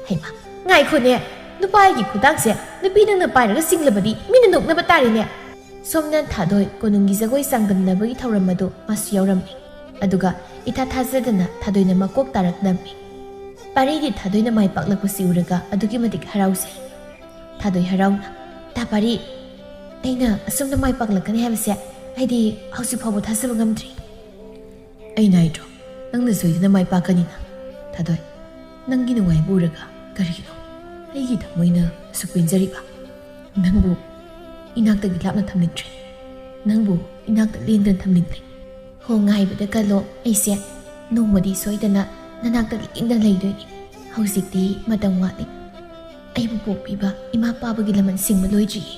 ꯍꯩꯃꯥ, ꯉꯥꯏꯈꯣꯅꯦ, ꯅꯨꯄꯥ ꯑꯩꯒꯤ ꯈꯨꯗꯥꯡꯁꯦ ꯅꯨꯄꯤ ꯅꯪꯅ ꯄꯥꯏꯔꯒ ꯆꯤꯡꯂꯕꯗꯤ ꯃꯤꯅ ꯅꯣꯛꯅꯕ ꯇꯥꯔꯦꯅꯦ꯫ ꯁꯣꯝꯅ ꯊꯥꯗꯣꯏ ꯀꯣꯅꯨꯡꯒꯤ ꯖꯒꯣꯏ ꯆꯥꯡꯗꯝꯅꯕꯒꯤ ꯊꯧꯔꯝ ꯑꯗꯨ ꯃꯥꯁꯨ ꯌꯥꯎꯔꯝꯃꯤ꯫ ꯑꯗꯨꯒ ꯏꯊꯥ ꯊꯥꯖꯗꯅ ꯊꯥꯗꯣꯏꯅ ꯃꯀꯣꯛ ꯇꯥꯔꯛ ꯅꯝꯃꯤ꯫ ꯄꯥꯔꯤꯗꯤ ꯊꯥꯗꯣꯏꯅ ꯃꯥꯏ ꯄꯥꯛꯂꯛꯄꯁꯤ ꯎꯔꯒ ꯑꯗꯨꯛꯀꯤ ꯃꯇꯤꯛ ꯍꯔꯥꯎꯖꯩ꯫ ꯊꯥꯗꯣꯏ ꯍꯔꯥꯎꯅ, "ꯇꯥ ꯄꯥꯔꯤ, ꯑꯩꯅ ꯑꯁꯨꯝꯅ ꯃꯥꯏ ꯄꯥꯛꯂꯛꯀꯅꯤ ꯍꯥꯏꯕꯁꯦ ꯑꯩꯗꯤ ꯍꯧꯖꯤꯛ ꯐꯥꯎꯕ ꯊꯥꯖꯕ ꯉꯝꯗ꯭ꯔꯤ꯫" "ꯑꯩꯅ ꯍꯥꯏꯗ꯭ꯔꯣ, ꯅꯪꯅ ꯁꯣꯏꯗꯅ ꯃꯥꯏ ꯄꯥꯛꯀꯅꯤꯅ?" "ꯊꯥꯗꯣꯏ, ꯅꯪꯒꯤ ꯅꯨꯡꯉꯥꯏꯕ ꯎꯔꯒ ꯀꯔꯤꯒꯤꯅꯣ ꯑꯩꯒꯤ ꯊꯃꯣꯏꯅ ꯑꯁꯨꯛ ꯄꯦꯟꯖꯔꯤꯕ? ꯅꯪꯕꯨ ꯏꯅꯥꯛꯇꯒꯤ ꯂꯥꯞꯅ ꯊꯝꯅꯤꯡꯗ꯭ꯔꯦ, ꯅꯪꯕꯨ ꯏꯅꯥꯛꯇ ꯂꯦꯡꯗꯅ ꯊꯝꯅꯤꯡꯗ꯭ꯔꯦ꯫ ꯍꯣ, ꯉꯥꯏꯕꯗ ꯀꯜꯂꯣ, ꯑꯩꯁꯦ ꯅꯣꯡꯃꯗꯤ ꯁꯣꯏꯗꯅ ꯅꯅꯥꯛꯇ ꯂꯦꯡꯗꯅ ꯂꯩꯗꯣꯏꯅꯤ꯫ ꯍꯧꯖꯤꯛꯇꯤ ꯃꯇꯝ ꯋꯥꯠꯂꯤ꯫ ꯑꯩꯕꯨ ꯄꯣꯛꯄꯤꯕ ꯏꯃꯥ ꯄꯥꯕꯒꯤ ꯂꯃꯟ ꯁꯤꯡꯕ ꯂꯣꯏꯗ꯭ꯔꯤꯌꯦ꯫"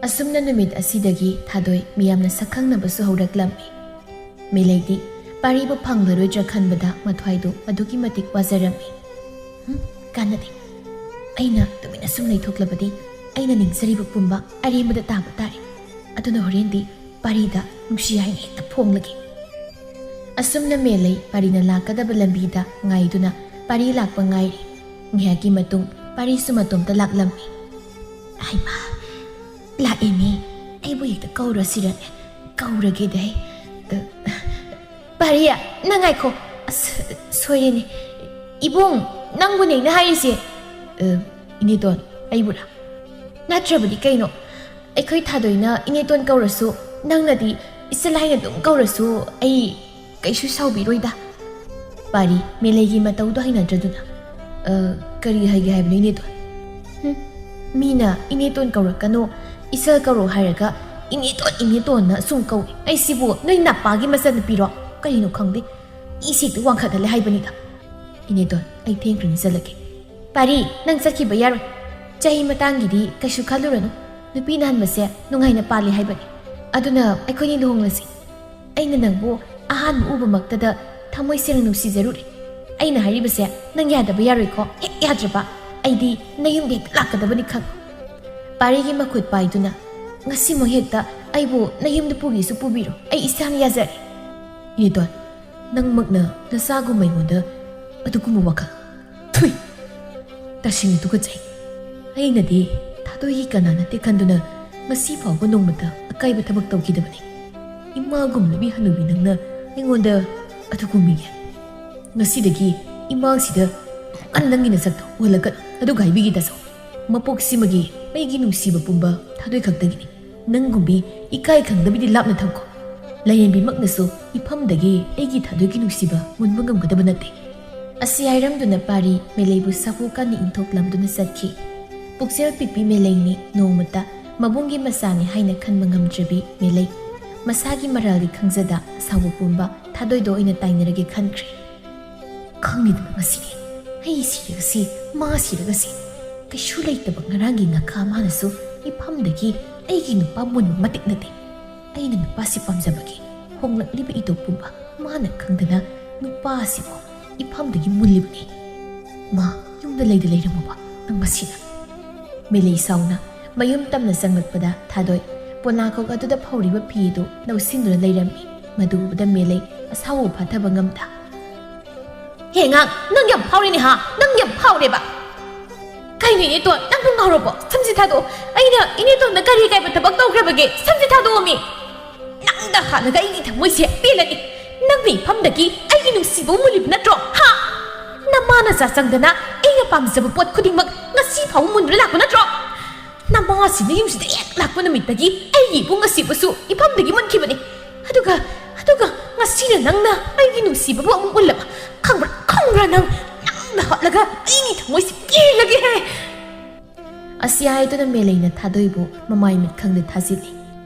ꯑꯁꯨꯝꯅ ꯅꯨꯃꯤꯠ ꯑꯁꯤꯗꯒꯤ ꯊꯥꯗꯣꯏ ꯃꯤꯌꯥꯝꯅ ꯁꯛꯈꯪꯅꯕꯁꯨ ꯍꯧꯔꯛꯂꯝꯃꯤ꯫ ꯃꯦꯂꯩꯗꯤ ꯄꯥꯔꯤꯕꯨ ꯐꯪꯂꯔꯣꯏꯗ꯭ꯔꯥ ꯈꯟꯕꯗ ꯃꯊ꯭ꯋꯥꯏꯗꯨ ꯑꯗꯨꯛꯀꯤ ꯃꯇꯤꯛ ꯋꯥꯖꯔꯝꯃꯤ꯫ "ꯍꯨꯝ, ꯀꯥꯟꯅꯗꯦ꯫ ꯑꯩꯅ ꯇꯨꯃꯤꯟꯅ ꯁꯨꯝ ꯂꯩꯊꯣꯛꯂꯕꯗꯤ ꯑꯩꯅ ꯅꯤꯡꯖꯔꯤꯕ ꯄꯨꯝꯕ ꯑꯔꯦꯝꯕꯗ ꯇꯥꯕ ꯇꯥꯔꯦ꯫ ꯑꯗꯨꯅ ꯍꯣꯔꯦꯟꯗꯤ ꯄꯥꯔꯤꯗ ꯅꯨꯡꯁꯤ ꯍꯥꯏꯅ ꯍꯦꯛꯇ ꯐꯣꯡꯂꯒꯦ꯫" ꯑꯁꯨꯝꯅ ꯃꯦꯂꯩ ꯄꯥꯔꯤꯅ ꯂꯥꯛꯀꯗꯕ ꯂꯝꯕꯤꯗ ꯉꯥꯏꯗꯨꯅ ꯄꯥꯔꯤ ꯂꯥꯛꯄ ꯉꯥꯏꯔꯤ꯫ ꯉꯥꯏꯍꯥꯛꯀꯤ ꯃꯇꯨꯡ ꯄꯥꯔꯤꯁꯨ ꯃꯇꯣꯝꯇ ꯂꯥꯛꯂꯝꯃꯤ꯫ "ꯍꯩꯃꯥ, ꯂꯥꯛꯑꯦꯅꯦ꯫ ꯑꯩꯕꯨ ꯍꯦꯛꯇ ꯀꯧꯔꯁꯤꯔꯅꯦ? ꯀꯧꯔꯒꯦꯗ ꯑꯩ꯫ ꯑ, ꯄꯥꯔꯤ, ꯅꯪ ꯉꯥꯏꯈꯣ꯫ ꯑꯁ, ꯁꯣꯏꯔꯦꯅꯦ꯫ ꯏꯕꯨꯡ, ꯅꯪꯕꯨꯅꯦ ꯑꯩꯅ ꯍꯥꯏꯔꯤꯁꯦ꯫" "ꯑ, ꯏꯅꯦꯇꯣꯟ, ꯑꯩꯕꯨꯔꯥ? ꯅꯠꯇ꯭ꯔꯕꯗꯤ ꯀꯩꯅꯣ? ꯑꯩꯈꯣꯏ ꯊꯥꯗꯣꯏꯅ ꯏꯅꯦꯇꯣꯟ ꯀꯧꯔꯁꯨ, ꯅꯪꯅꯗꯤ ꯏꯆꯜ ꯍꯥꯏꯅ ꯑꯗꯨꯝ ꯀꯧꯔꯁꯨ ꯑꯩ ꯀꯩꯁꯨ ꯁꯥꯎꯕꯤꯔꯣꯏꯗ꯫" ꯄꯥꯔꯤ ꯃꯦꯂꯩꯒꯤ ꯃꯇꯧꯗꯣ ꯍꯩꯅꯗ꯭ꯔꯗꯨꯅ, "ꯑ, ꯀꯔꯤ ꯍꯥꯏꯒꯦ ꯍꯥꯏꯕꯅꯣ, ꯏꯅꯦꯇꯣꯟ? ꯍꯨꯝ, ꯃꯤꯅ ꯏꯅꯦꯇꯣꯟ ꯀꯧꯔꯛꯀꯅꯨ, ꯏꯆꯜ ꯀꯧꯔꯣ ꯍꯥꯏꯔꯒ ꯏꯅꯦꯇꯣꯟ, ꯏꯅꯦꯇꯣꯟꯅ ꯁꯨꯝ ꯀꯧꯏ꯫ ꯑꯩꯁꯤꯕꯨ ꯅꯣꯏ ꯅꯄꯥꯒꯤ ꯃꯆꯟꯅꯨꯄꯤꯔꯣ? ꯀꯔꯤꯅꯣ ꯈꯪꯗꯦ꯫ ꯏꯁꯦ ꯍꯦꯛꯇ ꯋꯥꯡꯈꯠꯍꯜꯂꯦ ꯍꯥꯏꯕꯅꯤꯗ꯫" "ꯏꯅꯦꯇꯣꯟ, ꯑꯩ ꯊꯦꯡꯈ꯭ꯔꯅꯤ, ꯆꯠꯂꯒꯦ꯫" "ꯄꯥꯔꯤ, ꯅꯪ ꯆꯠꯈꯤꯕ ꯌꯥꯔꯣꯏ꯫ ꯆꯍꯤ ꯃꯇꯥꯡꯒꯤꯗꯤ ꯀꯩꯁꯨ ꯈꯜꯂꯨꯔꯅꯨ꯫ ꯅꯨꯄꯤꯅ ꯍꯟꯕꯁꯦ ꯅꯨꯡꯉꯥꯏꯅ ꯄꯥꯜꯂꯤ ꯍꯥꯏꯕꯅꯤ꯫ ꯑꯗꯨꯅ ꯑꯩꯈꯣꯏꯅꯤ ꯂꯨꯍꯣꯡꯂꯁꯤ꯫ ꯑꯩꯅ ꯅꯪꯕꯨ ꯑꯍꯥꯟꯕ ꯎꯕꯃꯛꯇꯗ ꯊꯃꯣꯏ ꯁꯦꯡꯅ ꯅꯨꯡꯁꯤꯖꯔꯨꯔꯦ꯫ ꯑꯩꯅ ꯍꯥꯏꯔꯤꯕꯁꯦ ꯅꯪ ꯌꯥꯗꯕ ꯌꯥꯔꯣꯏꯀꯣ꯫ ꯍꯦꯛ ꯌꯥꯗ꯭ꯔꯕ ꯑꯩꯗꯤ ꯅꯌꯨꯝꯗ ꯍꯦꯛꯇ ꯂꯥꯛꯀꯗꯕꯅꯤ ꯈꯪ꯫" ꯄꯥꯔꯤꯒꯤ ꯃꯈꯨꯠ ꯄꯥꯏꯗꯨꯅ, ꯉꯁꯤꯃꯛ ꯍꯦꯛꯇ ꯑꯩꯕꯨ ꯅꯌꯨꯝꯗ ꯄꯨꯒꯦꯁꯨ ꯄꯨꯕꯤꯔꯣ, ꯑꯩ ꯏꯁꯥꯅ ꯌꯥꯖꯔꯦ꯫ ꯏꯅꯦꯇꯣꯟ, ꯅꯪꯃꯛꯅ ꯅꯆꯥꯒꯨꯝꯕ ꯑꯩꯉꯣꯟꯗ ꯑꯗꯨꯒꯨꯝꯕ ꯋꯥꯈꯜ꯫ ꯊꯨꯏ! ꯇꯁꯦꯡꯅ ꯇꯨꯀꯠꯆꯩ꯫ ꯑꯩꯅꯗꯤ ꯊꯥꯗꯣꯏꯒꯤ ꯀꯅꯥ ꯅꯠꯇꯦ ꯈꯟꯗꯨꯅ ꯉꯁꯤ ꯐꯥꯎꯕ ꯅꯣꯡꯃꯇ ꯑꯀꯥꯏꯕ ꯊꯕꯛ ꯇꯧꯈꯤꯗꯕꯅꯤ꯫ ꯏꯃꯥꯒꯨꯝꯂꯕꯤ ꯍꯅꯨꯕꯤ ꯅꯪꯅ ꯑꯩꯉꯣꯟꯗ ꯑꯗꯨꯒꯨꯝ ꯃꯤꯒꯦ꯫ ꯉꯁꯤꯗꯒꯤ ꯏꯃꯥꯡꯁꯤꯗ ꯑꯃꯨꯛ ꯍꯟꯅ ꯅꯪꯒꯤ ꯅꯁꯛꯇꯣ ꯎꯍꯜꯂꯛꯀꯅꯨ꯫ ꯑꯗꯨꯒ ꯍꯥꯏꯕꯤꯒꯦ ꯇꯥꯆꯧ, ꯃꯄꯣꯛꯁꯤꯃꯒꯤ ꯑꯩꯒꯤ ꯅꯨꯡꯁꯤꯕ ꯄꯨꯝꯕ ꯊꯥꯗꯣꯏ ꯈꯛꯇꯒꯤꯅꯤ꯫ ꯅꯪꯒꯨꯝꯕꯤ ꯏꯀꯥꯏ ꯈꯪꯗꯕꯤꯗꯤ ꯂꯥꯞꯅ ꯊꯝꯈꯣ꯫ ꯂꯥꯏꯔꯦꯝꯕꯤꯃꯛꯅꯁꯨ ꯏꯐꯝꯗꯒꯤ ꯑꯩꯒꯤ ꯊꯥꯗꯣꯏꯒꯤ ꯅꯨꯡꯁꯤꯕ ꯃꯨꯟꯕ ꯉꯝꯒꯗꯕ ꯅꯠꯇꯦ꯫ ꯑꯁꯤ ꯍꯥꯏꯔꯝꯗꯨꯅ ꯄꯥꯔꯤ ꯃꯦꯂꯩꯕꯨ ꯁꯥꯐꯨ ꯀꯟꯅ ꯏꯟꯊꯣꯛꯂꯝꯗꯨꯅ ꯆꯠꯈꯤ꯫ ꯄꯨꯛꯆꯦꯜ ꯄꯤꯛꯄꯤ ꯃꯦꯂꯩꯅꯤ ꯅꯣꯡꯃꯇ ꯃꯕꯨꯡꯒꯤ ꯃꯆꯥꯅꯤ ꯍꯥꯏꯅ ꯈꯟꯕ ꯉꯝꯗ꯭ꯔꯕꯤ ꯃꯦꯂꯩ꯫ ꯃꯁꯥꯒꯤ ꯃꯔꯥꯜꯗꯤ ꯈꯪꯖꯗ ꯑꯁꯥꯎꯕ ꯄꯨꯝꯕ ꯊꯥꯗꯣꯏꯗꯣ ꯑꯣꯏꯅ ꯇꯥꯏꯅꯔꯒꯦ ꯈꯟꯈ꯭ꯔꯦ꯫ ꯈꯪꯉꯤꯗꯅ ꯉꯁꯤꯗꯤ ꯑꯩ ꯁꯤꯔꯒꯁꯤ, ꯃꯥ ꯁꯤꯔꯒꯁꯤ, ꯀꯩꯁꯨ ꯂꯩꯇꯕ ꯉꯔꯥꯡꯒꯤ ꯉꯥꯈꯥ ꯃꯥꯅꯁꯨ ꯏꯐꯝꯗꯒꯤ ꯑꯩꯒꯤ ꯅꯨꯄꯥ ꯃꯨꯟꯕ ꯃꯇꯤꯛ ꯅꯠꯇꯦ꯫ ꯑꯩꯅ ꯅꯨꯄꯥꯁꯤ ꯄꯥꯝꯖꯕꯒꯤ ꯍꯣꯡꯂꯛꯂꯤꯕ ꯏꯇꯧ ꯄꯨꯝꯕ ꯃꯥꯅ ꯈꯪꯗꯅ ꯅꯨꯄꯥꯁꯤꯕꯨ ꯏꯐꯝꯗꯒꯤ ꯃꯨꯜꯂꯤꯕꯅꯤ꯫ ꯃꯥ ꯌꯨꯝꯗ ꯂꯩꯗ ꯂꯩꯔꯝꯃꯨꯕ ꯅꯪ ꯃꯁꯤꯅ꯫ ꯃꯦꯂꯩ ꯁꯥꯎꯅ ꯃꯌꯨꯝ ꯇꯝꯅ ꯆꯪꯂꯛꯄꯗ ꯊꯥꯗꯣꯏ ꯄꯣꯂꯥꯡꯈꯣꯛ ꯑꯗꯨꯗ ꯐꯧꯔꯤꯕ ꯐꯤ ꯑꯗꯨ ꯂꯧꯁꯤꯟꯗꯨꯅ ꯂꯩꯔꯝꯃꯤ꯫ ꯃꯗꯨ ꯎꯕꯗ ꯃꯦꯂꯩ ꯑꯁꯥꯎꯕ ꯐꯥꯊꯕ ꯉꯝꯗ꯫ "ꯍꯦ ꯑꯉꯥꯡ, ꯅꯪ ꯌꯥꯝ ꯐꯥꯎꯔꯦꯅꯦ ꯍꯥ? ꯅꯪ ꯌꯥꯝ ꯐꯥꯎꯔꯦꯕ!" "ꯀꯩꯅꯣ ꯏꯅꯦꯇꯣꯟ, ꯅꯪꯕꯨ ꯉꯥꯎꯔꯕꯣ? ꯁꯝꯁꯦ ꯊꯥꯗꯣꯛꯑꯣ꯫ ꯑꯩꯅ ꯏꯅꯦꯇꯣꯟꯗ ꯀꯔꯤ ꯀꯥꯏꯕ ꯊꯕꯛ ꯇꯧꯈ꯭ꯔꯕꯒꯦ? ꯁꯝꯁꯦ ꯊꯥꯗꯣꯛꯑꯣꯃꯤ!" "ꯅꯪꯗ ꯍꯥꯠꯂꯒ ꯑꯩꯒꯤ ꯊꯃꯣꯏꯁꯦ ꯄꯦꯜꯂꯅꯤ꯫ ꯅꯪꯅ ꯏꯐꯝꯗꯒꯤ ꯑꯩꯒꯤ ꯅꯨꯡꯁꯤꯕ ꯃꯨꯜꯂꯤꯕ ꯅꯠꯇ꯭ꯔꯣ? ꯍꯥ? ꯅꯃꯥ ꯅꯆꯥ ꯆꯪꯗꯅ ꯑꯩꯅ ꯄꯥꯝꯖꯕ ꯄꯣꯠ ꯈꯨꯗꯤꯡꯃꯛ ꯉꯁꯤ ꯐꯥꯎꯕ ꯃꯨꯟꯗꯨꯅ ꯂꯥꯛꯄ ꯅꯠꯇ꯭ꯔꯣ? ꯅꯃꯥ ꯑꯁꯤꯅ ꯌꯨꯝꯁꯤꯗ ꯍꯦꯛ ꯂꯥꯛꯄ ꯅꯨꯃꯤꯠꯇꯒꯤ ꯑꯩꯒꯤ ꯏꯕꯨꯡ ꯑꯁꯤꯕꯨꯁꯨ ꯏꯐꯝꯗꯒꯤ ꯃꯨꯟꯈꯤꯕꯅꯤ꯫ ꯑꯗꯨꯒ, ꯑꯗꯨꯒ ꯉꯁꯤꯅ ꯅꯪꯅ ꯑꯩꯒꯤ ꯅꯨꯡꯁꯤꯕꯕꯨ ꯑꯃꯨꯛ ꯎꯜꯂꯕ꯫ ꯈꯪꯕ꯭ꯔꯥ, ꯈꯪꯕ꯭ꯔꯥ ꯅꯪ? ꯅꯪꯅ ꯍꯥꯠꯂꯒ ꯑꯩꯒꯤ ꯊꯃꯣꯏꯁꯦ ꯄꯦꯜꯂꯒꯦ ꯍꯦ!" ꯑꯁꯤ ꯍꯥꯏꯗꯨꯅ ꯃꯦꯂꯩꯅ ꯊꯥꯗꯣꯏꯕꯨ ꯃꯃꯥꯏ ꯃꯤꯠ ꯈꯪꯗ ꯊꯥꯖꯤꯜꯂꯤ꯫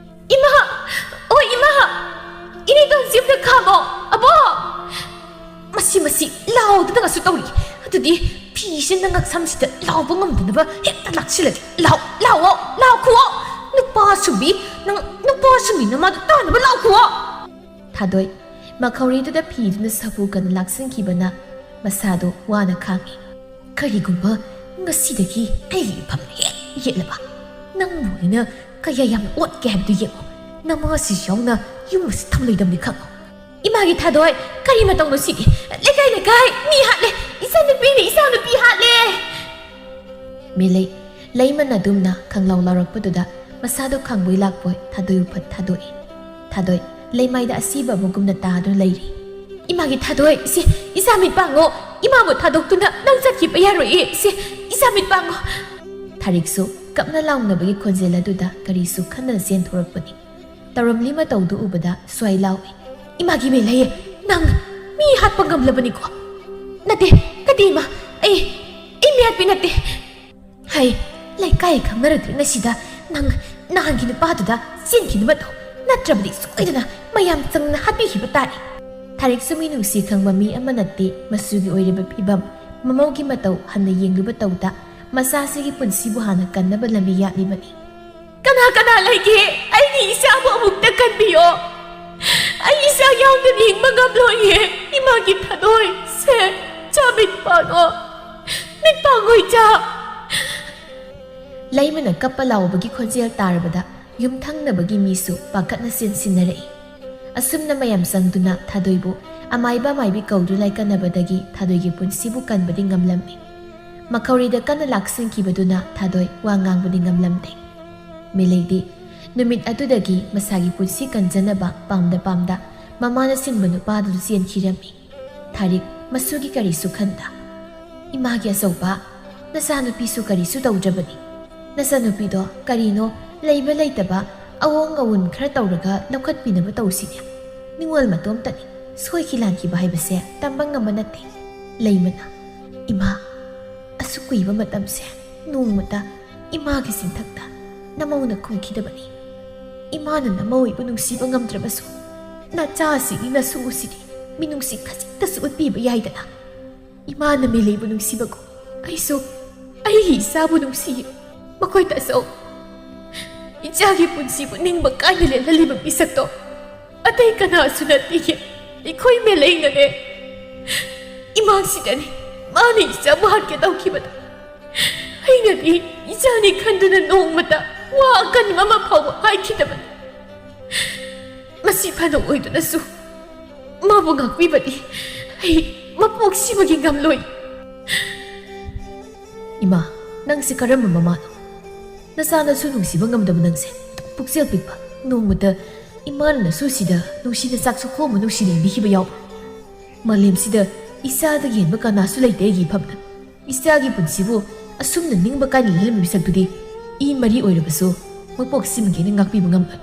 "ꯏꯃꯥ! ꯑꯣ ꯏꯃꯥ! ꯏꯅꯦꯗꯣ ꯍꯧꯖꯤꯛ ꯑꯝꯇ ꯈꯥꯝꯃꯣ! ꯑꯕꯣꯛ!" ꯃꯁꯤ, ꯃꯁꯤ ꯂꯥꯎꯗꯅꯒꯁꯨ ꯇꯧꯔꯤ꯫ ꯑꯗꯨꯗꯤ ꯐꯤꯁꯤꯅ ꯉꯛꯁꯝꯁꯤꯗ ꯂꯥꯎꯕ ꯉꯝꯗꯅꯕ ꯍꯦꯛꯇ ꯂꯥꯛꯁꯤꯜꯂꯗꯤ꯫ "ꯂꯥꯎ, ꯂꯥꯎꯑꯣ, ꯂꯥꯎꯈꯨꯑꯣ! ꯅꯨꯄꯥ ꯁꯨꯝꯕꯤ, ꯅꯪ ꯅꯨꯄꯥ ꯁꯨꯝꯕꯤ ꯅꯃꯥꯗꯣ ꯇꯥꯅꯕ ꯂꯥꯎꯈꯨꯑꯣ!" ꯊꯥꯗꯣꯏ ꯃꯈꯧꯔꯤꯗꯨꯗ ꯐꯤꯗꯨꯅ ꯁꯥꯐꯨ ꯀꯟꯅ ꯂꯥꯛꯁꯤꯟꯈꯤꯕꯅ ꯃꯁꯥꯗꯣ ꯋꯥꯅ ꯈꯥꯡꯉꯤ꯫ "ꯀꯔꯤꯒꯨꯝꯕ ꯉꯁꯤꯗꯒꯤ ꯑꯩꯒꯤ ꯏꯐꯝ ꯍꯦꯛ ꯌꯦꯠꯂꯕ, ꯅꯪꯕꯨ ꯑꯩꯅ ꯀꯌꯥ ꯌꯥꯝꯅ ꯑꯣꯠꯀꯦ ꯍꯥꯏꯕꯗꯨ ꯌꯦꯡꯉꯣ꯫ ꯅꯃꯥꯁꯤ ꯌꯥꯎꯅ ꯌꯨꯝ ꯑꯁꯤ ꯊꯝꯂꯣꯏꯗꯕꯅꯤ ꯈꯪꯉꯣ꯫ ꯏꯃꯥꯒꯤ ꯊꯥꯗꯣꯏ, ꯀꯔꯤ ꯃꯇꯧꯅꯣ ꯁꯤꯗꯤ? ꯂꯩꯀꯥꯏ ꯂꯩꯀꯥꯏ ꯃꯤ ꯍꯥꯠꯂꯦ꯫ ꯏꯆꯥꯅꯨꯄꯤꯅ ꯏꯆꯥꯅꯨꯄꯤ ꯍꯥꯠꯂꯦ꯫ ꯃꯤꯂꯩ, ꯂꯩꯃꯅ ꯑꯗꯨꯝꯅ ꯈꯪꯂꯥꯎ ꯂꯥꯎꯔꯛꯄꯗꯨꯗ ꯃꯁꯥꯗꯣ ꯈꯪꯕꯣꯏ ꯂꯥꯛꯄꯣꯏ ꯊꯥꯗꯣꯏ ꯎꯐꯠ ꯊꯥꯗꯣꯛꯏ꯫ ꯊꯥꯗꯣꯏ ꯂꯩꯃꯥꯏꯗ ꯑꯁꯤꯕ ꯑꯃꯒꯨꯝꯅ ꯇꯥꯗꯨꯅ ꯂꯩꯔꯤ꯫ ꯏꯃꯥꯒꯤ ꯊꯥꯗꯣꯏ, ꯁꯤ ꯏꯆꯥ ꯃꯤꯠ ꯄꯥꯡꯉꯣ꯫ ꯏꯃꯥꯕꯨ ꯊꯥꯗꯣꯛꯇꯨꯅ ꯅꯪ ꯆꯠꯈꯤꯕ ꯌꯥꯔꯣꯏꯌꯦ꯫ ꯁꯤ ꯏꯆꯥ ꯃꯤꯠ ꯄꯥꯡꯉꯣ꯫ ꯊꯥꯔꯤꯛꯁꯨ ꯀꯞꯅ ꯂꯥꯎꯅꯕꯒꯤ ꯈꯣꯟꯖꯦꯜ ꯑꯗꯨꯗ ꯀꯔꯤꯁꯨ ꯈꯟꯗꯅ ꯆꯦꯟꯊꯣꯔꯛꯄꯅꯤ꯫ ꯇꯧꯔꯝꯂꯤ ꯃꯇꯧꯗꯨ ꯎꯕꯗ ꯁ꯭ꯋꯥꯏ ꯂꯥꯎꯏ꯫ ꯏꯃꯥꯒꯤ ꯃꯤꯂꯩ, ꯅꯪ ꯃꯤ ꯍꯥꯠꯄ ꯉꯝꯂꯕꯅꯤꯀꯣ? ꯅꯠꯇꯦ, ꯅꯠꯇꯦ ꯏꯃꯥ, ꯑꯩ, ꯑꯩ ꯃꯤ ꯍꯥꯠꯄꯤ ꯅꯠꯇꯦ꯫ ꯍꯩ, ꯂꯩꯀꯥꯏ ꯈꯪꯅꯔꯗ꯭ꯔꯤꯉꯩꯁꯤꯗ ꯅꯪ ꯅꯍꯥꯟꯒꯤ ꯅꯨꯄꯥꯗꯨꯗ ꯆꯦꯟꯈꯤꯅꯕ ꯇꯧ, ꯅꯠꯇ꯭ꯔꯕꯗꯤ ꯁꯣꯏꯗꯅ ꯃꯌꯥꯝ ꯆꯪꯅ ꯍꯥꯠꯄꯤꯈꯤꯕ ꯇꯥꯔꯦ꯫ ꯊꯥꯔꯤꯛꯁꯨ ꯃꯤꯅꯨꯡꯁꯤ ꯈꯪꯕ ꯃꯤ ꯑꯃ ꯅꯠꯇꯦ꯫ ꯃꯆꯨꯒꯤ ꯑꯣꯏꯔꯤꯕ ꯐꯤꯕꯝ, ꯃꯃꯧꯒꯤ ꯃꯇꯧ ꯍꯟꯅ ꯌꯦꯡꯂꯨꯕ ꯇꯧꯗ ꯃꯆꯥꯁꯤꯒꯤ ꯄꯨꯟꯁꯤꯕꯨ ꯍꯥꯟꯅ ꯀꯟꯅꯕ ꯂꯝꯕꯤ ꯌꯥꯠꯂꯤꯕꯅꯤ꯫ "ꯀꯅꯥ ꯀꯅꯥ ꯂꯩꯒꯦ? ꯑꯩꯒꯤ ꯏꯆꯥꯕꯨ ꯑꯃꯨꯛꯇ ꯀꯟꯕꯤꯌꯣ꯫ ꯑꯩ ꯏꯆꯥ ꯌꯥꯎꯗꯅ ꯍꯤꯡꯕ ꯉꯝꯂꯣꯏꯌꯦ꯫ ꯏꯃꯥꯒꯤ ꯊꯥꯗꯣꯏ, ꯁꯦ, ꯆꯥ ꯃꯤꯠ ꯄꯥꯡꯉꯣ꯫ ꯃꯤꯠ ꯄꯥꯡꯉꯣ, ꯏꯆꯥ!" ꯂꯩꯃꯅ ꯀꯞꯄ ꯂꯥꯎꯕꯒꯤ ꯈꯣꯟꯖꯦꯜ ꯇꯥꯔꯕꯗ ꯌꯨꯝꯊꯪꯅꯕꯒꯤ ꯃꯤꯁꯨ ꯄꯥꯈꯠꯅ ꯆꯦꯟꯁꯤꯟꯅꯔꯛꯏ꯫ ꯑꯁꯨꯝꯅ ꯃꯌꯥꯝ ꯆꯪꯗꯨꯅ ꯊꯥꯗꯣꯏꯕꯨ ꯑꯃꯥꯏꯕ ꯑꯃꯥꯏꯕꯤ ꯀꯧꯗꯨꯅ ꯂꯥꯏꯀꯠꯅꯕꯗꯒꯤ ꯊꯥꯗꯣꯏꯒꯤ ꯄꯨꯟꯁꯤꯕꯨ ꯀꯟꯕꯗꯤ ꯉꯝꯂꯝꯃꯤ꯫ ꯃꯈꯧꯔꯤꯗ ꯀꯟꯅ ꯂꯥꯛꯁꯤꯟꯈꯤꯕꯗꯨꯅ ꯊꯥꯗꯣꯏ ꯋꯥ ꯉꯥꯡꯕꯗꯤ ꯉꯝꯂꯝꯗꯦ꯫ ꯃꯤꯂꯩꯗꯤ ꯅꯨꯃꯤꯠ ꯑꯗꯨꯗꯒꯤ ꯃꯁꯥꯒꯤ ꯄꯨꯟꯁꯤ ꯀꯟꯖꯅꯕ ꯄꯥꯝꯗ ꯄꯥꯝꯗ ꯃꯃꯥꯅ ꯁꯤꯟꯕ ꯅꯨꯄꯥꯗꯨꯗ ꯆꯦꯟꯈꯤꯔꯝꯃꯤ꯫ ꯊꯥꯔꯤꯛ ꯃꯁꯨꯒꯤ ꯀꯔꯤꯁꯨ ꯈꯟꯗ, "ꯏꯃꯥꯒꯤ ꯑꯆꯧꯕ, ꯅꯆꯥꯅꯨꯄꯤꯁꯨ ꯀꯔꯤꯁꯨ ꯇꯧꯗ꯭ꯔꯕꯅꯤ꯫ ꯅꯆꯥꯅꯨꯄꯤꯗꯣ ꯀꯔꯤꯅꯣ ꯂꯩꯕ ꯂꯩꯇꯕ ꯑꯑꯣꯡ ꯑꯑꯣꯟ ꯈꯔ ꯇꯧꯔꯒ ꯂꯧꯈꯠꯄꯤꯅꯕ ꯇꯧꯁꯤꯅꯦ꯫ ꯅꯤꯡꯉꯣꯜ ꯃꯇꯣꯝꯇꯅꯤ, ꯁꯣꯏꯈꯤ ꯂꯥꯟꯈꯤꯕ ꯍꯥꯏꯕꯁꯦ ꯇꯝꯕ ꯉꯝꯕ ꯅꯠꯇꯦ꯫" ꯂꯩꯃꯅ, "ꯏꯃꯥ, ꯑꯁꯨꯛ ꯀꯨꯏꯕ ꯃꯇꯝꯁꯦ ꯅꯣꯡꯃꯇ ꯏꯃꯥꯒꯤ ꯆꯤꯟꯊꯛꯇ ꯅꯃꯧꯅ ꯈꯨꯝꯈꯤꯗꯕꯅꯤ꯫ ꯏꯃꯥꯅ ꯅꯃꯧ ꯑꯩꯕꯨ ꯅꯨꯡꯁꯤꯕ ꯉꯝꯗ꯭ꯔꯕꯁꯨ, ꯅꯆꯥꯁꯤꯡꯒꯤ ꯅꯁꯨ ꯑꯁꯤꯗꯤ ꯃꯤꯅꯨꯡꯁꯤ ꯈꯖꯤꯛꯇꯁꯨ ꯎꯠꯄꯤꯕ ꯌꯥꯏꯗꯅ꯫ ꯏꯃꯥꯅ ꯃꯤꯂꯩꯕꯨ ꯅꯨꯡꯁꯤꯕꯒꯨꯝ ꯑꯩꯁꯨ ꯑꯩꯒꯤ ꯏꯆꯥꯕꯨ ꯅꯨꯡꯁꯤꯌꯦ꯫ ꯃꯈꯣꯏ ꯇꯥꯆꯧ, ꯏꯆꯥꯒꯤ ꯄꯨꯟꯁꯤꯕꯨ ꯅꯤꯡꯕ ꯀꯥꯏꯅ ꯂꯦꯜꯍꯜꯂꯤꯕ ꯃꯤꯁꯛꯇꯣ ꯑꯇꯩ ꯀꯅꯥꯁꯨ ꯅꯠꯇꯦꯌꯦ, ꯑꯩꯈꯣꯏ ꯃꯦꯂꯩꯅꯅꯦ꯫ ꯏꯃꯥꯁꯤꯗꯅꯤ ꯃꯥꯅ ꯏꯆꯥꯕꯨ ꯍꯥꯠꯀꯦ ꯇꯧꯈꯤꯕꯗ ꯑꯩꯅꯗꯤ ꯏꯆꯥꯅꯤ ꯈꯟꯗꯨꯅ ꯅꯣꯡꯃꯇ ꯋꯥ ꯑꯀꯟꯕ ꯑꯃ ꯐꯥꯎꯕ ꯍꯥꯏꯈꯤꯗꯕꯅꯤ꯫ ꯃꯁꯤ ꯐꯅ ꯑꯣꯏꯗꯨꯅꯁꯨ ꯃꯥꯕꯨ ꯉꯥꯛꯄꯤꯕꯗꯤ ꯑꯩ ꯃꯄꯣꯛ ꯁꯤꯕꯒꯤ ꯉꯝꯂꯣꯏ꯫ ꯏꯃꯥ, ꯅꯪꯁꯦ ꯀꯔꯝꯕ ꯃꯃꯥꯅꯣ? ꯅꯆꯥꯅꯁꯨ ꯅꯨꯡꯁꯤꯕ ꯉꯝꯗꯕ ꯅꯪꯁꯦ, ꯄꯨꯛꯆꯦꯜ ꯄꯤꯛꯄ꯫ ꯅꯣꯡꯃꯇ ꯏꯃꯥꯅ ꯅꯁꯨꯁꯤꯗ ꯅꯨꯡꯁꯤꯅ ꯆꯥꯛ ꯆꯥꯈꯣꯝ ꯑꯃ ꯅꯨꯡꯁꯤꯅ ꯏꯟꯕꯤꯈꯤꯕ ꯌꯥꯎꯕ꯭ꯔꯥ? ꯃꯥꯂꯦꯝꯁꯤꯗ ꯏꯆꯥꯗꯒꯤ ꯍꯦꯟꯕ ꯀꯅꯥꯁꯨ ꯂꯩꯇꯦ ꯑꯩꯒꯤ ꯏꯐꯝꯗ꯫ ꯏꯆꯥꯒꯤ ꯄꯨꯟꯁꯤꯕꯨ ꯑꯁꯨꯝꯅ ꯅꯤꯡꯕ ꯀꯥꯏꯅ ꯂꯦꯜꯂꯝꯃꯤ ꯃꯤꯁꯛꯇꯨꯗꯤ ꯏ ꯃꯔꯤ ꯑꯣꯏꯔꯕꯁꯨ ꯃꯄꯣꯛ ꯁꯤꯃꯒꯤ ꯑꯩꯅ ꯉꯥꯛꯄꯤꯕ ꯉꯝꯂꯣꯏ꯫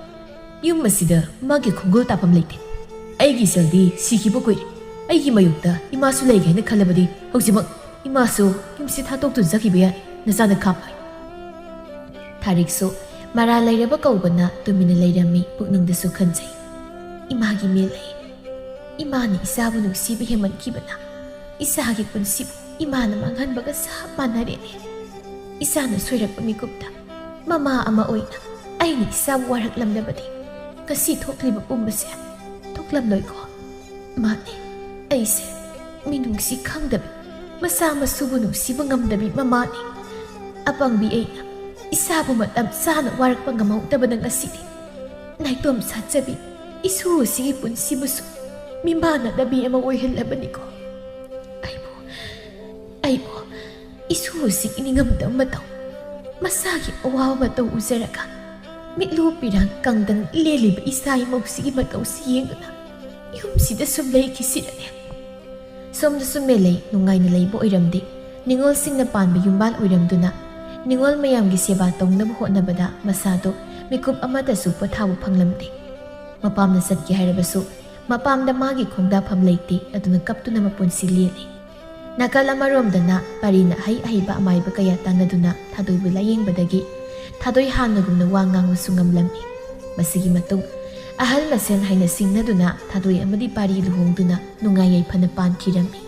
ꯌꯨꯝ ꯑꯁꯤꯗ ꯃꯥꯒꯤ ꯈꯣꯡꯒꯨꯜ ꯇꯥꯐꯝ ꯂꯩꯇꯦ꯫ ꯑꯩꯒꯤ ꯏꯆꯜꯗꯤ ꯁꯤꯈꯤꯕ ꯀꯨꯏꯔꯦ꯫ ꯑꯩꯒꯤ ꯃꯥꯌꯣꯛꯇ ꯏꯃꯥꯁꯨ ꯂꯩꯒꯦ ꯍꯥꯏꯅ ꯈꯜꯂꯕꯗꯤ ꯍꯧꯖꯤꯛꯃꯛ ꯏꯃꯥꯁꯨ ꯌꯨꯝꯁꯤ ꯊꯥꯗꯣꯛꯇꯨꯅ ꯆꯠꯈꯤꯕ ꯌꯥꯏ꯫ ꯅꯆꯥꯅ ꯈꯥꯝꯃꯣꯏ꯫ ꯊꯥꯔꯤꯛꯁꯨ ꯃꯔꯥꯜ ꯂꯩꯔꯕ ꯀꯧꯕꯅ ꯇꯨꯃꯤꯟꯅ ꯂꯩꯔꯝꯃꯤ꯫ ꯄꯨꯛꯅꯤꯡꯗꯁꯨ ꯈꯟꯖꯩ, ꯏꯃꯥꯒꯤ ꯃꯤꯠꯂꯩ꯫ ꯏꯃꯥꯅ ꯏꯆꯥꯕꯨ ꯅꯨꯡꯁꯤꯕ ꯍꯦꯟꯃꯟꯈꯤꯕꯅ ꯏꯆꯥꯒꯤ ꯄꯨꯟꯁꯤꯕꯨ ꯏꯃꯥꯅ ꯃꯥꯡꯍꯟꯕꯒ ꯆꯞ ꯃꯥꯟꯅꯔꯦꯅꯦ꯫ ꯏꯆꯥꯅ ꯁꯣꯏꯔꯛꯄ ꯃꯤꯀꯨꯞꯇ ꯃꯃꯥ ꯑꯃ ꯑꯣꯏꯅ ꯑꯩꯅ ꯏꯆꯥꯕꯨ ꯋꯥꯔꯛꯂꯝꯂꯕꯗꯤ ꯉꯁꯤ ꯊꯣꯛꯂꯤꯕ ꯄꯨꯝꯕꯁꯦ ꯊꯣꯛꯂꯝꯂꯣꯏꯀꯣ꯫ ꯃꯥꯅꯦ, ꯑꯩꯁꯦ ꯃꯤꯅꯨꯡꯁꯤ ꯈꯪꯗꯕꯤ, ꯃꯆꯥ ꯃꯁꯨꯕꯨ ꯅꯨꯡꯁꯤꯕ ꯉꯝꯗꯕꯤ ꯃꯃꯥꯅꯤ꯫ ꯑꯄꯪꯕꯤ ꯑꯩꯅ ꯏꯆꯥꯕꯨ ꯃꯇꯝ ꯆꯥꯅ ꯋꯥꯔꯛꯄ ꯉꯝꯍꯧꯗꯕꯅ ꯉꯁꯤꯗꯤ ꯅꯥꯏꯇꯣꯝ ꯁꯥꯠꯆꯕꯤ ꯏꯁꯨ ꯑꯁꯤꯒꯤ ꯄꯨꯟꯁꯤꯕꯨꯁꯨ ꯃꯤꯃꯥꯟꯅꯗꯕꯤ ꯑꯃ ꯑꯣꯏꯍꯜꯂꯕꯅꯤꯀꯣ꯫ ꯑꯩꯕꯨ, ꯑꯩꯕꯨ ꯏꯁꯨ ꯑꯁꯤꯒꯤ ꯅꯤꯡꯉꯝꯗꯕ ꯃꯇꯧ, ꯃꯁꯥꯒꯤ ꯑꯋꯥꯕ ꯃꯇꯧ ꯎꯖꯔꯒ ꯃꯤꯠꯂꯨ ꯄꯤꯔꯥꯡ ꯀꯪꯗꯅ ꯂꯦꯜꯂꯤꯕ ꯏꯆꯥ ꯏꯃꯧꯁꯤꯒꯤ ꯃꯇꯧꯁꯤ ꯌꯦꯡꯗꯨꯅ ꯌꯨꯝꯁꯤꯗ ꯁꯨꯝ ꯂꯩꯈꯤꯁꯤꯔꯅꯦ꯫ ꯁꯣꯝꯗꯁꯨ ꯃꯦꯂꯩ ꯅꯨꯡꯉꯥꯏꯅ ꯂꯩꯕ ꯑꯣꯏꯔꯝꯗꯦ꯫ ꯅꯤꯉꯣꯜꯁꯤꯡꯅ ꯄꯥꯟꯕ ꯌꯨꯝꯕꯥꯜ ꯑꯣꯏꯔꯝꯗꯨꯅ ꯅꯤꯉꯣꯜ ꯃꯌꯥꯝꯒꯤ ꯁꯦꯕꯥ ꯇꯧꯅꯕ ꯍꯣꯠꯅꯕꯗ ꯃꯁꯥꯗꯣ ꯃꯤꯀꯨꯞ ꯑꯃꯠꯇꯁꯨ ꯄꯣꯊꯥꯕ ꯐꯪꯂꯝꯗꯦ꯫ ꯃꯄꯥꯝꯗ ꯆꯠꯀꯦ ꯍꯥꯏꯔꯕꯁꯨ ꯃꯄꯥꯝꯗ ꯃꯥꯒꯤ ꯈꯣꯡꯗꯥꯐꯝ ꯂꯩꯇꯦ꯫ ꯑꯗꯨꯅ ꯀꯞꯇꯨꯅ ꯃꯄꯨꯟꯁꯤ ꯂꯦꯜꯂꯤ꯫ ꯅꯥꯀꯜ ꯑꯃꯔꯣꯝꯗꯅ ꯄꯥꯔꯤꯅ ꯑꯍꯩ ꯑꯍꯩꯕ ꯑꯃꯥꯏꯕ ꯀꯌꯥ ꯇꯥꯟꯅꯗꯨꯅ ꯊꯥꯗꯣꯏꯕꯨ ꯂꯥꯌꯦꯡꯕꯗꯒꯤ ꯊꯥꯗꯣꯏ ꯍꯥꯟꯅꯒꯨꯝꯅ ꯋꯥ ꯉꯥꯡꯕꯁꯨ ꯉꯝꯂꯝꯃꯤ꯫ ꯃꯁꯤꯒꯤ ꯃꯇꯨꯡ ꯑꯍꯜ ꯃꯁꯦꯟ ꯍꯥꯏꯅ ꯁꯤꯡꯅꯗꯨꯅ ꯊꯥꯗꯣꯏ ꯑꯃꯗꯤ ꯄꯥꯔꯤ ꯂꯨꯍꯣꯡꯗꯨꯅ ꯅꯨꯡꯉꯥꯏ ꯌꯥꯏꯐꯅ ꯄꯥꯟꯈꯤꯔꯝꯃꯤ꯫